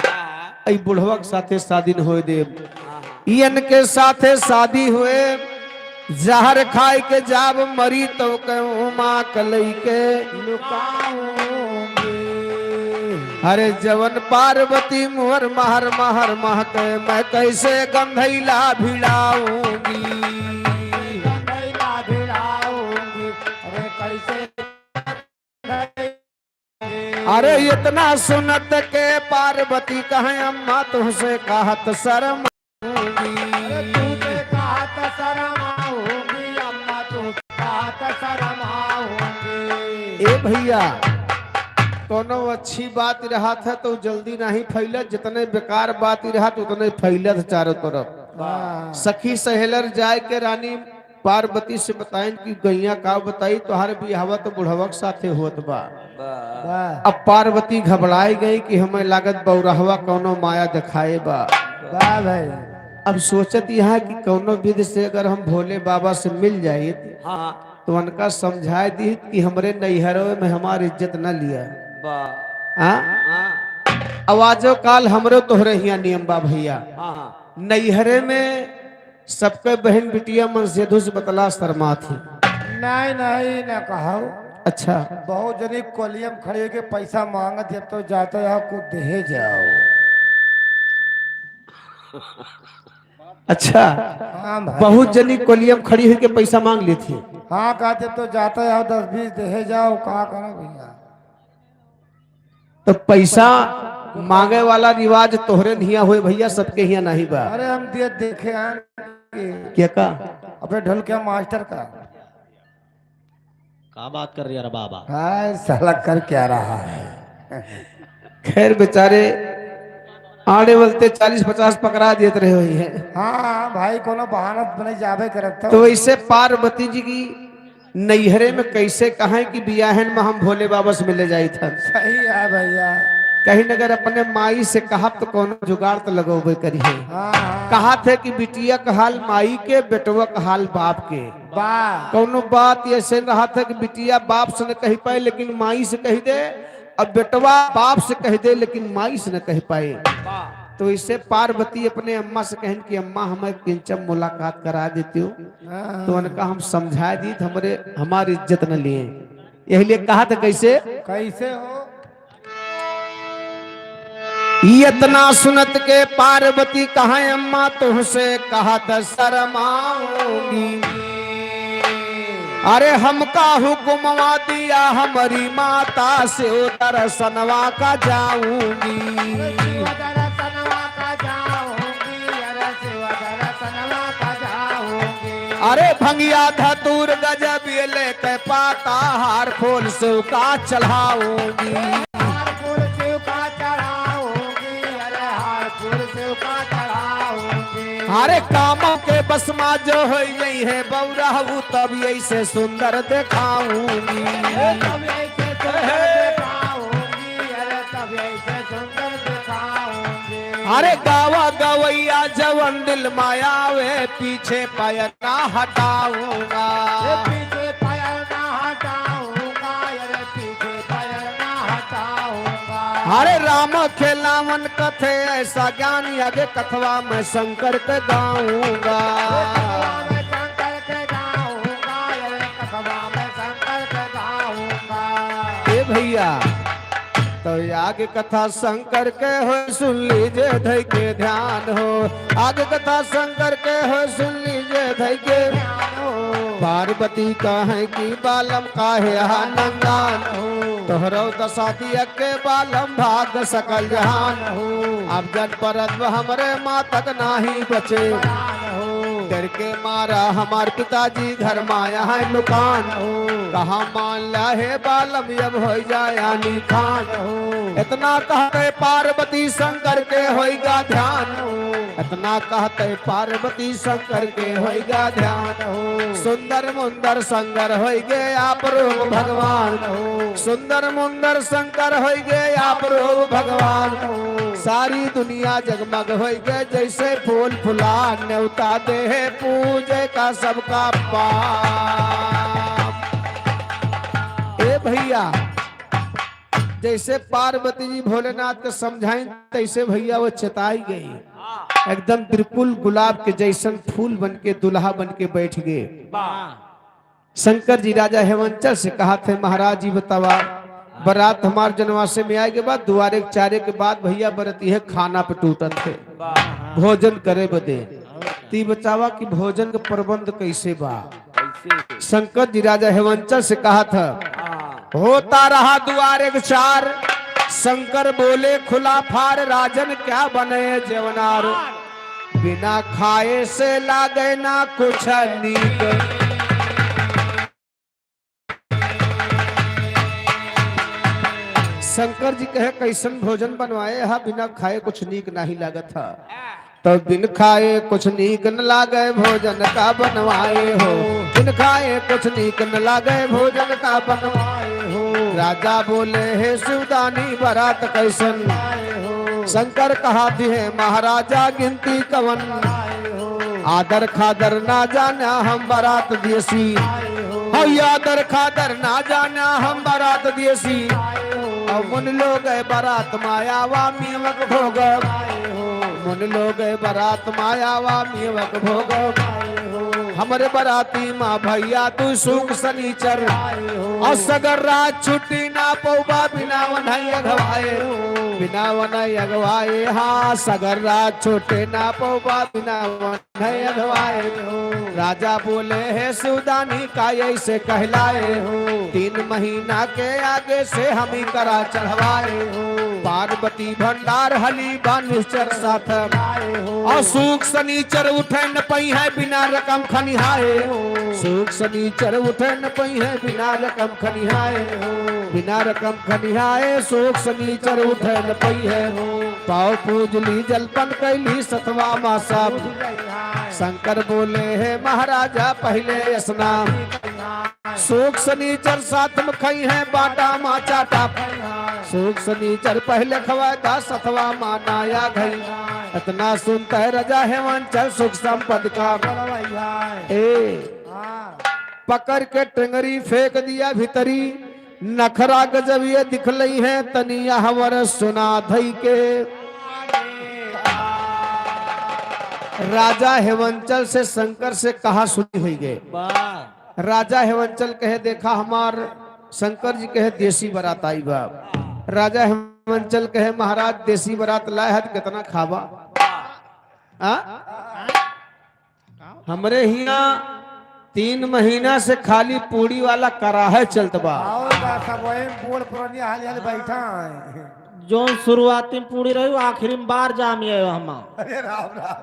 ई बुढ़वा के साथे शादी न होए देब। इयन के साथे शादी हुए, जहर खाए के जाब मरी, तो कहूँ माँ कलई के लुकाऊंगी। अरे जवन पार्वती मोर महर महर महके, मैं कैसे गंधैला भिड़ाऊंगी। गंधैला भिड़ाऊंगी, अरे कैसे। अरे इतना सुनत के पार्वती कहे, अम्मा तुहसे कहत शर्माऊंगी। अरे तुहसे कहत शर्माऊंगी, अम्मा तुहसे कहत शर्माऊंगी। ए भैया, कोनो अच्छी बात रहत है तो जल्दी नहीं फैलत, जितने बेकार बात रहत उतने फैलत चारों तरफ। वाह। सखी सहेलर जाए के रानी पार्वती से बताइन कि गैया का बताई, तोहार बियाहवा तो बुढ़वा के साथे होत बा। वाह। अब पार्वती घबराई गई कि हमें लागत बौरहवा कौनो माया दिखाए बा। वाह भाई। अब सोचत यहाँ कि कौनो विधि से अगर हम भोले बाबा से मिल जाइत, हाँ। तो उनका समझाए दीत कि हमरे नैहरों में हमार इज्जत न लिया। वाह। हाँ? हाँ। अब आजो काल हमरो तोहरे हियाँ नियम बा भैया। हाँ, हाँ। नैहरे में सबके बहन बिटिया मन सेधु से बतला शर्मात ही। नहीं, नहीं, न कहो। अच्छा। बहुत जनी कोलियम खड़ी होके पैसा मांगत, जब तो जाते हो कुछ देहे जाओ। अच्छा। हाँ भाई। बहुत जनी कोलियम खड़ी होके पैसा मांग लेत ही। हाँ, कहते तो जाते हो दस बीस देहे जाओ, का करो भैया। तो पैसा मांगे वाला रिवाज तोहरे हियाँ होए भैया, सबके हियाँ नहीं बा। अरे हम दिए देखे हैं कि क्या का? अबे ढोलकिया मास्टर का। का बात कर रही है रे बाबा? हाँ, साला कर क्या रहा है? खैर बेचारे आड़े बलते चालीस पचास पकड़ा देत रहे हुई है। हाँ, हाँ, भाई, कोनो बहाना बने जाबे करत तो। तो वैसे पार्वती जी की नैहरे में कैसे कहें कि बियाहन में हम भोले बाबा से मिले जाइत हन। सही है भैया। कहीं अगर अपने माई से कहब तो कौनो जुगाड़ तो लगौबे करिहे। हाँ, हाँ। कहत है कि बिटिया का हाल माई के, बेटवा का हाल बाप के। वाह। कौनो बात ऐसे रहत है कि बिटिया बाप से न कह पाए, लेकिन माई से कह दे, अब बेटवा बाप से कह दे, लेकिन माई से न कह पाए। वाह। तो इसे पार्वती अपने अम्मा से कहन कि अम्मा, हमें किंचन मुलाकात करा देती हो। हाँ। तो उनका हम समझा दी, तो हमरे, हमारी इज्जत न लिए। यही लिए कहा था कैसे? कैसे हो? इतना सुनत के पार्वती कहा, अम्मा तुहसे कहत शर्माऊंगी। अरे हमका हुक्मवा दिया हमरी माता, शिव दर्शनवा का जाऊंगी। अरे शिव दर्शनवा का जाऊंगी, अरे शिव दर्शनवा का जाऊंगी। अरे भंगिया धतूर गजब ये लेके पाता, हार फूल शिव का चढ़ाऊंगी। हार फूल शिव का चढ़ाऊंगी। अरे काम के बस मा जो होइ जइहैं बउरा, उ तब यइसे सुंदर देखाउंगी। अरे तब यइसे सुंदर देखाउंगी, अरे तब यइसे सुंदर देखाउंगी। अरे गावा गवइया जवन दिल मा आवे, पीछे पैर ना हटाउंगा। ए पीछे पैर ना हटाउंगा, अरे पीछे पैर ना हटाउंगा। अरे राम खेलावन कथे अइसा ज्ञान, आगे कथवा मा शंकर के गाउंगा। ए कथवा मा शंकर के गाउंगा, अरे कथवा मा शंकर के गाउंगा। ए भइया, तो आगे कथा शंकर के होइ, सुन लीजे धइ के ध्यान हो। आगे कथा शंकर के होइ, सुन लीजे धइ के ध्यान हो। पार्वती कहैं कि बालम काहे हा नंदान हो। तोहरो दसा दिया के बालम भाग सकल जहान हो। अब जन परत हमरे मातक नाही बचे। डर के मारा हमार पिताजी घर मा अहैं लुकान हो। कहा मान ला हे बालम अब होइ जाए आनी खान हो। इतना कहते पार्वती शंकर के होइगा ध्यान हो। इतना कहते पार्वती शंकर के होइगा ध्यान हो। सुंदर मुंदर संगर होइगे आप रूप भगवान हो। सुंदर मुंदर शंकर होइगे आप रूप भगवान हो। सारी दुनिया जगमग होइगे जइसे फूल फुलान, नेवता देहे पूजे का सबका पाप। ए भइया, जइसे पार्वती जी भोलेनाथ के समझाइन, तइसे भइया वो चेताइ गई। एकदम बिल्कुल गुलाब के जइसन फूल बन के दुल्हा बन के बइठ गए। शंकर जी राजा हेवंचल से कहत हैं, महाराज जी बतावा, बरात हमार जनवासे मा आए के बाद, दुआरे के चारे के बाद भइया बरतिहे खाना पे टूटत है, भोजन करे बदे। ती बतावा कि भोजन के प्रबंध कइसे बा? शंकर जी राजा हेवंचल से कहत हैं, होता रहा दुआरे के चार, शंकर बोले खुला फार, राजन क्या बने जेवनार। बिना खाए से लागे ना कुछ नीक। शंकर जी कहे, कइसन भोजन बनवाए हा, बिना खाए कुछ नीक नाही लागत हा। तब बिन खाए कुछ नीक न लागे, भोजन का बनवाए हो। बिन खाए कुछ नीक न लागे, भोजन का बनवाए हो। राजा बोले, हे शिवदानी, बरात कइसन? शंकर कहा दिहे, महाराजा, गिनती कवन? आदर खादर ना जाना, हम बरात दियसी। हाँ, आदर खादर ना जाना, हम बरात दियसी। अब मुनि लोग बरात मा आवा, मेवक भोग। मुनि लोग बरात मा आवा, मेवक भोग। हमरे बराती मा भइया तू सुक सनीचर। अउर सगर रात छुट्टी ना पउबा, बिना वनहइ अगवाए। बिना वनहइ अगवाए, हाँ, सगर रात छुट्टी ना पउबा, बिना वनहइ अगवाए। राजा बोले, हे शिवदानी, का अइसे कहलाए हो? तीन महीना के आगे से हमहीं करा चढ़वाए हो। पार्वती भंडार हली बा निश्चर साथ। अउर सुक सनीचर उठे न पइहैं बिना रकम खनिहाए। सुक सनीचर उठे न पइहैं बिना रकम खनिहाए। बिना रकम खनिहाए सुक सनीचर उठे न पइहैं। पाँव पूज ली जलपन कइली सतवा मा सब। शंकर बोले, हे महाराजा, पहिले स्नान। सुक सनीचर साथ मा खइहैं बाटा मा चाटा। सुक सनीचर पहिले खवाए दा सतवा मा नाया घई। इतना सुनते राजा हेवंचल सुख संपद का। ए, पकड़ के टेंगरी फेंक दिया भीतरी। नखरा गजब ये दिखलइहैं तनी यहवर सुना धई के। राजा हेवंचल से शंकर से कहा सुनी होइ गए। वाह। राजा हेवंचल कहे, देखा हमार शंकर जी कहे देसी बरात आई बा। राजा हेवंचल कहे, महाराज देसी बरात लाए हत, कितना खाबा? आ? हमरे हियाँ तीन महीना से खाली पूड़ी वाला कराहे चलत बा। और बा, सब वही बूढ़ पुरानी हाली हाली बैठा है। जौन शुरुआती में पूड़ी रही, वो आखिरी में बार जामी है हम। अरे राम राम।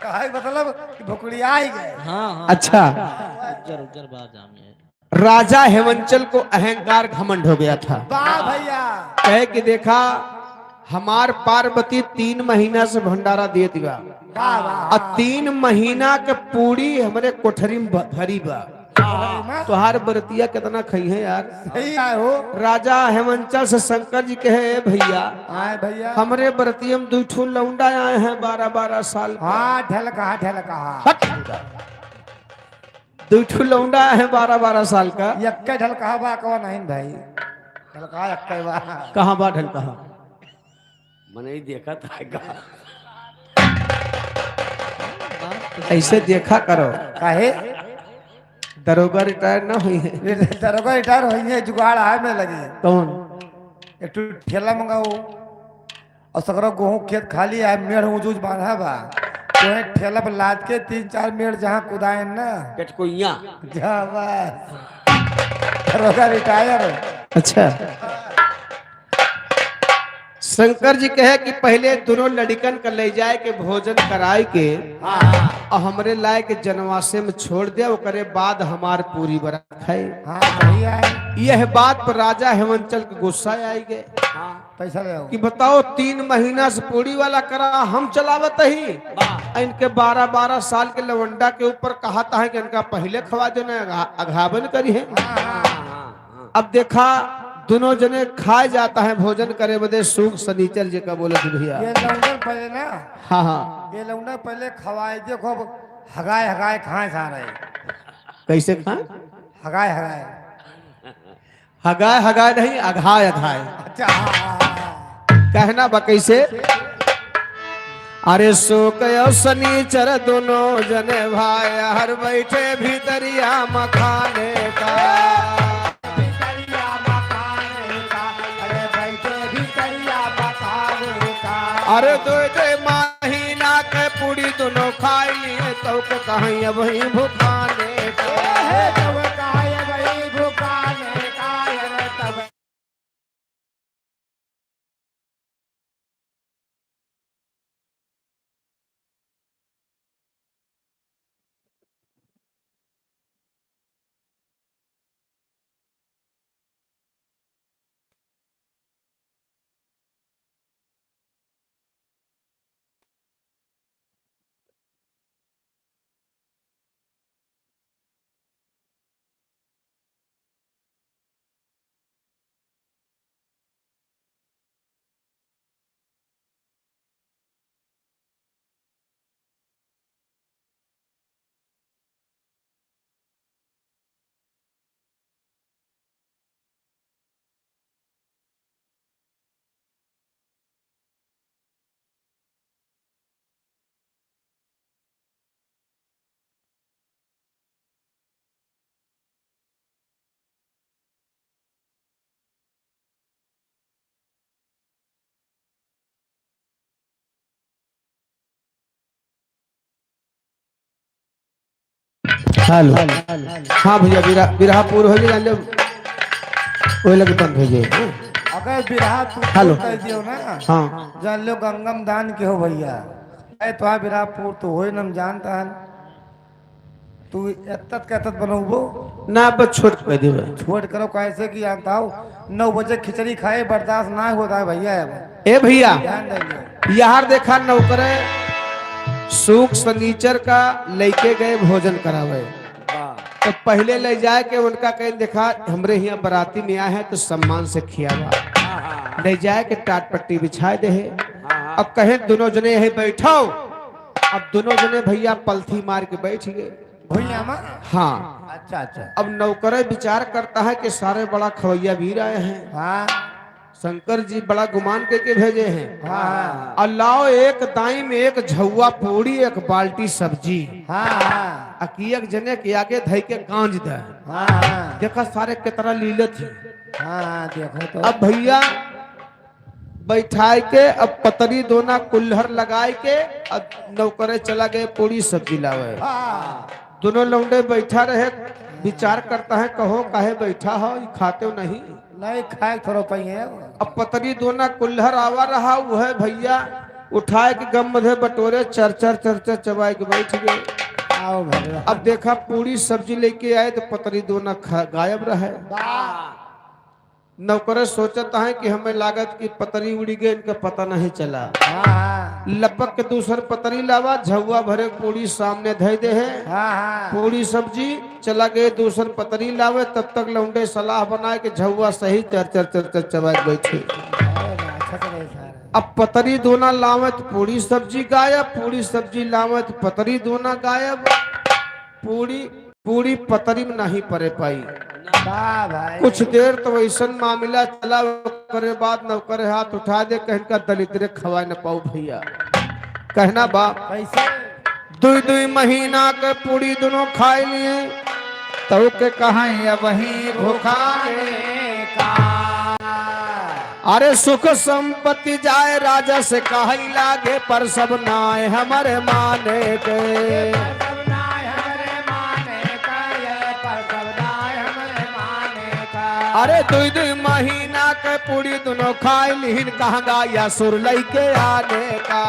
कहे मतलब कि भुकड़िया ही गए। हाँ, हाँ। अच्छा। उज्जर, उज्जर बार जामी है। राजा हेवंचल को अहंकार घमंड हो गया था। वाह भैया। कहे कि देखा, हमार पार्वती तीन महीना से भंडारा देत बा। वाह, वाह। आ तीन महीना के पूरी हमरे कोठरी में भ-, भरी बा। वाह। तोहार बरतिया कितना खइहे यार। सही है हो। राजा हेमंचल से शंकर जी कहे, "ए भइया, आए भइया। हमरे बरतिया में दुइ ठो लौंडा आए हैं बारह बारह साल के।" हाँ, ढलकहा, ढलकहा। हट। दुइ ठो लौंडा आए हैं बारह बारह साल का। यक्के ढलकहा बा, कौन नहीं भाई? ढलकहा यक्के बा। कहाँ बा ढलकहा? मनई देखत है का? ऐसे देखा करो। काहे? दरोगा रिटायर ना हुई है। दरोगा रिटायर हुई है, जुगाड़ आए में लगी। कौन? एक ठो ठेला मंगाओ और सकरो गेहूं खेत खाली आए, मेड़ ऊंच ऊंच बांधा बा। तो एक ठेला पर लाद के तीन चार मेड़ जहां कुदाए ना। पेटकुइया। जा बस। दरोगा रिटायर। अच्छा। शंकर जी कहे कि पहिले दुनो लड़िकन का ले जाए के भोजन कराए के हाँ। और हमरे लाए के जनवासे में छोड़ दे, ओकरे बाद हमार पूरी बरात खाए। हाँ, सही है। यह बात पर राजा हेमंचल के गुस्सा आई गए हाँ। पैसा ले आओ। कि बताओ, तीन महीना से पूरी वाला करा हम चलावत ही, वाह। इनके बारह बारह साल के लवंडा के ऊपर कहत है कि इनका पहिले खवा देना, अघा-, अघावन करी है। हाँ, हाँ, हाँ। अब देखा, दुनो जने खाए जाता है भोजन करे बदे, सुक सनीचर जेका बोलत ही भइया। ये लौंडन पहिले ना, हाँ, हाँ। ये लौंडन पहिले खवाए, देखो अब हगाए हगाए खाए जा रहे। कैसे खाए? हगाए हगाए। हगाए हगाए नहीं, अघाए अघाए। अच्छा, हाँ, हाँ, हाँ। कहना बा कैसे? अरे सुक अउ सनीचर दुनो जने भाई, हर बैठे भितरिया मखाने का। भितरिया मखाने का, अरे बैठे भितरिया मखाने का। अरे दुइ दुइ महीना के पूरी दुनो खाई लिए, तउ के कहीं अबहीं भुखाने का। ए, तउ के कहीं अबहीं भुखाने का, अरे तब हेलो। हाँ भइया, बिरहा, बिरहा पूर होइ जाए, जान लो, ओए लगे बंद होइ जाए। अगर बिरहा तू हेलो। कह दियो ना, हाँ। जान लो गंगम दान के हो भइया। ए, तो बिरहा पूर तो होए न, हम जानता है। तू एतत के एतत बनउबो? ना, बस छोट कह देबे। छोट करो, कैसे कि जानता हो, नौ बजे खिचड़ी खाए बर्दाश्त ना होता है भइया अब। ए भइया, ध्यान देंगे। यार देखा नौकरे सुक सनीचर का लइके गए भोजन करावे। वाह। तो पहिले ले जाए के उनका कहे, "देखा, हमरे हियाँ बराती में आए हैं तो सम्मान से खियावा।" हाँ, हाँ। ले जाए के टाट पट्टी बिछाए देहे। हाँ, हाँ। अब कहे, "दुनो जने यहीं बैठो।" अब दुनो जने भइया पलथी मार के बैठ गए। भुइयाँ मा? हाँ। अच्छा, अच्छा। अब नौकरे विचार करता है कि सारे बड़ा खवैया वीर आए हैं। हाँ। शंकर जी बड़ा गुमान करके भेजे हैं। हाँ। और लाओ एक दाई में एक झउआ पूड़ी, एक बाल्टी सब्जी। हाँ, हाँ। आ कि एक जने के आगे धई के गांज दे। हाँ, हाँ। देखा सारे कितना लीलत है। हाँ, हाँ, देखो तो। अब भइया बैठाए के, अब पतरी दोना कुल्हर लगाए के, अब नौकरे चला गए पूड़ी सब्जी लावे। हाँ। दुनो लौंडे बैठा रहे, विचार करता है, "कहो काहे बैठा हो, ई खाते हो नहीं?" नहीं खाए थोड़ो पइहे। अब पतरी दोना कुल्हर आवा रहा, वह भइया उठाए के गम मधे बटोरे, चर चर चर चर चबाए के बैठ गए। आओ भगवान। अब देखा पूड़ी सब्जी लेके आए तो पतरी दोना खा, गायब रहे। वाह। नौकर सोचत है कि हमें लागत कि पतरी उड़ी गए, इनका पता नहीं चला। हाँ, हाँ। लपक के दूसर पतरी लावा, झउआ भरे पूड़ी सामने धइ दे है। हाँ, हाँ। पूड़ी सब्जी चला गए, दूसर पतरी लावे, तब तक लौंडे सलाह बनाए कि झउआ सही चर चर चर चर चबाए के बैठे। अरे, अच्छा तो नहीं सारा। अब पतरी दोना लावे तो पूड़ी सब्जी गायब, पूड़ी सब्जी लावे तो पतरी दोना गायब। पूड़ी पूड़ी पतरी में नहीं परे पाई। वाह भाई। कुछ देर तो वैसन मामला चला, ओकरे बाद नौकर हाथ उठा दे, कहन का दलिद्रे खवाए न पाऊ भइया। कहना बा, कैसे? दुई दुई महीना के पूड़ी दुनो खाए लिए, तो के कहाँ अब वही भूखा का। अरे सुख संपत्ति जाए राजा से कहई लागे, पर सब नाय हमरे माने के। अरे दुई दुई महीना के पूड़ी दुनो खाए लिहिन, कहाँ गा असुर लइके आने का।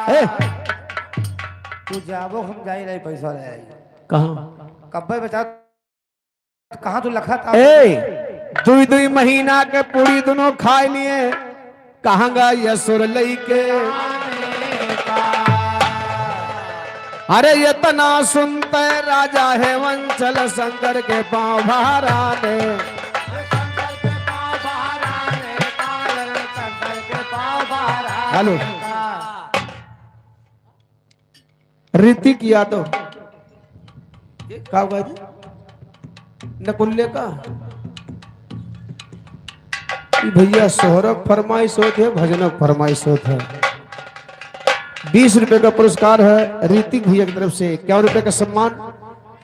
ए! तू जाबो, हम जाई रही पैसा ले आई। कहाँ? कब्बे बचा कहाँ तू लखत आ? ए, दुई दुई महीना के पूड़ी दुनो खाए लिए, कहाँ गा असुर लइके। अरे इतना सुनते राजा हेवंचल शंकर के पाँव भराने। हेलो। ऋतिक यादव। का हुआ जी? नकुल्ले का? ई भइया सोहरक फरमाइश होत है, भजनक फरमाइश होत है। बीस रुपए का पुरस्कार है ऋतिक भइया की तरफ से, इक्यावन रुपए का सम्मान।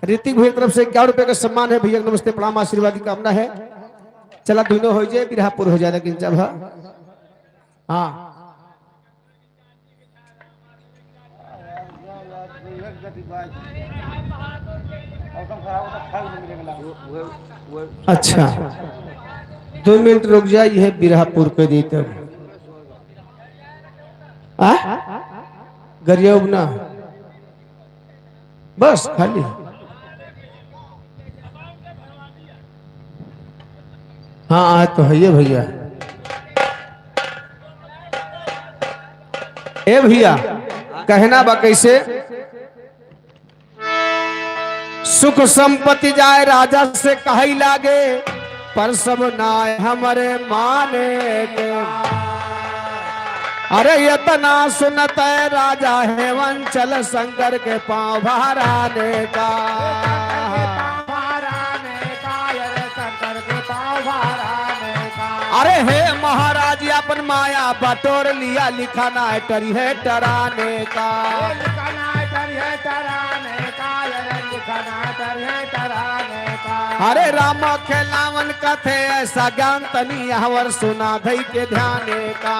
ऋतिक भइया की तरफ से इक्यावन रुपए का सम्मान है। भइया नमस्ते, प्रणाम, आशीर्वाद की कामना है। चला, दुनो हो जाए, बिरहापुर हो जाए, लेकिन जब हाँ। हाँ। अच्छा, दो मिनट रुक जाए, यह बिरहापुर के दी तब। आ? गरिया उबना। बस खाली। हाँ, आज तो है ये भइया। ए भइया, कहना बा कैसे? सुख संपत्ति जाए राजा से कहई लागे, पर सब नाय हमरे माने के। अरे इतना सुनत है राजा हेवंचल शंकर के पाँव भराने का। अरे हे महाराज, अपन माया बटोर लिया, लिखा नाय टरिहे टराने का। अरे राम खेलावन कथे ऐसा ज्ञान तनी आवर सुना धई के ध्याने का।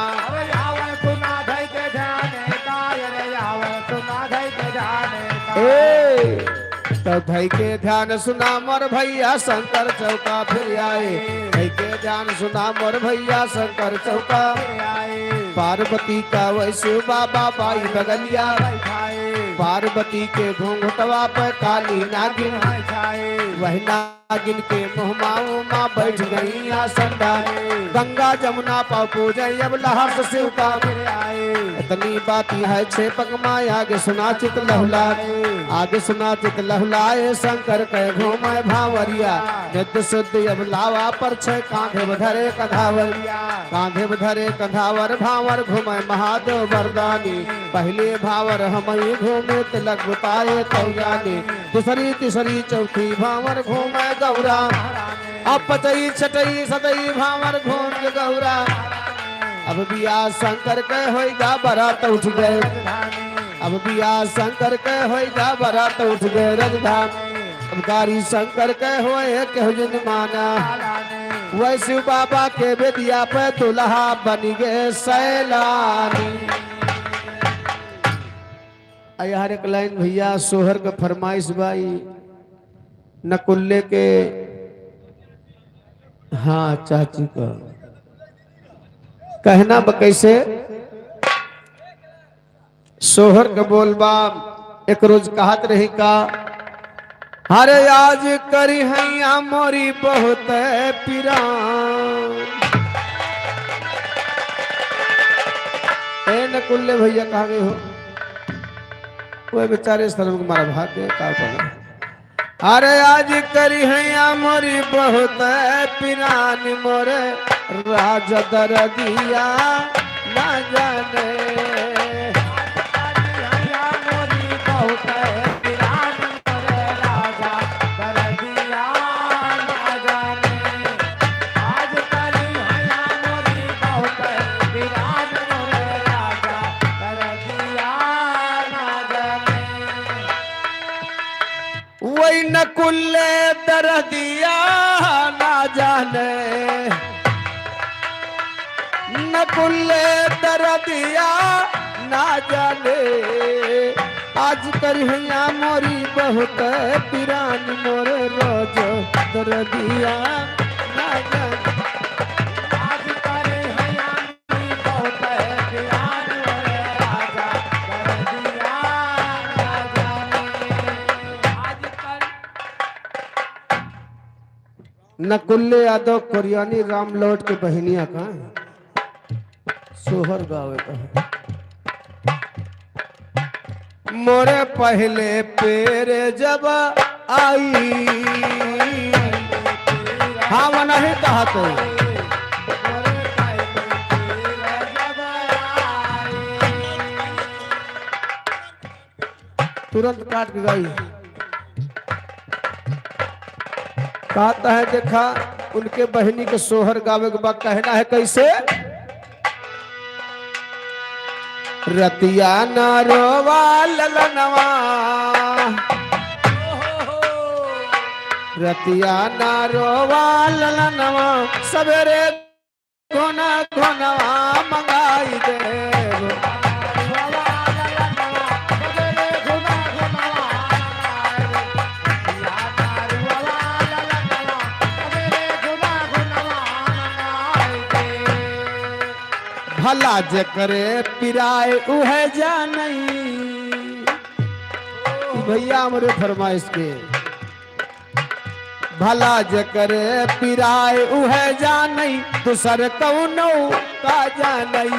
ए, तो धई के ध्यान सुना मोर भइया शंकर चौका फिर आए। धई के ध्यान सुना मोर भइया शंकर चौका। पार्वती का वैसे बाबा बाई बगलिया। पार्वती के घूंघटवा पे काली नागिन। वही नागिन के मुँह मा उमा बैठ गई आसन डाले। गंगा जमुना पा पूजे अब लहस शिव का। इतनी बात है छेपक माँ आगे सुना चित लहुलाए। आगे सुना चित लहुलाए शंकर के घूमे भांवरिया। नित्य शुद्ध अब लावा पर छे कांधे में धरे कंधावरिया। कांधे में धरे कंधावर भांवर घूमे महादेव वरदानी। पहले भांवर हमई घूमे तिलक बुताए तौ जानी। दूसरी तीसरी चौथी भांवर घूमे गौरा। अब पचई छटई सतई भांवर घूम के गौरा। अब बियाह शंकर के होई गा बरात उठ गए। अब बियाह शंकर के होई गा बरात उठ गए राजधानी। अब गारी शंकर के होए केहू जिन माना। वैसे बाबा के बेदिया पे दुल्हा बन गए सैलानी। आ यार एक लाइन भइया सोहर का फरमाइश बा ई नकुल्ले के। हाँ चाची का कहना बा कैसे? सोहर के बोल बा, एक रोज कहत रही का, अरे आज करिहैया मोरी बहुत पिरान। ए नकुल्ले भैया कहाँ गए हो? वो बेचारे शर्म के मारा भाग गए, का करना। अरे आज करिहैया मोरी बहुत पिरान मोरे राजा दरदिया ना जाने। वही नकुल्ले दरदिया ना जाने, नकुल्ले दरदिया ना जाने। आज करिहैया मोरी बहुत पिरान मोरे रोज दरदिया ना जाने। नकुल्ले यादव कोरियानी राम लौट के बहिनिया का सोहर गावे का। मोरे पहले पेर जब आई, हाँ, वो नहीं कहते। तुरंत काट के गाई। कहता है, देखा, उनके बहिनी के सोहर गावे के बाद कहना है कैसे? रतिया ना रोवा ललनवा, रतिया ना रोवा ललनवा, सवेरे घुना घुनवा मंगाई देब। भला जेकरे पिराए उहे जानई। ई भैया हमरे फरमाइश के। भला जेकरे पिराए उहे जानई, दूसर कौनो का जानई।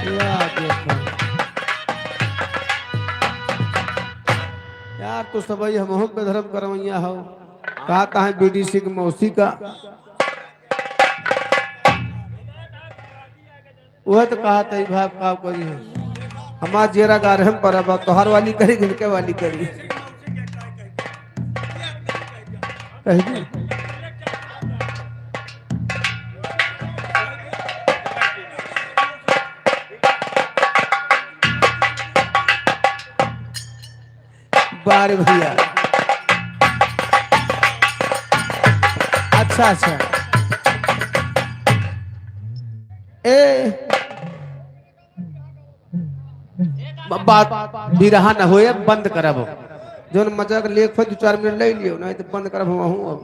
या देखो। यार, तू सबही हमहू पे धर्म करवैया हो। कहता है बीडीसी के मौसी का। वह तो कहता है, भाई, का करी है? हमार जेरा गारहम पर अब तोहार वाली करी, इनके वाली करी। कह दी। बारे भैया। अच्छा, अच्छा। ए, ब-, बात बिरहा न होए, बंद करब। जौन मजा के लेख पर दो चार मिनट ले लियो, नहीं तो बंद करब हम हूँ अब।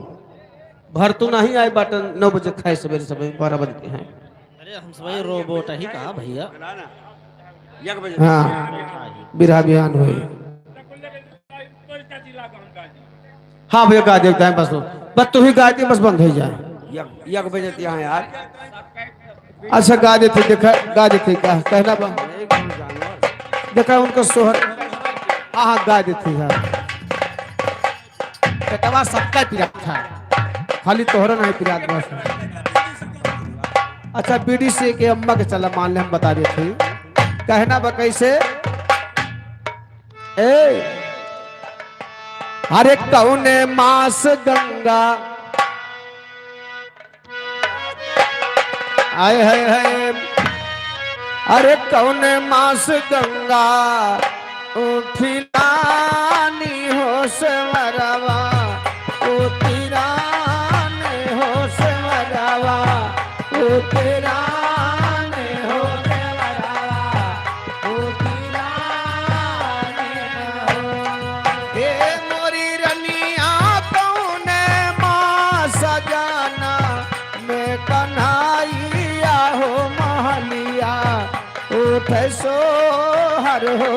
भर तो नहीं आए बाटन, नौ बजे खाए सवेरे सवेरे, बारह बज के हैं। अरे, हम सभी रोबोट ही कहा भैया। हाँ, बिरहा बिहान होई। हाँ भैया, गा देता है बस, बस तू ही गा दे, बस बंद हो जाए। एक, एक बजे यहाँ यार। अच्छा, गा देते, देखा, गा देते, का, कहना बा। देखा उनका सोहर। हाँ, हाँ, गा देते, हाँ। पेटवा सबका पिरात है, खाली तोहरा नहीं पिरात बस। अच्छा, बीडीसी के अम्मा के चला मान ले, हम बता देते हैं। कहना बा कैसे? ए, अरे कौने मास गंगा, आए है, है। अरे कौने मास गंगा उठी रानी हो सेवरवा, उठी रानी हो सेवरवा, उठी रानी हो सेवरवा, उठी रानी हो। हे मोरी रनिया कौने मास जाना में कन्हैया हो महली कैसो हर हो।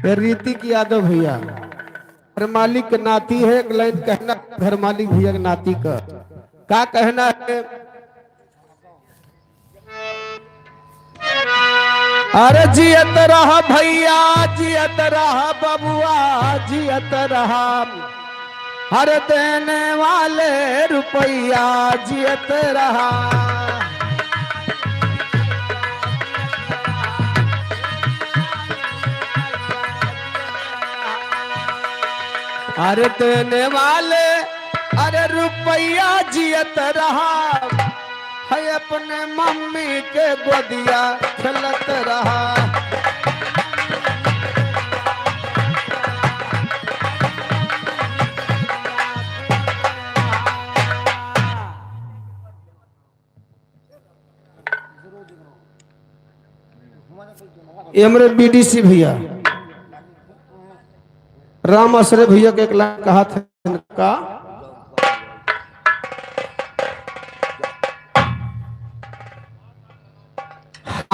ये ऋतिक यादव भैया, घर मालिक के नाती है, एक लाइन कहना घर मालिक भैया के नाती का। का कहना है? अरे जियत रहा भैया, जियत रहा बबुआ, जियत रहा हर देने वाले रुपया, जियत रहा। अरे देने वाले, अरे रुपया जियत रहा, है अपने मम्मी के गोदिया खेलत रहा। ये हमरे बीडीसी भैया, राम आश्रय भैया के एक लाइन कहा था का।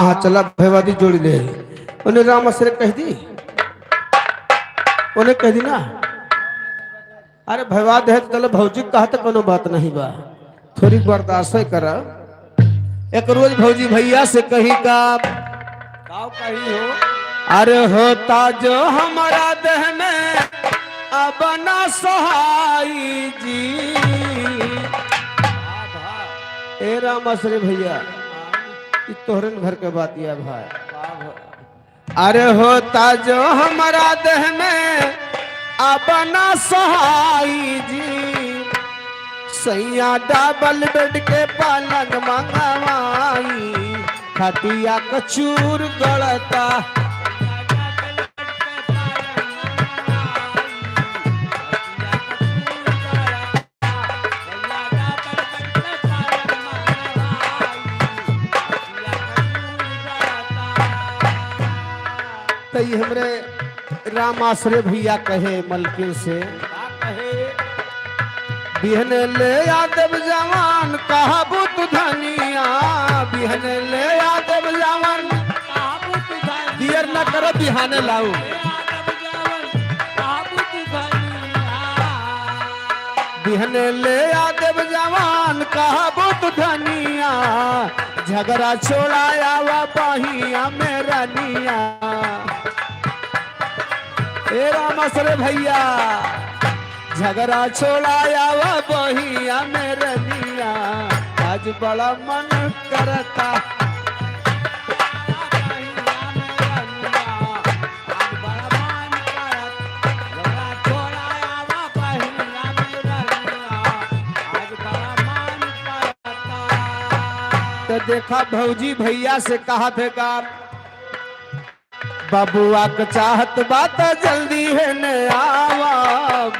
हाँ, चला, भैवादी जोड़ी ले। उन्हें राम आश्रय कह दी, उन्हें कह दी ना। अरे भैवाद है तो चलो, भौजी कहा तो कोनो बात नहीं बा, थोड़ी बर्दाश्त करा। एक रोज भौजी भैया से कही का, का कही हो? अरे होता जो हमारा देह में अब ना सहाई जी। ए राम आश्रय भैया, ई तोहरन घर के बात या भाई। अरे होता जो हमारा देह में अब ना सहाई जी, सैया डबल बेड के पलंग मंगवाई, खटिया क चूर गड़ता। त ई हमरे राम आश्रय भैया कहे मलकिन से, का कहे? बिहने ले आ देब जवान, कहबू तू धनिया। बिहने ले आ देब जवान, कहबू तू धनिया। दियर न कर, बिहाने लाऊ। ले आ देब जवान, कहबू तू धनिया। बिहने ले आ देब जवान, कहबू तू धनिया। झगड़ा छोड़ाया वा बहिया में रनिया। ए राम आश्रय भैया, झगड़ा छोड़ाया वा बहिया में रनिया, आज बड़ा मन करता। तो देखा भौजी भैया से कहा थे का, बबुआ के चाहत बात जल्दी है ने आवा,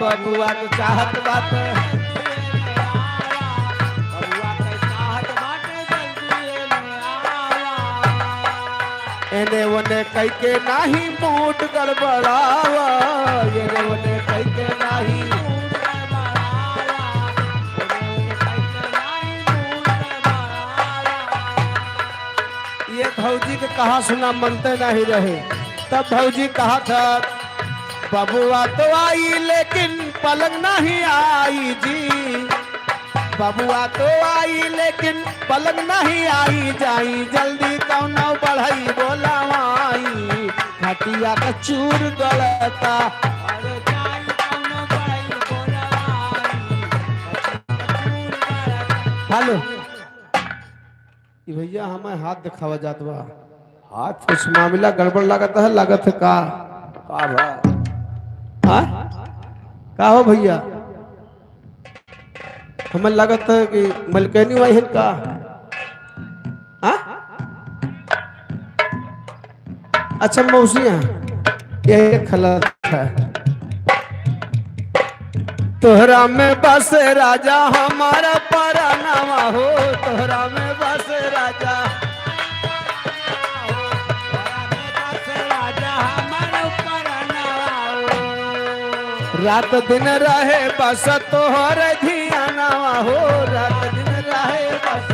बबुआ के चाहत बात। एने ओने कइके नाही मूड गड़बड़ावा, एने ओने कइके नाही। ये भौजी के कहा सुना मनते नहीं रहे। तब भौजी कहा था, "बबुआ तो आई लेकिन पलंग नहीं आई जी, बबुआ तो आई लेकिन पलंग नहीं आई, जाई जल्दी कौनो बढ़ई बोलावाई, खटिया का चूर गलता।" हेलो। ई भैया हमें हाथ दिखावा जात बा। हाथ? कुछ मामला गड़बड़ लागत है, लागत है का? का भा? हाँ? का हो भैया? हमें लागत है कि मलकनी वाई है का? हाँ? अच्छा मौसी हैं, यही खलत है। तोहरा में बस राजा हमारा परनवा हो, तोहरा में बस राजा। रात दिन रहे बस तोहर धियानवा हो, रात दिन रहे बस।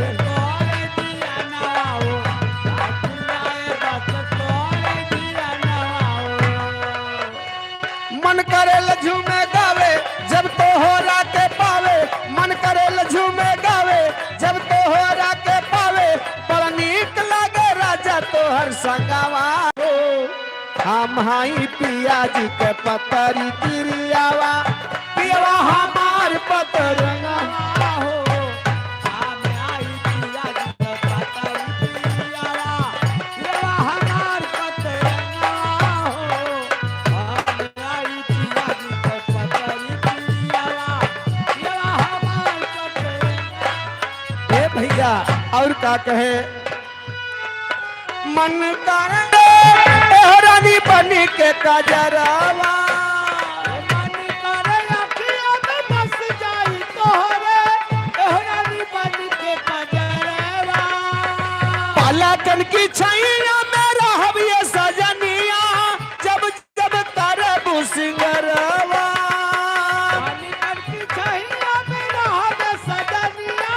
मन करेल झूमे गावे, जब तोहरा के पावे। मन करेल झूमे गावे, जब तोहरा के पावे। बड़ा नीक लागे राजा तोहर संगवा हो। हम हाई पिया जी के पतरी तिरियावा, पियवा हमार पतरंगवा हो। ए भैया, और का कहे? मन करे ए रानी बनी के कजरवा। मन करे अखिया में बस जाई तोहरे, ए रानी बनी के कजरवा। पलकन की छैया में रहब ये सजनिया, जब जब करबू सिंगरवा। पलकन की छैया में रहब सजनिया,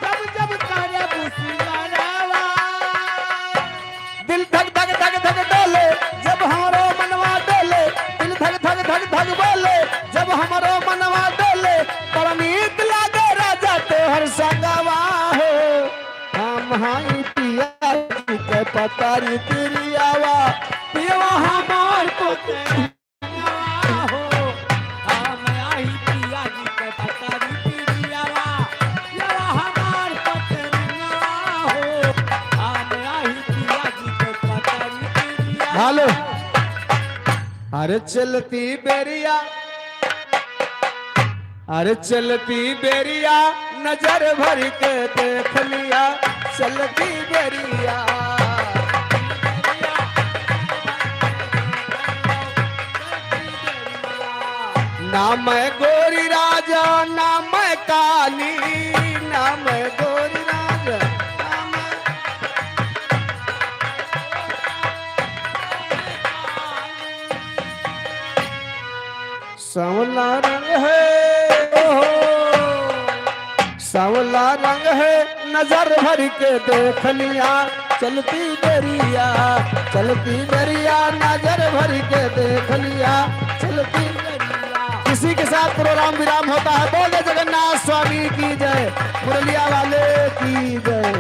जब जब करबू सिंगरवा। दिल धक धक धक धक डोले, जब हमरो मनवा डोले। दिल धक धक धक धक बोले, जब हमरो मनवा डोले। बड़ा नीक लागे राजा तोहर संगवा हो। हम हाई पिया जी के पतरी तिरियावा, पियवा हमार पतरंगवा हो। हम हाई पिया जी के पतरी तिरियावा, पियवा हमार पतरंगवा हो। हम हाई पिया जी के पतरी तिरियावा। हेलो। अरे चलती बेरिया, अरे चलती बेरिया, नजर भर के देख लिया। चलती बेरिया। ना मैं गोरी राजा, ना मैं काली, ना मैं गोरी राजा, ना मैं सांवला रंग है, ओहो, सांवला रंग है, नजर भर के देख लिया, चलती बेरिया, चलती बेरिया, नजर भर के देख लिया, चलती बेरिया। इसी के साथ प्रोग्राम विराम होता है। बोले जगन्नाथ स्वामी की जय, मुरलिया वाले की जय।